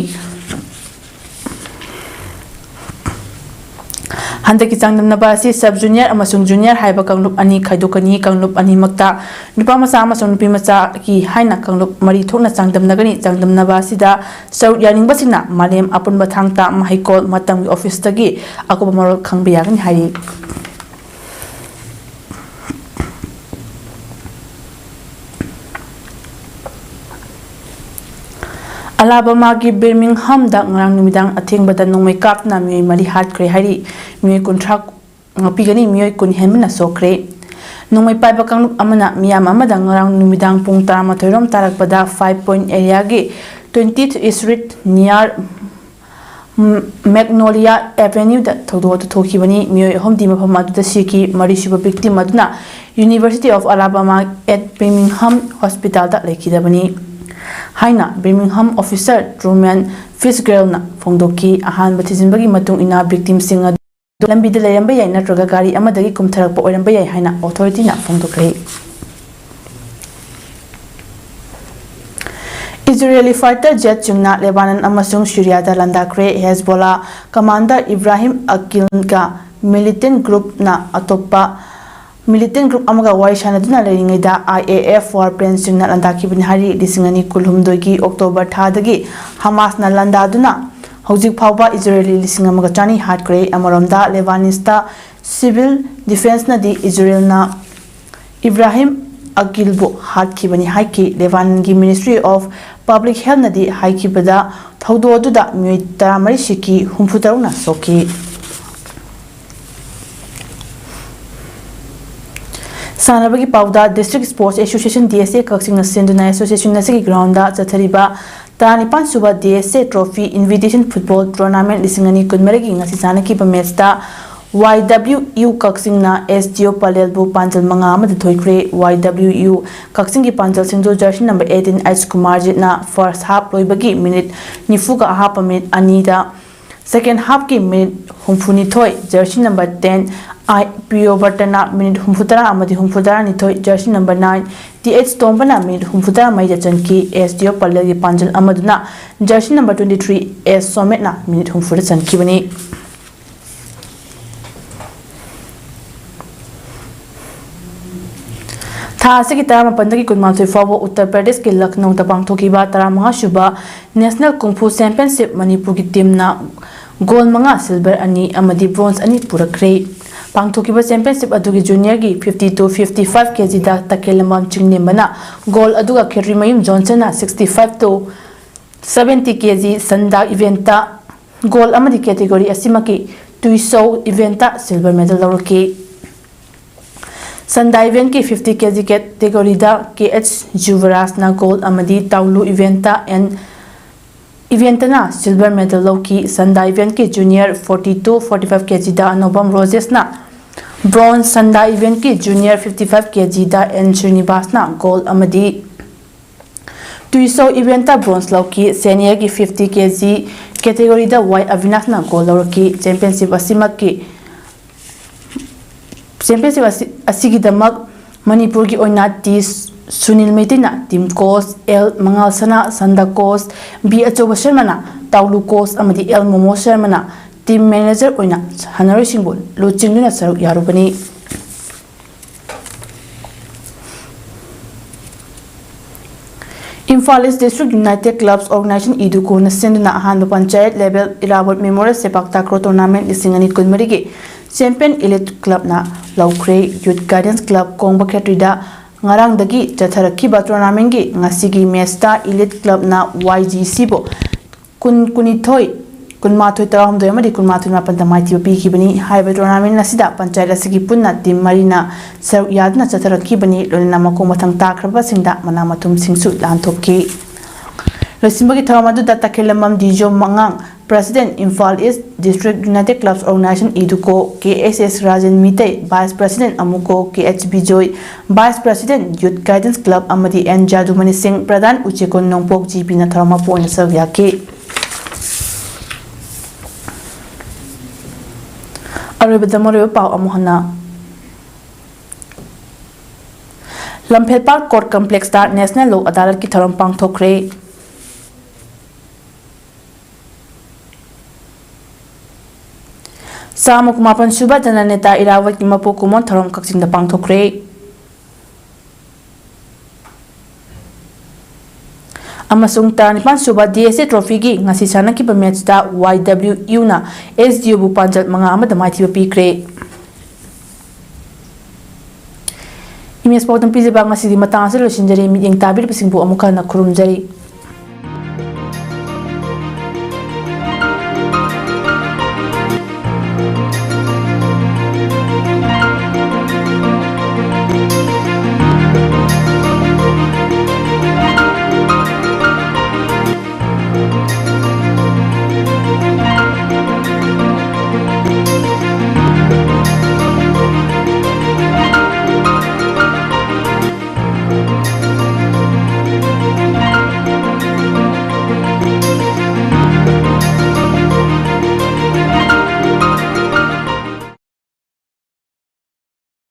ꯍꯟꯗꯛꯀꯤ ꯆꯥꯡꯗꯝꯅꯕ ꯑꯁꯤ ꯁꯕ ꯖꯨꯅꯤꯌꯔ ꯑꯃꯁꯨꯡ ꯖꯨꯅꯤꯌꯔ ꯍꯥꯏꯕ ꯀꯥꯡꯂꯨꯞ ꯑꯅꯤ ꯈꯥꯏꯗꯣꯛꯀꯅꯤ꯫ ꯀꯥꯡꯂꯨꯞ ꯑꯅꯤꯃꯛꯇ ꯅꯨꯄꯥ ꯃꯆꯥ ꯑꯃꯁꯨꯡ ꯅꯨꯄꯤ ꯃꯆꯥꯒꯤ ꯍꯥꯏꯅ ꯀꯥꯡꯂꯨꯞ ꯃꯔꯤ ꯊꯣꯛꯅ ꯆꯥꯡꯗꯝꯅꯒꯅꯤ꯫ ꯆꯥꯡꯗꯝꯅꯕ ꯑꯁꯤꯗ ꯁꯔꯨꯛ ꯌꯥꯅꯤꯡꯕꯁꯤꯡꯅ ꯃꯥꯂꯦꯝ ꯑꯄꯨꯟꯕ ꯊꯥꯡ ꯇꯥ ꯃꯍꯩꯀꯣꯜ ꯃꯇꯝꯒꯤ ꯑꯣꯐꯤꯁꯇꯒꯤ ꯑꯀꯨꯞꯄ ꯃꯔꯣꯜ ꯈꯪꯕ ꯌꯥꯒꯅꯤ ꯍꯥꯏꯔꯤ꯫ ꯑꯂꯥꯕꯥꯃꯥꯒꯤ ꯕꯤꯔꯃꯤꯡꯍꯝꯗ ꯉꯔꯥꯡ ꯅꯨꯃꯤꯗꯥꯡ ꯑꯊꯦꯡꯕꯗ ꯅꯣꯡꯃꯩ ꯀꯥꯞꯇꯨꯅ ꯃꯤꯑꯣꯏ ꯃꯔꯤ ꯍꯥꯠꯈ꯭ꯔꯦ ꯍꯥꯏꯔꯤ꯫ ꯃꯤꯑꯣꯏ ꯀꯨꯟꯊ꯭ꯔꯥ ꯉꯥꯛꯄꯤꯒꯅꯤ, ꯃꯤꯑꯣꯏ ꯀꯨꯟ ꯍꯦꯟꯕꯅ ꯁꯣꯛꯈ꯭ꯔꯦ꯫ ꯅꯣꯡꯃꯩ ꯄꯥꯏꯕ ꯀꯥꯡꯂꯨꯞ ꯑꯃꯅ ꯃꯤꯌꯥꯝ ꯑꯃꯗ ꯉꯔꯥꯡ ꯅꯨꯃꯤꯗꯥꯡ ꯄꯨꯡ ꯇꯔꯥꯃꯥꯊꯣꯏ ꯔꯣꯝ ꯇꯥꯔꯛꯄꯗ Five Point Area ꯒꯤ Twentieth Street near Magnolia Avenue ꯗ ꯊꯧꯗꯣꯛ ꯑꯗꯨ ꯊꯣꯛꯈꯤꯕꯅꯤ꯫ ꯃꯤꯑꯣꯏ ꯑꯍꯨꯝꯗꯤ ꯃꯐꯝ ꯑꯗꯨꯗ ꯁꯤꯈꯤ꯫ ꯃꯔꯤꯁꯨꯕ victim ꯑꯗꯨꯅ University of Alabama at Birmingham Hospital ꯗ ꯂꯩꯈꯤꯗꯕꯅꯤ ꯍꯥꯏꯅ Birmingham officer Truman Fitzgerald ꯅ ꯐꯣꯡꯗꯣꯛꯈꯤ꯫ ꯑꯍꯥꯟꯕ ꯊꯤꯖꯤꯟꯕꯒꯤ ꯃꯇꯨꯡ ꯏꯟꯅ victim ꯁꯤꯡ ꯑꯗꯨ ꯂꯝꯕꯤꯗ ꯂꯩꯔꯝꯕ ꯌꯥꯏ ꯅꯠꯇ꯭ꯔꯒ ꯒꯥꯔꯤ ꯑꯃꯗꯒꯤ ꯀꯨꯝꯊꯔꯛꯄ ꯑꯣꯏꯔꯝꯕ ꯌꯥꯏ ꯍꯥꯏꯅ authority ꯅ ꯐꯣꯡꯗꯣꯛꯈ꯭ꯔꯦ꯫ ꯏꯖꯔꯦꯂꯤ fighter jet ꯁꯤꯡꯅ ꯂꯦꯕꯥꯅꯟ ꯑꯃꯁꯨꯡ ꯁꯤꯔꯤꯌꯥꯗ ꯂꯥꯟꯗꯥꯈ꯭ꯔꯦ꯫ ꯍꯦꯖꯕꯣꯂꯥ commander ꯏꯕ꯭ꯔꯥꯍꯤꯝ ꯑꯀꯤꯜꯒ militant group ꯅ ꯑꯇꯣꯞꯄ militant group ꯑꯃꯒ ꯋꯥꯔꯤ ꯁꯥꯟꯅꯗꯨꯅ ꯂꯩꯔꯤꯉꯩꯗ I A F war plane ꯁꯤꯡꯅ ꯂꯥꯟꯗꯥꯈꯤꯕꯅꯤ ꯍꯥꯏꯔꯤ꯫ ꯂꯤꯁꯤꯡ ꯑꯅꯤ ꯀꯨꯟꯍꯨꯝꯗꯣꯏꯒꯤ October ꯊꯥꯗꯒꯤ ꯍꯃꯥꯁꯅ ꯂꯥꯟꯗꯥꯗꯨꯅ ꯍꯧꯖꯤꯛ ꯐꯥꯎꯕ ꯏꯖꯔꯦꯂꯤ ꯂꯤꯁꯤꯡ ꯑꯃꯒ ꯆꯅꯤ ꯍꯥꯠꯈ꯭ꯔꯦ꯫ ꯑꯃꯔꯣꯝꯗ, ꯂꯦꯕꯥꯅꯤꯁꯇ civil defence ꯅꯗꯤ ꯏꯖꯔꯦꯜꯅ ꯏꯕ꯭ꯔꯥꯍꯤꯝ ꯑꯀꯤꯜꯕꯨ ꯍꯥꯠꯈꯤꯕꯅꯤ ꯍꯥꯏꯈꯤ꯫ ꯂꯦꯕꯥꯟꯒꯤ Ministry of Public Health ꯅꯗꯤ ꯍꯥꯏꯈꯤꯕꯗ ꯊꯧꯗꯣꯛ ꯑꯗꯨꯗ ꯃꯤꯑꯣꯏ ꯇꯔꯥꯃꯔꯤ ꯁꯤꯈꯤ, ꯍꯨꯝꯐꯨꯇꯔꯨꯛꯅ ꯁꯣꯛꯈꯤ꯫ ꯁꯥꯟꯅꯕꯒꯤ ꯄꯥꯎꯗ, District Sports Association, D S A, ꯀꯛꯆꯤꯡꯅ ꯁꯤꯟꯗꯨꯅ association ꯑꯁꯤꯒꯤ ground ꯗ ꯆꯠꯊꯔꯤꯕ ꯇꯔꯥꯅꯤꯄꯥꯟ ꯁꯨꯕ D S A Trophy Invitation Football Tournament ꯂꯤꯁꯤꯡ ꯑꯅꯤ ꯀꯨꯟꯃꯔꯤꯒꯤ ꯉꯁꯤ ꯁꯥꯟꯅꯈꯤꯕ match ꯇ Y W U ꯀꯛꯆꯤꯡꯅ S D O ꯄꯂꯦꯜꯕꯨ ꯄꯥꯟꯖꯜ ꯃꯉꯥ ꯑꯃꯗ ꯊꯣꯏꯈ꯭ꯔꯦ꯫ Y W U ꯀꯛꯆꯤꯡꯒꯤ ꯄꯥꯟꯖꯜꯁꯤꯡꯗꯨ jersey number eighteen ꯑꯩꯆ ꯀꯨꯃꯥꯔꯖꯤꯠꯅ first half ꯂꯣꯏꯕꯒꯤ minute ꯅꯤꯐꯨꯒ ꯑꯍꯥꯞꯄ minute ꯑꯅꯤꯗ, second half ꯀꯤ minute ꯍꯨꯝꯐꯨꯅꯤꯊꯣꯏ, jersey number ten I ꯄ꯭ꯔꯤꯌꯣꯕꯔꯇꯅ minute ꯍꯨꯝꯐꯨꯇꯔꯥ ꯑꯃꯗꯤ ꯍꯨꯝꯐꯨꯇꯔꯥꯅꯤꯊꯣꯏ, jersey number nine T H ꯇꯣꯝꯕꯅ minute ꯍꯨꯝꯐꯨꯇꯔꯥ ꯃꯔꯤꯗ ꯆꯟꯈꯤ꯫ S D O ꯄꯂꯦꯜꯒꯤ ꯄꯥꯟꯖꯜ ꯑꯃꯗꯨꯅ jersey number twenty three S ꯁꯣꯃꯦꯠꯅ minute ꯍꯨꯝꯐꯨꯗ ꯆꯟꯈꯤꯕꯅꯤ꯫ ꯊꯥ ꯑꯁꯤꯒꯤ ꯇꯔꯥꯃꯥꯄꯟꯗꯒꯤ ꯀꯨꯟꯃꯥꯊꯣꯏ ꯐꯥꯎꯕ ꯎꯠꯇꯔ ꯄ꯭ꯔꯗꯦꯁꯀꯤ ꯂꯈꯅꯧꯗ ꯄꯥꯡꯊꯣꯛꯈꯤꯕ ꯇꯔꯥꯃꯉꯥ ꯁꯨꯕ National Kung Fu Championship ꯃꯅꯤꯄꯨꯔꯒꯤ team ꯅ gold ꯃꯉꯥ, silver ꯑꯅꯤ ꯑꯃꯗꯤ bronze ꯑꯅꯤ ꯄꯨꯔꯛꯈ꯭ꯔꯦ꯫ ꯄꯥꯡꯊꯣꯛꯈꯤꯕ championship ꯑꯗꯨꯒꯤ junior ꯒꯤ fifty to fifty five K G ꯗ ꯇꯈꯦꯜꯂꯝꯕꯝ ꯆꯤꯡꯂꯦꯝꯕꯅ gold ꯑꯗꯨꯒ ꯈꯦꯇ꯭ꯔꯤꯃꯌꯨꯝ ꯖꯣꯟꯁꯟꯅ sixty five to seventy K G sanda ꯏꯚꯦꯟꯠꯇ ꯒꯣꯜ ꯑꯃꯗꯤ ꯀꯦꯇꯦꯒꯣꯔꯤ ꯑꯁꯤꯃꯛꯀꯤ ꯇꯨꯏꯁꯧ ꯏꯚꯦꯟꯠꯇ ꯁꯤꯜꯚꯔ ꯃꯦꯗꯜ ꯂꯧꯔꯛꯈꯤ꯫ ꯁꯟꯗꯥ ꯏꯚꯦꯟꯠꯀꯤ ꯐꯤꯐꯇꯤ ꯀꯦ ꯖꯤ ꯀꯦꯇꯦꯒꯣꯔꯤꯗ ꯀꯦ ꯑꯩꯆ ꯌꯨꯕꯔꯥꯖꯅ ꯒꯣꯜ ꯑꯃꯗꯤ ꯇꯥꯎꯂꯨ ꯏꯚꯦꯟꯠꯇ ꯑꯦꯟ ꯏꯚꯦꯟꯠꯇꯅ ꯁꯤꯜꯚꯔ ꯃꯦꯗꯜ ꯂꯧꯈꯤ꯫ ꯁꯟꯗꯥ ꯏꯚꯦꯟꯠꯀꯤ junior forty two forty five K ꯖꯤꯗ ꯑꯅꯣꯕꯝ ꯔꯣꯖꯦꯁꯅ ꯕ꯭ꯔꯣꯟꯖ, ꯁꯟꯗꯥ ꯏꯚꯦꯟꯠꯀꯤ ꯖꯨꯅꯤꯌꯔ ꯐꯤꯐꯇꯤ ꯐꯥꯏꯚ ꯀꯦ ꯖꯤꯗ ꯑꯦꯟ ꯁ꯭ꯔꯤꯅꯤꯕꯥꯁꯅ ꯒꯣꯜ ꯑꯃꯗꯤ ꯇꯨꯏꯁꯧ ꯏꯚꯦꯟꯠꯇ ꯕ꯭ꯔꯣꯟꯖ ꯂꯧꯈꯤ꯫ ꯁꯦꯅꯤꯌꯔꯒꯤ ꯐꯤꯐꯇꯤ ꯀꯦ ꯖꯤ ꯀꯦꯇꯦꯒꯣꯔꯤꯗ ꯋꯥꯏ ꯑꯕꯤꯅꯥꯁꯅ ꯒꯣꯜ ꯂꯧꯔꯛꯈꯤ꯫ ꯆꯦꯝꯄꯤꯌꯟꯁꯤꯞ ꯑꯁꯤꯃꯛꯀꯤ, ꯆꯦꯝꯄꯤꯌꯟꯁꯤꯞ ꯑꯁꯤ, ꯑꯁꯤꯒꯤꯗꯃꯛ ꯃꯅꯤꯄꯨꯔꯒꯤ ꯑꯣꯏꯅ ꯇꯤ ꯁꯨꯅꯤꯜ ꯃꯩꯇꯩꯅ team coach, L Mangal Sana sanda coach, B Achouba ꯁꯔꯃꯅ ꯇꯥꯎꯂꯨ ꯀꯣꯆ ꯑꯃꯗꯤ ꯑꯦꯜ ꯃꯣꯃꯣ ꯁꯔꯃꯅ ꯇꯤꯝ ꯃꯦꯅꯦꯖꯔ ꯑꯣꯏꯅ ꯁꯥꯟꯅꯔꯣꯏꯁꯤꯡꯕꯨ ꯂꯨꯆꯤꯡꯗꯨꯅ ꯁꯔꯨꯛ ꯌꯥꯔꯨꯕꯅꯤ꯫ Imphal East district united clubs organization, ꯏꯗꯨꯀꯣꯅ ꯁꯤꯟꯗꯨꯅ ꯑꯍꯥꯟꯕ panchayat level Irabot memorial sepak takraw tournament ꯂꯤꯁꯤꯡ ꯑꯅꯤ ꯀꯨꯟꯃꯔꯤꯒꯤ ꯆꯦꯝꯄꯤꯌꯟ ꯏꯂꯤꯠ ꯀ꯭ꯂꯕꯅ ꯂꯧꯈ꯭ꯔꯦ꯫ ꯌꯨꯠ ꯒꯥꯏꯗꯦꯟꯁ ꯀ꯭ꯂꯕ ꯀꯣꯡꯕ ꯈꯦꯇ꯭ꯔꯤꯗ ꯉꯔꯥꯡꯗꯒꯤ ꯆꯠꯊꯔꯛꯈꯤꯕ ꯇꯣꯔꯅꯥꯃꯦꯟꯠꯀꯤ ꯉꯁꯤꯒꯤ ꯃꯦꯆꯇ ꯏꯂꯤꯠ ꯀ꯭ꯂꯕꯅ ꯋꯥꯏ ꯖꯤ ꯁꯤꯕꯨ ꯀꯨꯟ, ꯀꯨꯟꯅꯤꯊꯣꯏ, ꯀꯨꯟꯃꯥꯊꯣꯏ, ꯇꯔꯥꯍꯨꯝꯗꯣꯏ ꯑꯃꯗꯤ ꯀꯨꯟꯃꯥꯊꯣꯏ ꯃꯥꯄꯟꯗ ꯃꯥꯏꯊꯤꯕ ꯄꯤꯈꯤꯕꯅꯤ꯫ ꯍꯥꯏꯔꯤꯕ ꯇꯣꯔꯅꯥꯃꯦꯟꯠ ꯑꯁꯤꯗ ꯄꯟꯆꯥꯌꯠ ꯑꯁꯤꯒꯤ ꯄꯨꯟꯅ ꯇꯤꯝ ꯃꯔꯤꯅ ꯁꯔꯨꯛ ꯌꯥꯗꯨꯅ ꯆꯠꯊꯔꯛꯈꯤꯕꯅꯤ꯫ ꯂꯣꯏꯅꯅ ꯃꯈꯣꯡ ꯃꯊꯪ ꯇꯥꯈ꯭ꯔꯕꯁꯤꯡꯗ ꯃꯅꯥ ꯃꯊꯨꯝꯁꯤꯡꯁꯨ ꯂꯥꯟꯊꯣꯛꯈꯤ꯫ ꯂꯣꯏꯁꯤꯟꯕꯒꯤ ꯊꯧꯔꯝ ꯑꯗꯨꯗ ꯇꯈꯦꯜꯂꯝꯕꯝ ꯗꯤꯖꯣ ꯃꯉꯥꯡ, president, Imphal East district united clubs organisation, ꯏꯗꯨꯀꯣ, ꯀꯦ ꯑꯦꯁ ꯑꯦꯁ ꯔꯥꯖꯦꯟ ꯃꯤꯇꯩ, ꯚꯥꯏꯁ ꯄ꯭ꯔꯦꯁꯤꯗꯦꯟꯠ ꯑꯃꯨꯀꯣ, ꯀꯦ ꯑꯩꯆ ꯕꯤꯖꯣꯏ, ꯚꯥꯏꯁ ꯄ꯭ꯔꯦꯁꯤꯗꯦꯟꯠ, ꯌꯨꯠ ꯒꯥꯏꯗꯦꯟꯁ ꯀ꯭ꯂꯕ ꯑꯃꯗꯤ ꯑꯦꯟ ꯖꯥꯗꯨꯃꯅꯤ ꯁꯤꯡ, ꯄ꯭ꯔꯙꯥꯟ ꯎꯆꯦꯀꯣꯟ ꯅꯣꯡꯄꯣꯛ ꯖꯤ ꯄꯤꯅ ꯊꯧꯔꯝ ꯃꯄꯨ ꯑꯣꯏꯅ ꯁꯔꯨꯛ ꯌꯥꯈꯤ꯫ ꯑꯔꯣꯏꯕꯗ ꯃꯔꯨꯑꯣꯏꯕ ꯄꯥꯎ ꯑꯃꯨꯛ ꯍꯟꯅ꯫ ꯂꯝꯐꯦꯜꯄꯥꯠ ꯀꯣꯔꯠ ꯀꯝꯄ꯭ꯂꯦꯛꯁꯇ ꯅꯦꯁꯅꯦꯜ ꯂꯣꯛ ꯑꯗꯥꯂꯠꯀꯤ ꯊꯧꯔꯝ ꯄꯥꯡꯊꯣꯛꯈ꯭ꯔꯦ꯫ ꯆꯥꯝꯃ ꯀꯨꯟꯃꯥꯄꯟ ꯁꯨꯕ ꯖꯅꯅꯦꯇꯥ ꯏꯔꯥꯕꯣꯠꯀꯤ ꯃꯄꯣꯛ ꯀꯨꯝꯑꯣꯟ ꯊꯧꯔꯝ ꯀꯛꯆꯤꯡꯗ ꯄꯥꯡꯊꯣꯛꯈ꯭ꯔꯦ꯫ ꯑꯃꯁꯨꯡ ꯇꯔꯥꯅꯤꯄꯥꯟ ꯁꯨꯕ ꯗꯤ ꯑꯦꯁ ꯑꯦ ꯇ꯭ꯔꯣꯐꯤꯒꯤ ꯉꯁꯤ ꯁꯥꯟꯅꯈꯤꯕ ꯃꯦꯠꯁꯇ ꯋꯥꯏ ꯗꯕ꯭ꯂꯤꯎ ꯌꯨꯅ ꯑꯦꯁ ꯗꯤ ꯑꯣꯕꯨ ꯄꯥꯟꯖꯜ ꯃꯉꯥ ꯑꯃꯗ ꯃꯥꯏꯊꯤꯕ ꯄꯤꯈ꯭ꯔꯦ꯫ ꯏꯃꯦꯖ ꯄꯥꯎꯗꯝ ꯄꯤꯖꯕ ꯉꯁꯤꯗꯤ ꯃꯇꯥꯡ ꯑꯁꯤꯗ ꯂꯣꯏꯁꯤꯟꯖꯔꯦ꯫ ꯃꯤꯠꯌꯦꯡ ꯇꯥꯕꯤꯔꯤꯕꯁꯤꯡꯕꯨ ꯑꯃꯨꯛ ꯍꯟꯅ ꯈꯨꯔꯨꯝꯖꯔꯤ꯫